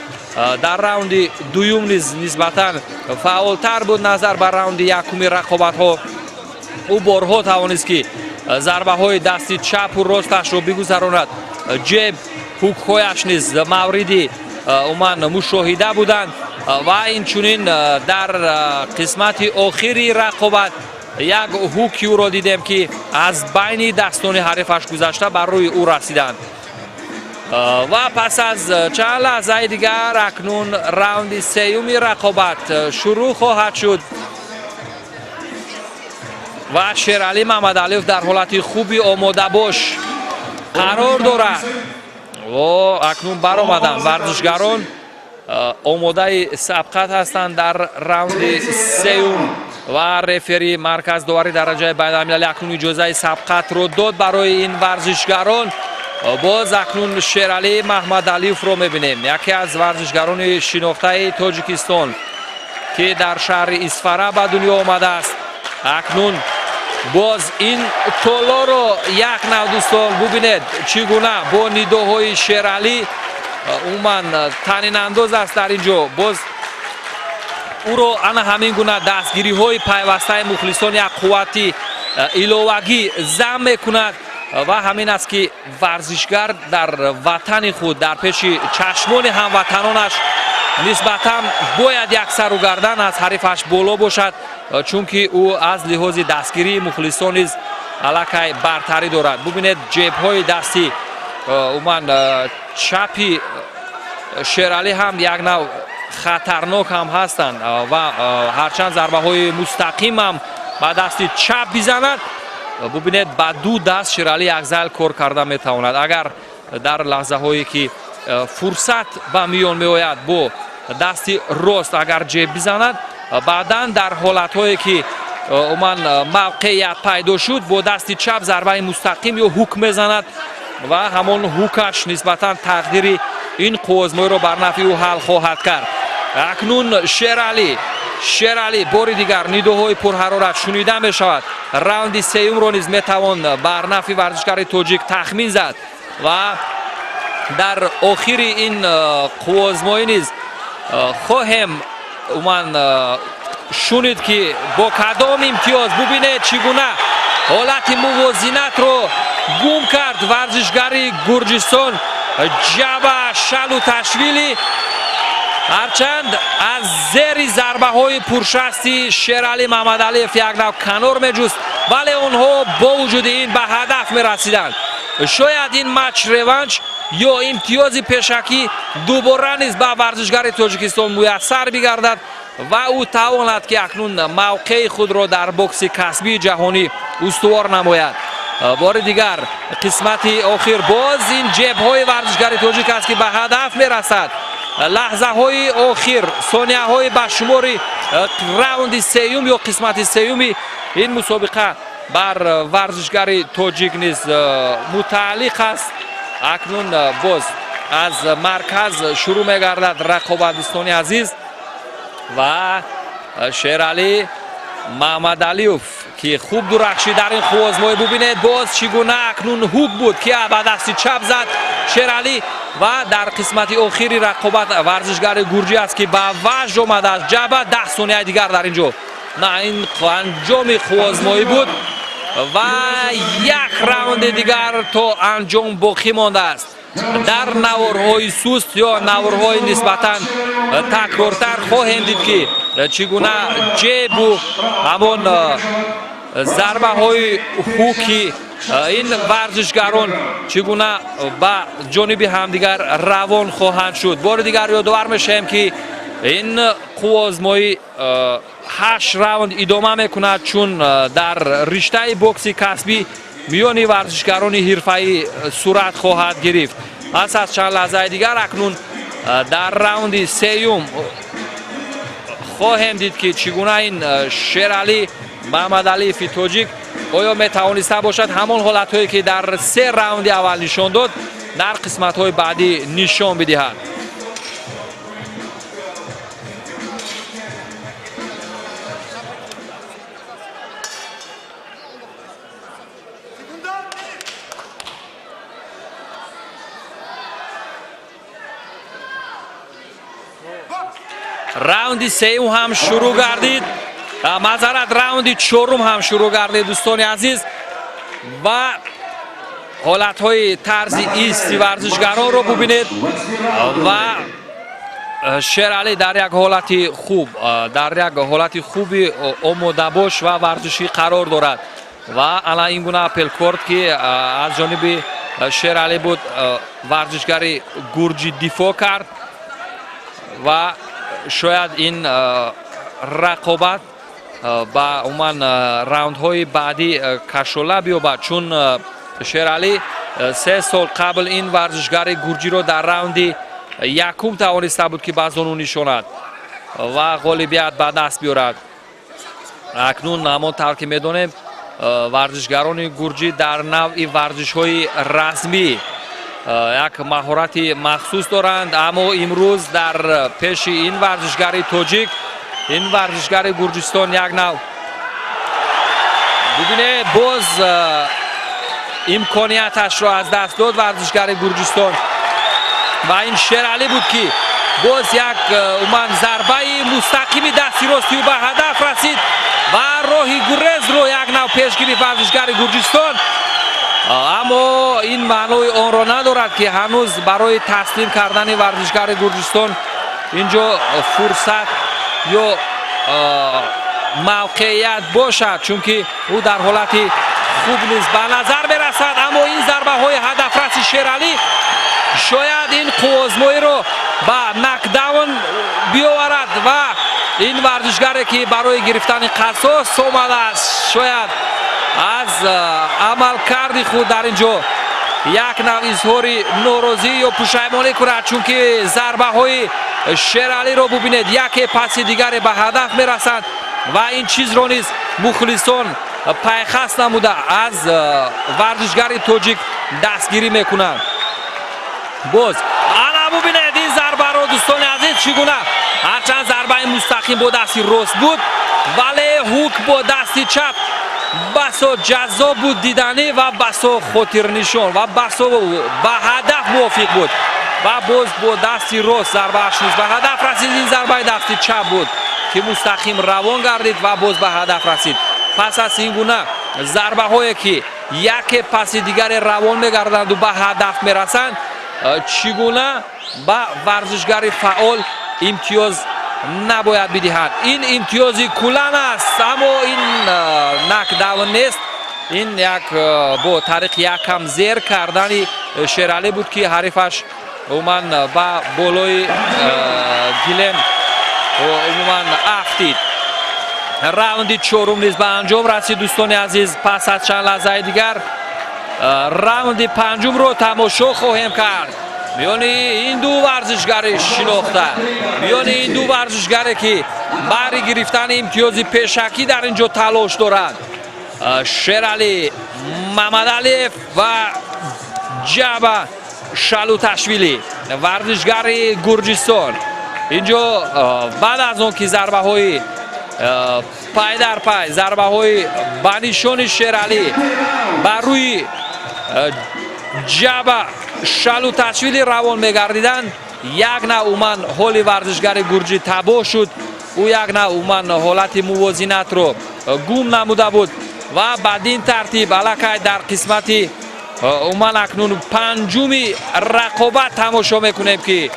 дар раунди дуюм низ нисбатан фаъолтар буд назар ба раунди якуми рақобатҳо. Ӯ борҳо тавонист, ки зарбаҳои дасти чапу росташро бигузаронад. Ҷеб, ҳукҳояш низ мавриди умуман мушоҳида буданд ва инчунин дар қисмати охири рақобат як ҳуки ӯро дидем, ки аз байни дастони ҳарифаш гузашта, бар рӯи ӯ расиданд. Ва пас аз чанд лаҳзаи дигар акнун раунди сеюми рақобат шурӯъ хоҳад шуд ва Шералӣ Маҳмадалиев дар ҳолати хуби омодабош қарор дорад. О, акнун баромаданд варзишгарон, омодаи сабқат ҳастанд дар раунди сеюм ва рефери марказ довари дараҷаи байналмилалӣ акнун иҷозаи сабқатро дод барои ин варзишгарон. Боз акнун Шералӣ Маҳмадалиевро мебинем, яке аз варзишгарони шинохтаи Тоҷикистон, ки дар шаҳри Исфара ба дунё омадааст. Акнун боз ин толоро як нав, дӯстон, бубинед, чӣ гуна бо нидоҳои Шералӣ умуман танинандоз аст дар ин ҷо. Боз ӯро ана ҳамин гуна дастгириҳои пайвастаи мухлисон як қуввати иловагӣ зам мекунад. Ва ҳамин аст, ки варзишгар дар ватани худ, дар пеши чашмони ҳамватанонаш нисбатан бояд як сару гардан аз ҳарифаш боло бошад, чунки ӯ аз лиҳози дастгирии мухлисон низ аллакай бартарӣ дорад. Бубинед, ҷебҳои дасти умуман чапи Шералӣ ҳам як нав хатарнок ҳам ҳастанд ва ҳарчанд зарбаҳои мустақим ҳам ба дасти чап бизанад, бубинед, ба ду даст Шералӣ якзайл кор карда метавонад. Агар дар лаҳзаҳое ки фурсат ба миён меояд, бо дасти рост агар ҷеб бизанад, баъдан дар ҳолатҳое ки умуман мавқеият пайдо шуд, бо дасти чап зарбаи мустақим ё ҳук мезанад ва ҳамон ҳукаш нисбатан тақдири ин қувваозмоиро бар нафъи ӯ ҳал хоҳад кард. Акнун Шералӣ, Шералӣ, бори дигар нидоҳои пурҳарорат шунида мешавад. Раунди сеюмро низ метавон бар нафъи варзишгари тоҷик тахмин зад ва дар охири ин қувваозмоӣ низ хоҳем умуман шунид, ки бо кадом имтиёз. Бубинед, чӣ гуна ҳолати мувозинатро гум кард варзишгари Гурҷистон Ҷаба Шалуташвили. Ҳарчанд аз зери зарбаҳои пуршасти Шералӣ Маҳмадалиев як нав канор меҷуст, вале онҳо бо вуҷуди ин ба ҳадаф мерасиданд. Шояд ин матч реванш ё имтиёзи пешакӣ дубора низ ба варзишгари Тоҷикистон муяссар бигардад ва ӯ тавонад, ки акнун мавқеи худро дар бокси касбии ҷаҳонӣ устувор намояд. Бори дигар қисмати охир боз ин ҷебҳои варзишгари тоҷик аст, ки ба ҳадаф мерасад. Лаҳзаҳои охир, сонияҳои ба шумори раунди сеюм ё қисмати сеюми ин мусобиқа бар варзишгари тоҷик низ мутааллиқ аст. Акнун боз аз марказ шурӯъ мегардад рақобат, дӯстони азиз. Ва Шералӣ Маҳмадалиев, ки хуб дурахшид дар ин қувваозмоӣ. Бубинед, боз чӣ гуна акнун ҳук буд, ки ба дасти чап зад Шералӣ. Ва дар қисмати охири рақобат варзишгари гурҷӣ аст, ки ба ваҷд омадааст. Ҷаба, 10 сонияи дигар дар ин ҷо. На, ин анҷоми қувваозмоӣ буд. Ва як раунди дигар то анҷом боқӣ мондааст. Дар наворҳои суст ё наворҳои нисбатан такрортар хоҳем дид, ки чӣ гуна ҷебу ҳамон зарбаҳои хуки ин варзишгарон чӣ гуна ба ҷониби ҳамдигар равон хоҳанд шуд. Бори дигар ёдовар мешавем, ки ин қувваозмоӣ ҳашт раунд идома мекунад, чун дар риштаи бокси касбӣ миёни варзишгарони ҳирфаӣ сурат хоҳад гирифт. Пас аз чанд лаҳзаи дигар акнун дар раунди сеюм хоҳем дид, ки чӣ гуна ин Шералӣ Маҳмадалиеви тоҷик оё метавониста бошад ҳамон ҳолатҳое, ки дар се раунди аввал нишон дод, дар қисматҳои баъдӣ нишон бидиҳад. Раунди сеюм ҳам шурӯъ гардид, маъзарат, раунди чорум ҳам шурӯъ гардид, дӯстони азиз, ва ҳолатҳои тарзи исти варзишгаронро бубинед. Ва Шералӣ дар як ҳолати хуб, дар як ҳолати хуби омодабош ва варзишӣ қарор дорад. Ва ана ин гуна апперкот, ки аз ҷониби Шералӣ буд, варзишгари гурҷӣ дифоъ кард ва шояд ин рақобат ба умуман раундҳои баъдӣ кашола биёбад, чун Шералӣ 3 сол қабл ин варзишгари гурҷиро дар раунди якум тавониста буд, ки ба зону нишонад ва ғолибият ба даст биёрад. Акнун ҳамон тавр ки медонем, варзишгарони гурҷӣ дар навъи варзишҳои расмӣ як маҳорати махсус доранд, аммо имрӯз дар пеши ин варзишгари тоҷик, ин варзишгари Гурҷистон як нав бубинед, боз имконияташро аз даст дод варзишгари Гурҷистон. Ва ин Шералӣ буд, ки боз як умуман зарбаи мустақими дасти рости ӯ ба ҳадаф расид ва роҳи гурезро як нав пеш гирифт варзишгари Гурҷистон. Аммо ин маънои онро надорад, ки ҳанӯз барои таслим кардани варзишгари Гурҷистон инҷо фурсат ё мавқеият бошад, чунки ӯ дар ҳолати хуб низ ба назар мерасад. Аммо ин зарбаҳои ҳадафраси Шералӣ шояд ин қувваозмоиро ба нокдаун биёварад ва ин варзишгаре, ки барои гирифтани қасос омадааст, шояд аз амалкарди худ дар ин ҷо як нав изҳори норозӣ ё пушаймонӣ кунад, чунки зарбаҳои Шералиро бубинед, яке паси дигаре ба ҳадаф мерасанд ва ин чизро низ мухлисон пайхас намуда аз варзишгари тоҷик дастгирӣ мекунанд. Боз ана бубинед ин зарбаро, дӯстони азиз, чӣ гуна, ҳарчанд зарбаи мустақим бо дасти рост буд, вале ҳук бо дасти чап басо ҷаззоб буд, диданӣ ва басо хотирнишон ва басо ба ҳадаф мувофиқ буд. Ва боз бо дасти рост зарбааш низ ба ҳадаф расид. Ин зарбаи дасти чап буд, ки мустақим равон гардид ва боз ба ҳадаф расид. Пас аз ин гуна зарбаҳое, ки яке паси дигаре равон мегарданду ба ҳадаф мерасанд, чӣ гуна ба варзишгари фаъол имтиёз набояд бидиҳад? Ин имтиёзи куллан аст, аммо ин нокдаун нест. Ин як бо тариқи якам зер кардани Шералӣ буд, ки ҳарифаш умуман ба болои гилем умуман афтид. Раунди чорум низ ба анҷом расид, дӯстони азиз. Пас аз чанд лаҳзаи дигар раунди панҷумро тамошо хоҳем кард миёни ин ду варзишгари шинохта, миёни ин ду варзишгаре, ки баҳри гирифтани имтиёзи пешакӣ дар ин ҷо талош дорад: Шералӣ Мамадалиев ва Ҷаба Шалуташвили, варзишгари Гурҷистон. Инҷо баъд аз он ки зарбаҳои пай дар пай, зарбаҳои ба нишони Шералӣ бар рӯи Ҷаба Шалуташвили равон мегардиданд, як нав умуман ҳоли варзишгари гурҷӣ табоҳ шуд. Ӯ як нав умуман ҳолати мувозинатро гум намуда буд. Ва бадин тартиб аллакай дар қисмати умуман акнун панҷуми рақобат тамошо мекунем, ки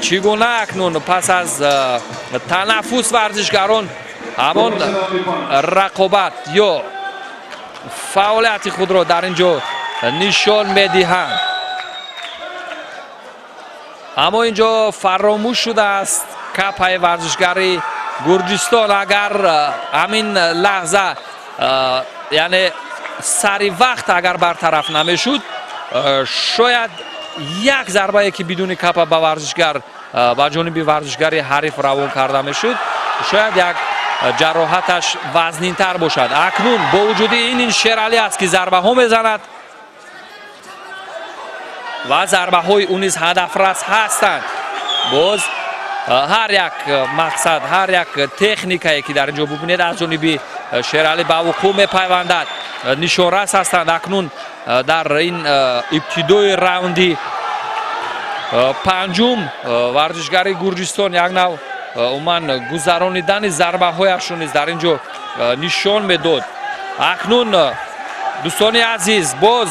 чӣ гуна акнун пас аз танаффус варзишгарон ҳамон рақобат ё фаъолияти худро дар ин ҷо нишон медиҳанд. Аммо ин ҷо фаромӯш шудааст капаи варзишгари Гурҷистон. Агар ҳамин лаҳза, яъне сари вақт агар бартараф намешуд, шояд як зарбае, ки бидуни капа ба варзишгар, ба ҷониби варзишгари ҳариф равон карда мешуд, шояд як ҷароҳаташ вазнинтар бошад. Акнун бо вуҷуди ин, ин Шералӣ аст, ки зарбаҳо мезанад ва зарбаҳои ӯ низ ҳадафрас ҳастанд. Боз ҳар як мақсад, ҳар як техникае, ки дар ин ҷо бубинед, аз ҷониби Шералӣ ба вуқӯъ мепайвандад, нишонрас ҳастанд. Акнун дар ин ибтидои раунди панҷум варзишгари Гурҷистон як нав умуман гузаронидани зарбаҳояшро низ дар ин ҷо нишон медод. Акнун, дӯстони азиз, боз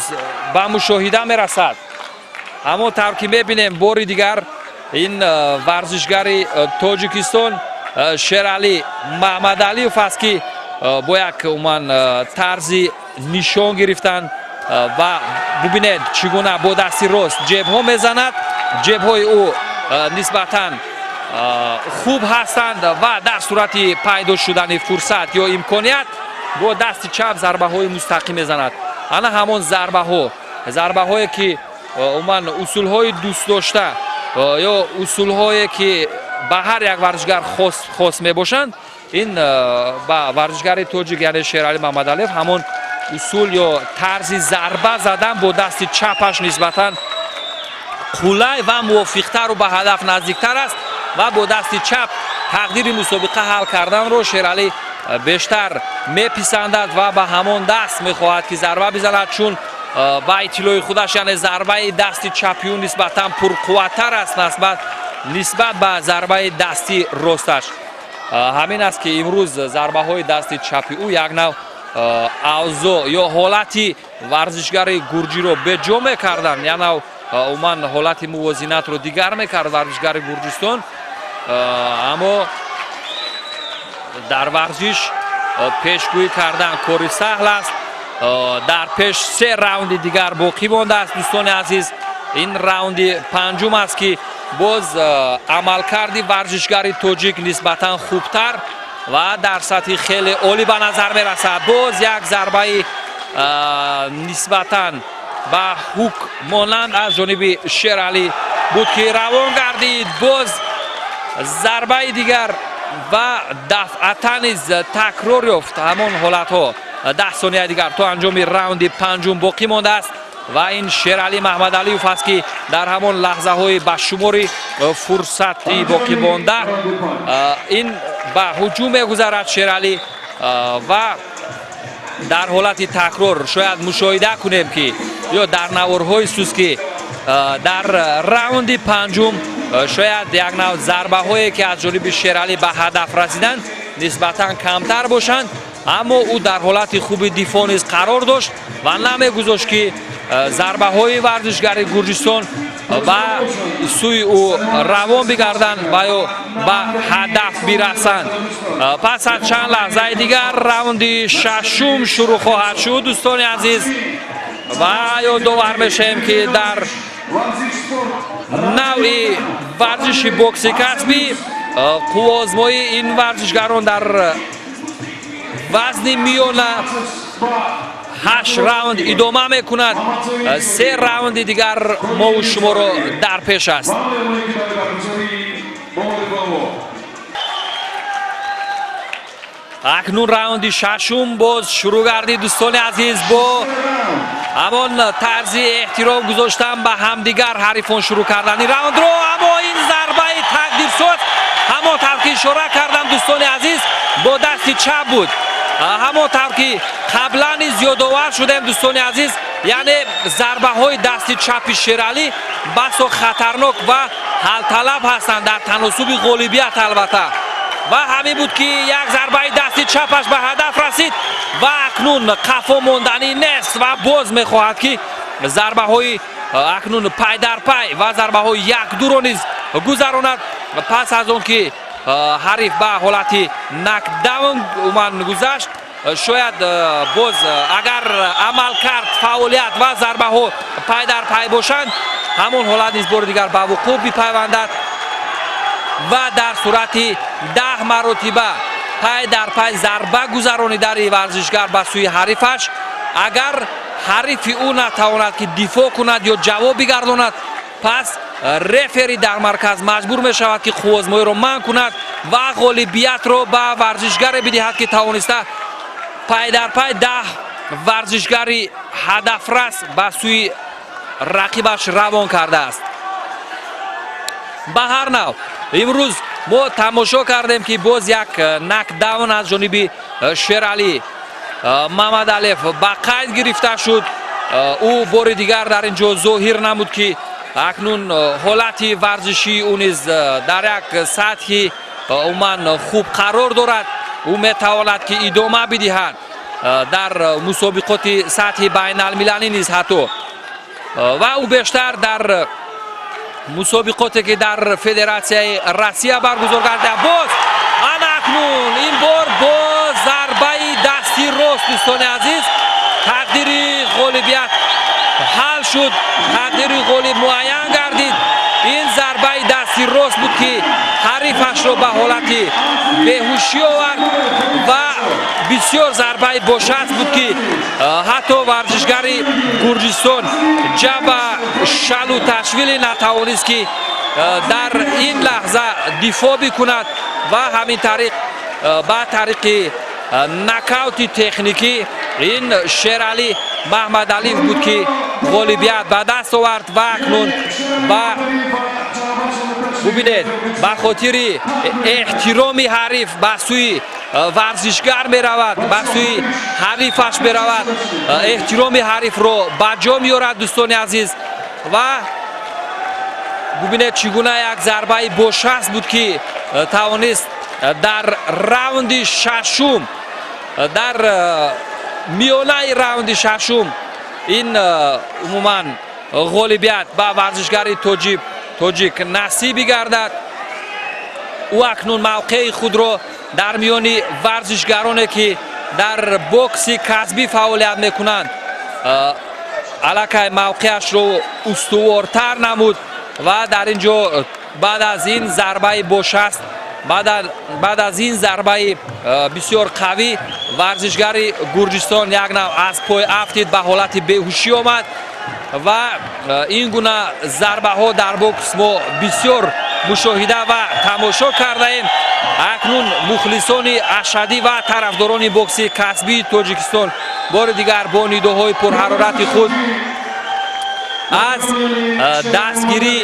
ба мушоҳида мерасад. Ҳамон тавр ки мебинем, бори дигар ин варзишгари Тоҷикистон Шералӣ Маҳмадалиев аст, ки бо як умуман тарзи нишон гирифтан ва бубинед, чӣ гуна бо дасти рост ҷебҳо мезанад. Ҷебҳои ӯ нисбатан хуб ҳастанд ва дар сурати пайдо шудани фурсат ё имконият бо дасти чап зарбаҳои мустақим мезанад. Ана ҳамон зарбаҳо, зарбаҳое ки умуман усулҳои дӯстдошта ё усулҳое, ки ба ҳар як варзишгар хос мебошанд, ин ба варзишгари тоҷик, яъне Шералӣ Маҳмадалиев, ҳамон усул ё тарзи зарба задан бо дасти чапаш нисбатан қулай ва мувофиқтару ба ҳадаф наздиктар аст. Ва бо дасти чап тақдири мусобиқа ҳал карданро Шералӣ бештар меписандад ва ба ҳамон даст мехоҳад, ки зарба бизанад, чун ба иттилои худаш, яъне зарбаи дасти чапи ӯ нисбатан пурқувваттар аст нисбат ба зарбаи дасти росташ. Ҳамин аст, ки имрӯз зарбаҳои дасти чапи ӯ як нав авзо ё ҳолати варзишгари гурҷиро беҷо мекарданд, як нав умуман ҳолати мувозинатро дигар мекард варзишгари Гурҷистон. Аммо дар варзиш пешгӯӣ кардан кори саҳл аст. Дар пеш се раунди дигар боқӣ мондааст, дӯстони азиз. Ин раунди панҷум аст, ки боз амалкарди варзишгари тоҷик нисбатан хубтар ва дар сатҳи хеле олӣ ба назар мерасад. Боз як зарбаи нисбатан ба хук монанд аз ҷониби Шералӣ буд, ки равон гардид. Боз зарбаи дигар ва дафъата низ такрор ёфт ҳамон ҳолатҳо. 10 сонияи дигар то анҷоми раунди панҷум боқӣ мондааст ва ин Шералӣ Маҳмадалиев аст, ки дар ҳамон лаҳзаҳои ба шумори фурсати боқӣ монда ин ба ҳуҷум мегузарад Шералӣ. Ва дар ҳолати такрор шояд мушоҳида кунем, ки ё дар наворҳои суст, ки дар раунди панҷум шояд як нав зарбаҳое, ки аз ҷониби Шералӣ ба ҳадаф расиданд, нисбатан камтар бошанд, аммо ӯ дар ҳолати хуби дифоъ низ қарор дошт ва намегузошт, ки зарбаҳои варзишгари Гурҷистон ба сӯи ӯ равон бигарданд ва ё ба ҳадаф бирасанд. Пас аз чанд лаҳзаи дигар раунди шашум шурӯъ хоҳад шуд, дӯстони азиз. Ва ёдовар мешавем, ки дар навъи варзиши бокси касбӣ қувваозмоии ин варзишгарон дар вазни миёна ҳашт раунд идома мекунад. Се раунди дигар мову шуморо дар пеш аст. Акнун раунди шашум боз шурӯъ гардид, дӯстони азиз. Бо ҳамон тарзи эҳтиром гузоштан ба ҳамдигар ҳарифон шурӯъ карданд ин раундро. Аммо ин зарбаи тақдирсоз, ҳамон тавр ки ишора кардам, дӯстони азиз, бо дасти чап буд. Ҳамон тавр ки қаблан низ ёдовар шудем, дӯстони азиз, яъне зарбаҳои дасти чапи Шералӣ басо хатарнок ва ҳалталаб ҳастанд дар таносуби ғолибият албатта. Ва ҳамин буд, ки як зарбаи дасти чапаш ба ҳадаф расид ва акнун қафо монданӣ нест ва боз мехоҳад, ки зарбаҳои акнун пай дар пай ва зарбаҳои якдуро низ гузаронад. Пас аз он ки ҳариф ба ҳолати нокдаун умуман гузашт, шояд боз агар амалкард, фаъолият ва зарбаҳо пай дар пай бошанд, ҳамон ҳолат низ бори дигар ба вуқӯъ бипайвандад. Ва дар сурати 10 маротиба пай дар пай зарба гузаронидани варзишгар ба сӯи ҳарифаш, агар ҳарифи ӯ натавонад, ки дифоъ кунад ё ҷавоб бигардонад, пас рефери дар марказ маҷбур мешавад, ки қувваозмоиро манъ кунад ва ғолибиятро ба варзишгаре бидиҳад, ки тавониста пай дар пай 10 варзишгари ҳадафрас ба сӯи рақибаш равон кардааст. Ба ҳар нав, имрӯз мо тамошо кардем, ки боз як нокдаун аз ҷониби Шералӣ Мамадалиев ба қайд гирифта шуд. Ӯ бори дигар дар ин ҷо зоҳир намуд, ки акнун ҳолати варзишии ӯ низ дар як сатҳи умуман хуб қарор дорад. Ӯ метавонад, ки идома бидиҳад дар мусобиқоти сатҳи байналмилалӣ низ ҳатто. Ва ӯ бештар дар мусобиқоте, ки дар Федератсияи Россия баргузор гардида. Боз ана акнун ин бор бо зарбаи дасти рост, дӯстони азиз, тақдири ғолибият ҳал шуд, тақдири ғолиб муайян гардид. Ин зарбаи дасти рост буд, ки ҳарифашро ба ҳолати беҳушӣ овард ва бисёр зарбаи бошанс буд, ки ҳатто варзишгари Гурҷистон Ҷаба Шалуташвили натавонист, ки дар ин лаҳза дифоъ бикунад. Ва ҳамин тариқ ба тариқи нокаути техникӣ ин Шералӣ Маҳмадалиев буд, ки ғолибият ба даст овард. Ва акнун ба бубинед, ба хотири эҳтироми ҳариф ба сӯи варзишгар меравад, ба сӯи ҳарифаш меравад, эҳтироми ҳарифро ба ҷо меорад, дӯстони азиз. Ва бубинед, чӣ гуна як зарбаи бошанс буд, ки тавонист дар раунди шашум, дар миёнаи раунди шашум ин умуман ғолибият ба варзишгари тоҷик насиб бигардад. Ӯ акнун мавқеи худро дар миёни варзишгароне, ки дар бокси касбӣ фаъолият мекунанд, аллакай мавқеашро устувортар намуд. Ва дар ин ҷо баъд аз ин зарбаи бошанс, баъд аз ин зарбаи бисёр қавӣ, варзишгари Гурҷистон як нав аз пой афтид, ба ҳолати беҳушӣ омад. Ва ин гуна зарбаҳо дар бокс мо бисёр мушоҳида ва тамошо кардаем. Акнун мухлисони ашаддӣ ва тарафдорони бокси касбии Тоҷикистон бори дигар бо нидоҳои пурҳарорати худ аз дастгирӣ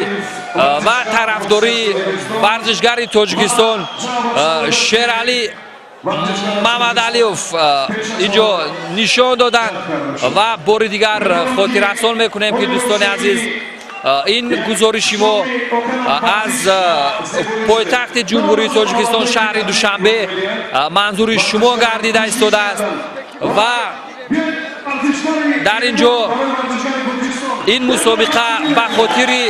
ва тарафдории варзишгари Тоҷикистон Шералӣ Мамадалиев инҷо нишон доданд. Ва бори дигар хотиррасон мекунем, ки, дӯстони азиз, ин гузориши мо аз пойтахти Ҷумҳурии Тоҷикистон, шаҳри Душанбе, манзури шумо гардида истодааст. Ва дар ин ҷо ин мусобиқа ба хотири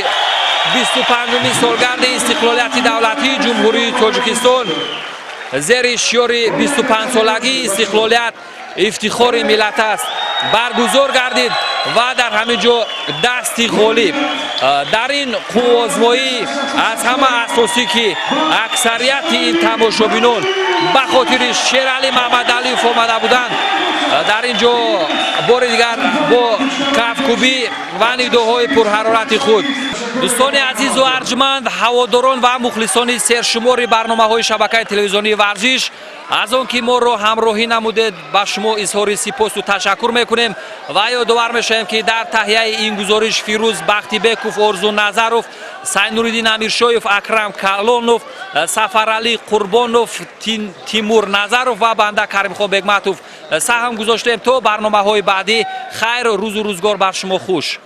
25-уми солгарди истиқлолияти давлатии Ҷумҳурии Тоҷикистон зери шиёри «25-солагии истиқлолият ифтихори миллат аст» баргузор гардид. Ва дар ҳамин ҷо дасти ғолиб дар ин қувваозмоӣ аз ҳама асосӣ, ки аксарияти ин тамошобинон ба хотири Шералӣ Маҳмадалиев омада буданд, дар ин ҷо бори дигар бо кафкӯбӣ ва нидоҳои пурҳарорати худ. Дӯстони азизу арҷманд, ҳаводорон ва мухлисони сершумори барномаҳои шабакаи телевизионии Варзиш, аз он ки моро ҳамроҳӣ намудед, ба шумо изҳори сипосу ташаккур мекунем ва ёдовар мешавем, ки дар таҳияи ин гузориш Фирӯз Бахтибеков, Орзу Назаров, Сайнуриддин Амиршоев, Акрам Калонов, Сафаралӣ Қурбонов, Тимур Назаров ва банда Каримхон Бегматов саҳм гузоштем. То барномаҳои баъдӣ хайр, рӯзу рӯзгор бар шумо хуш.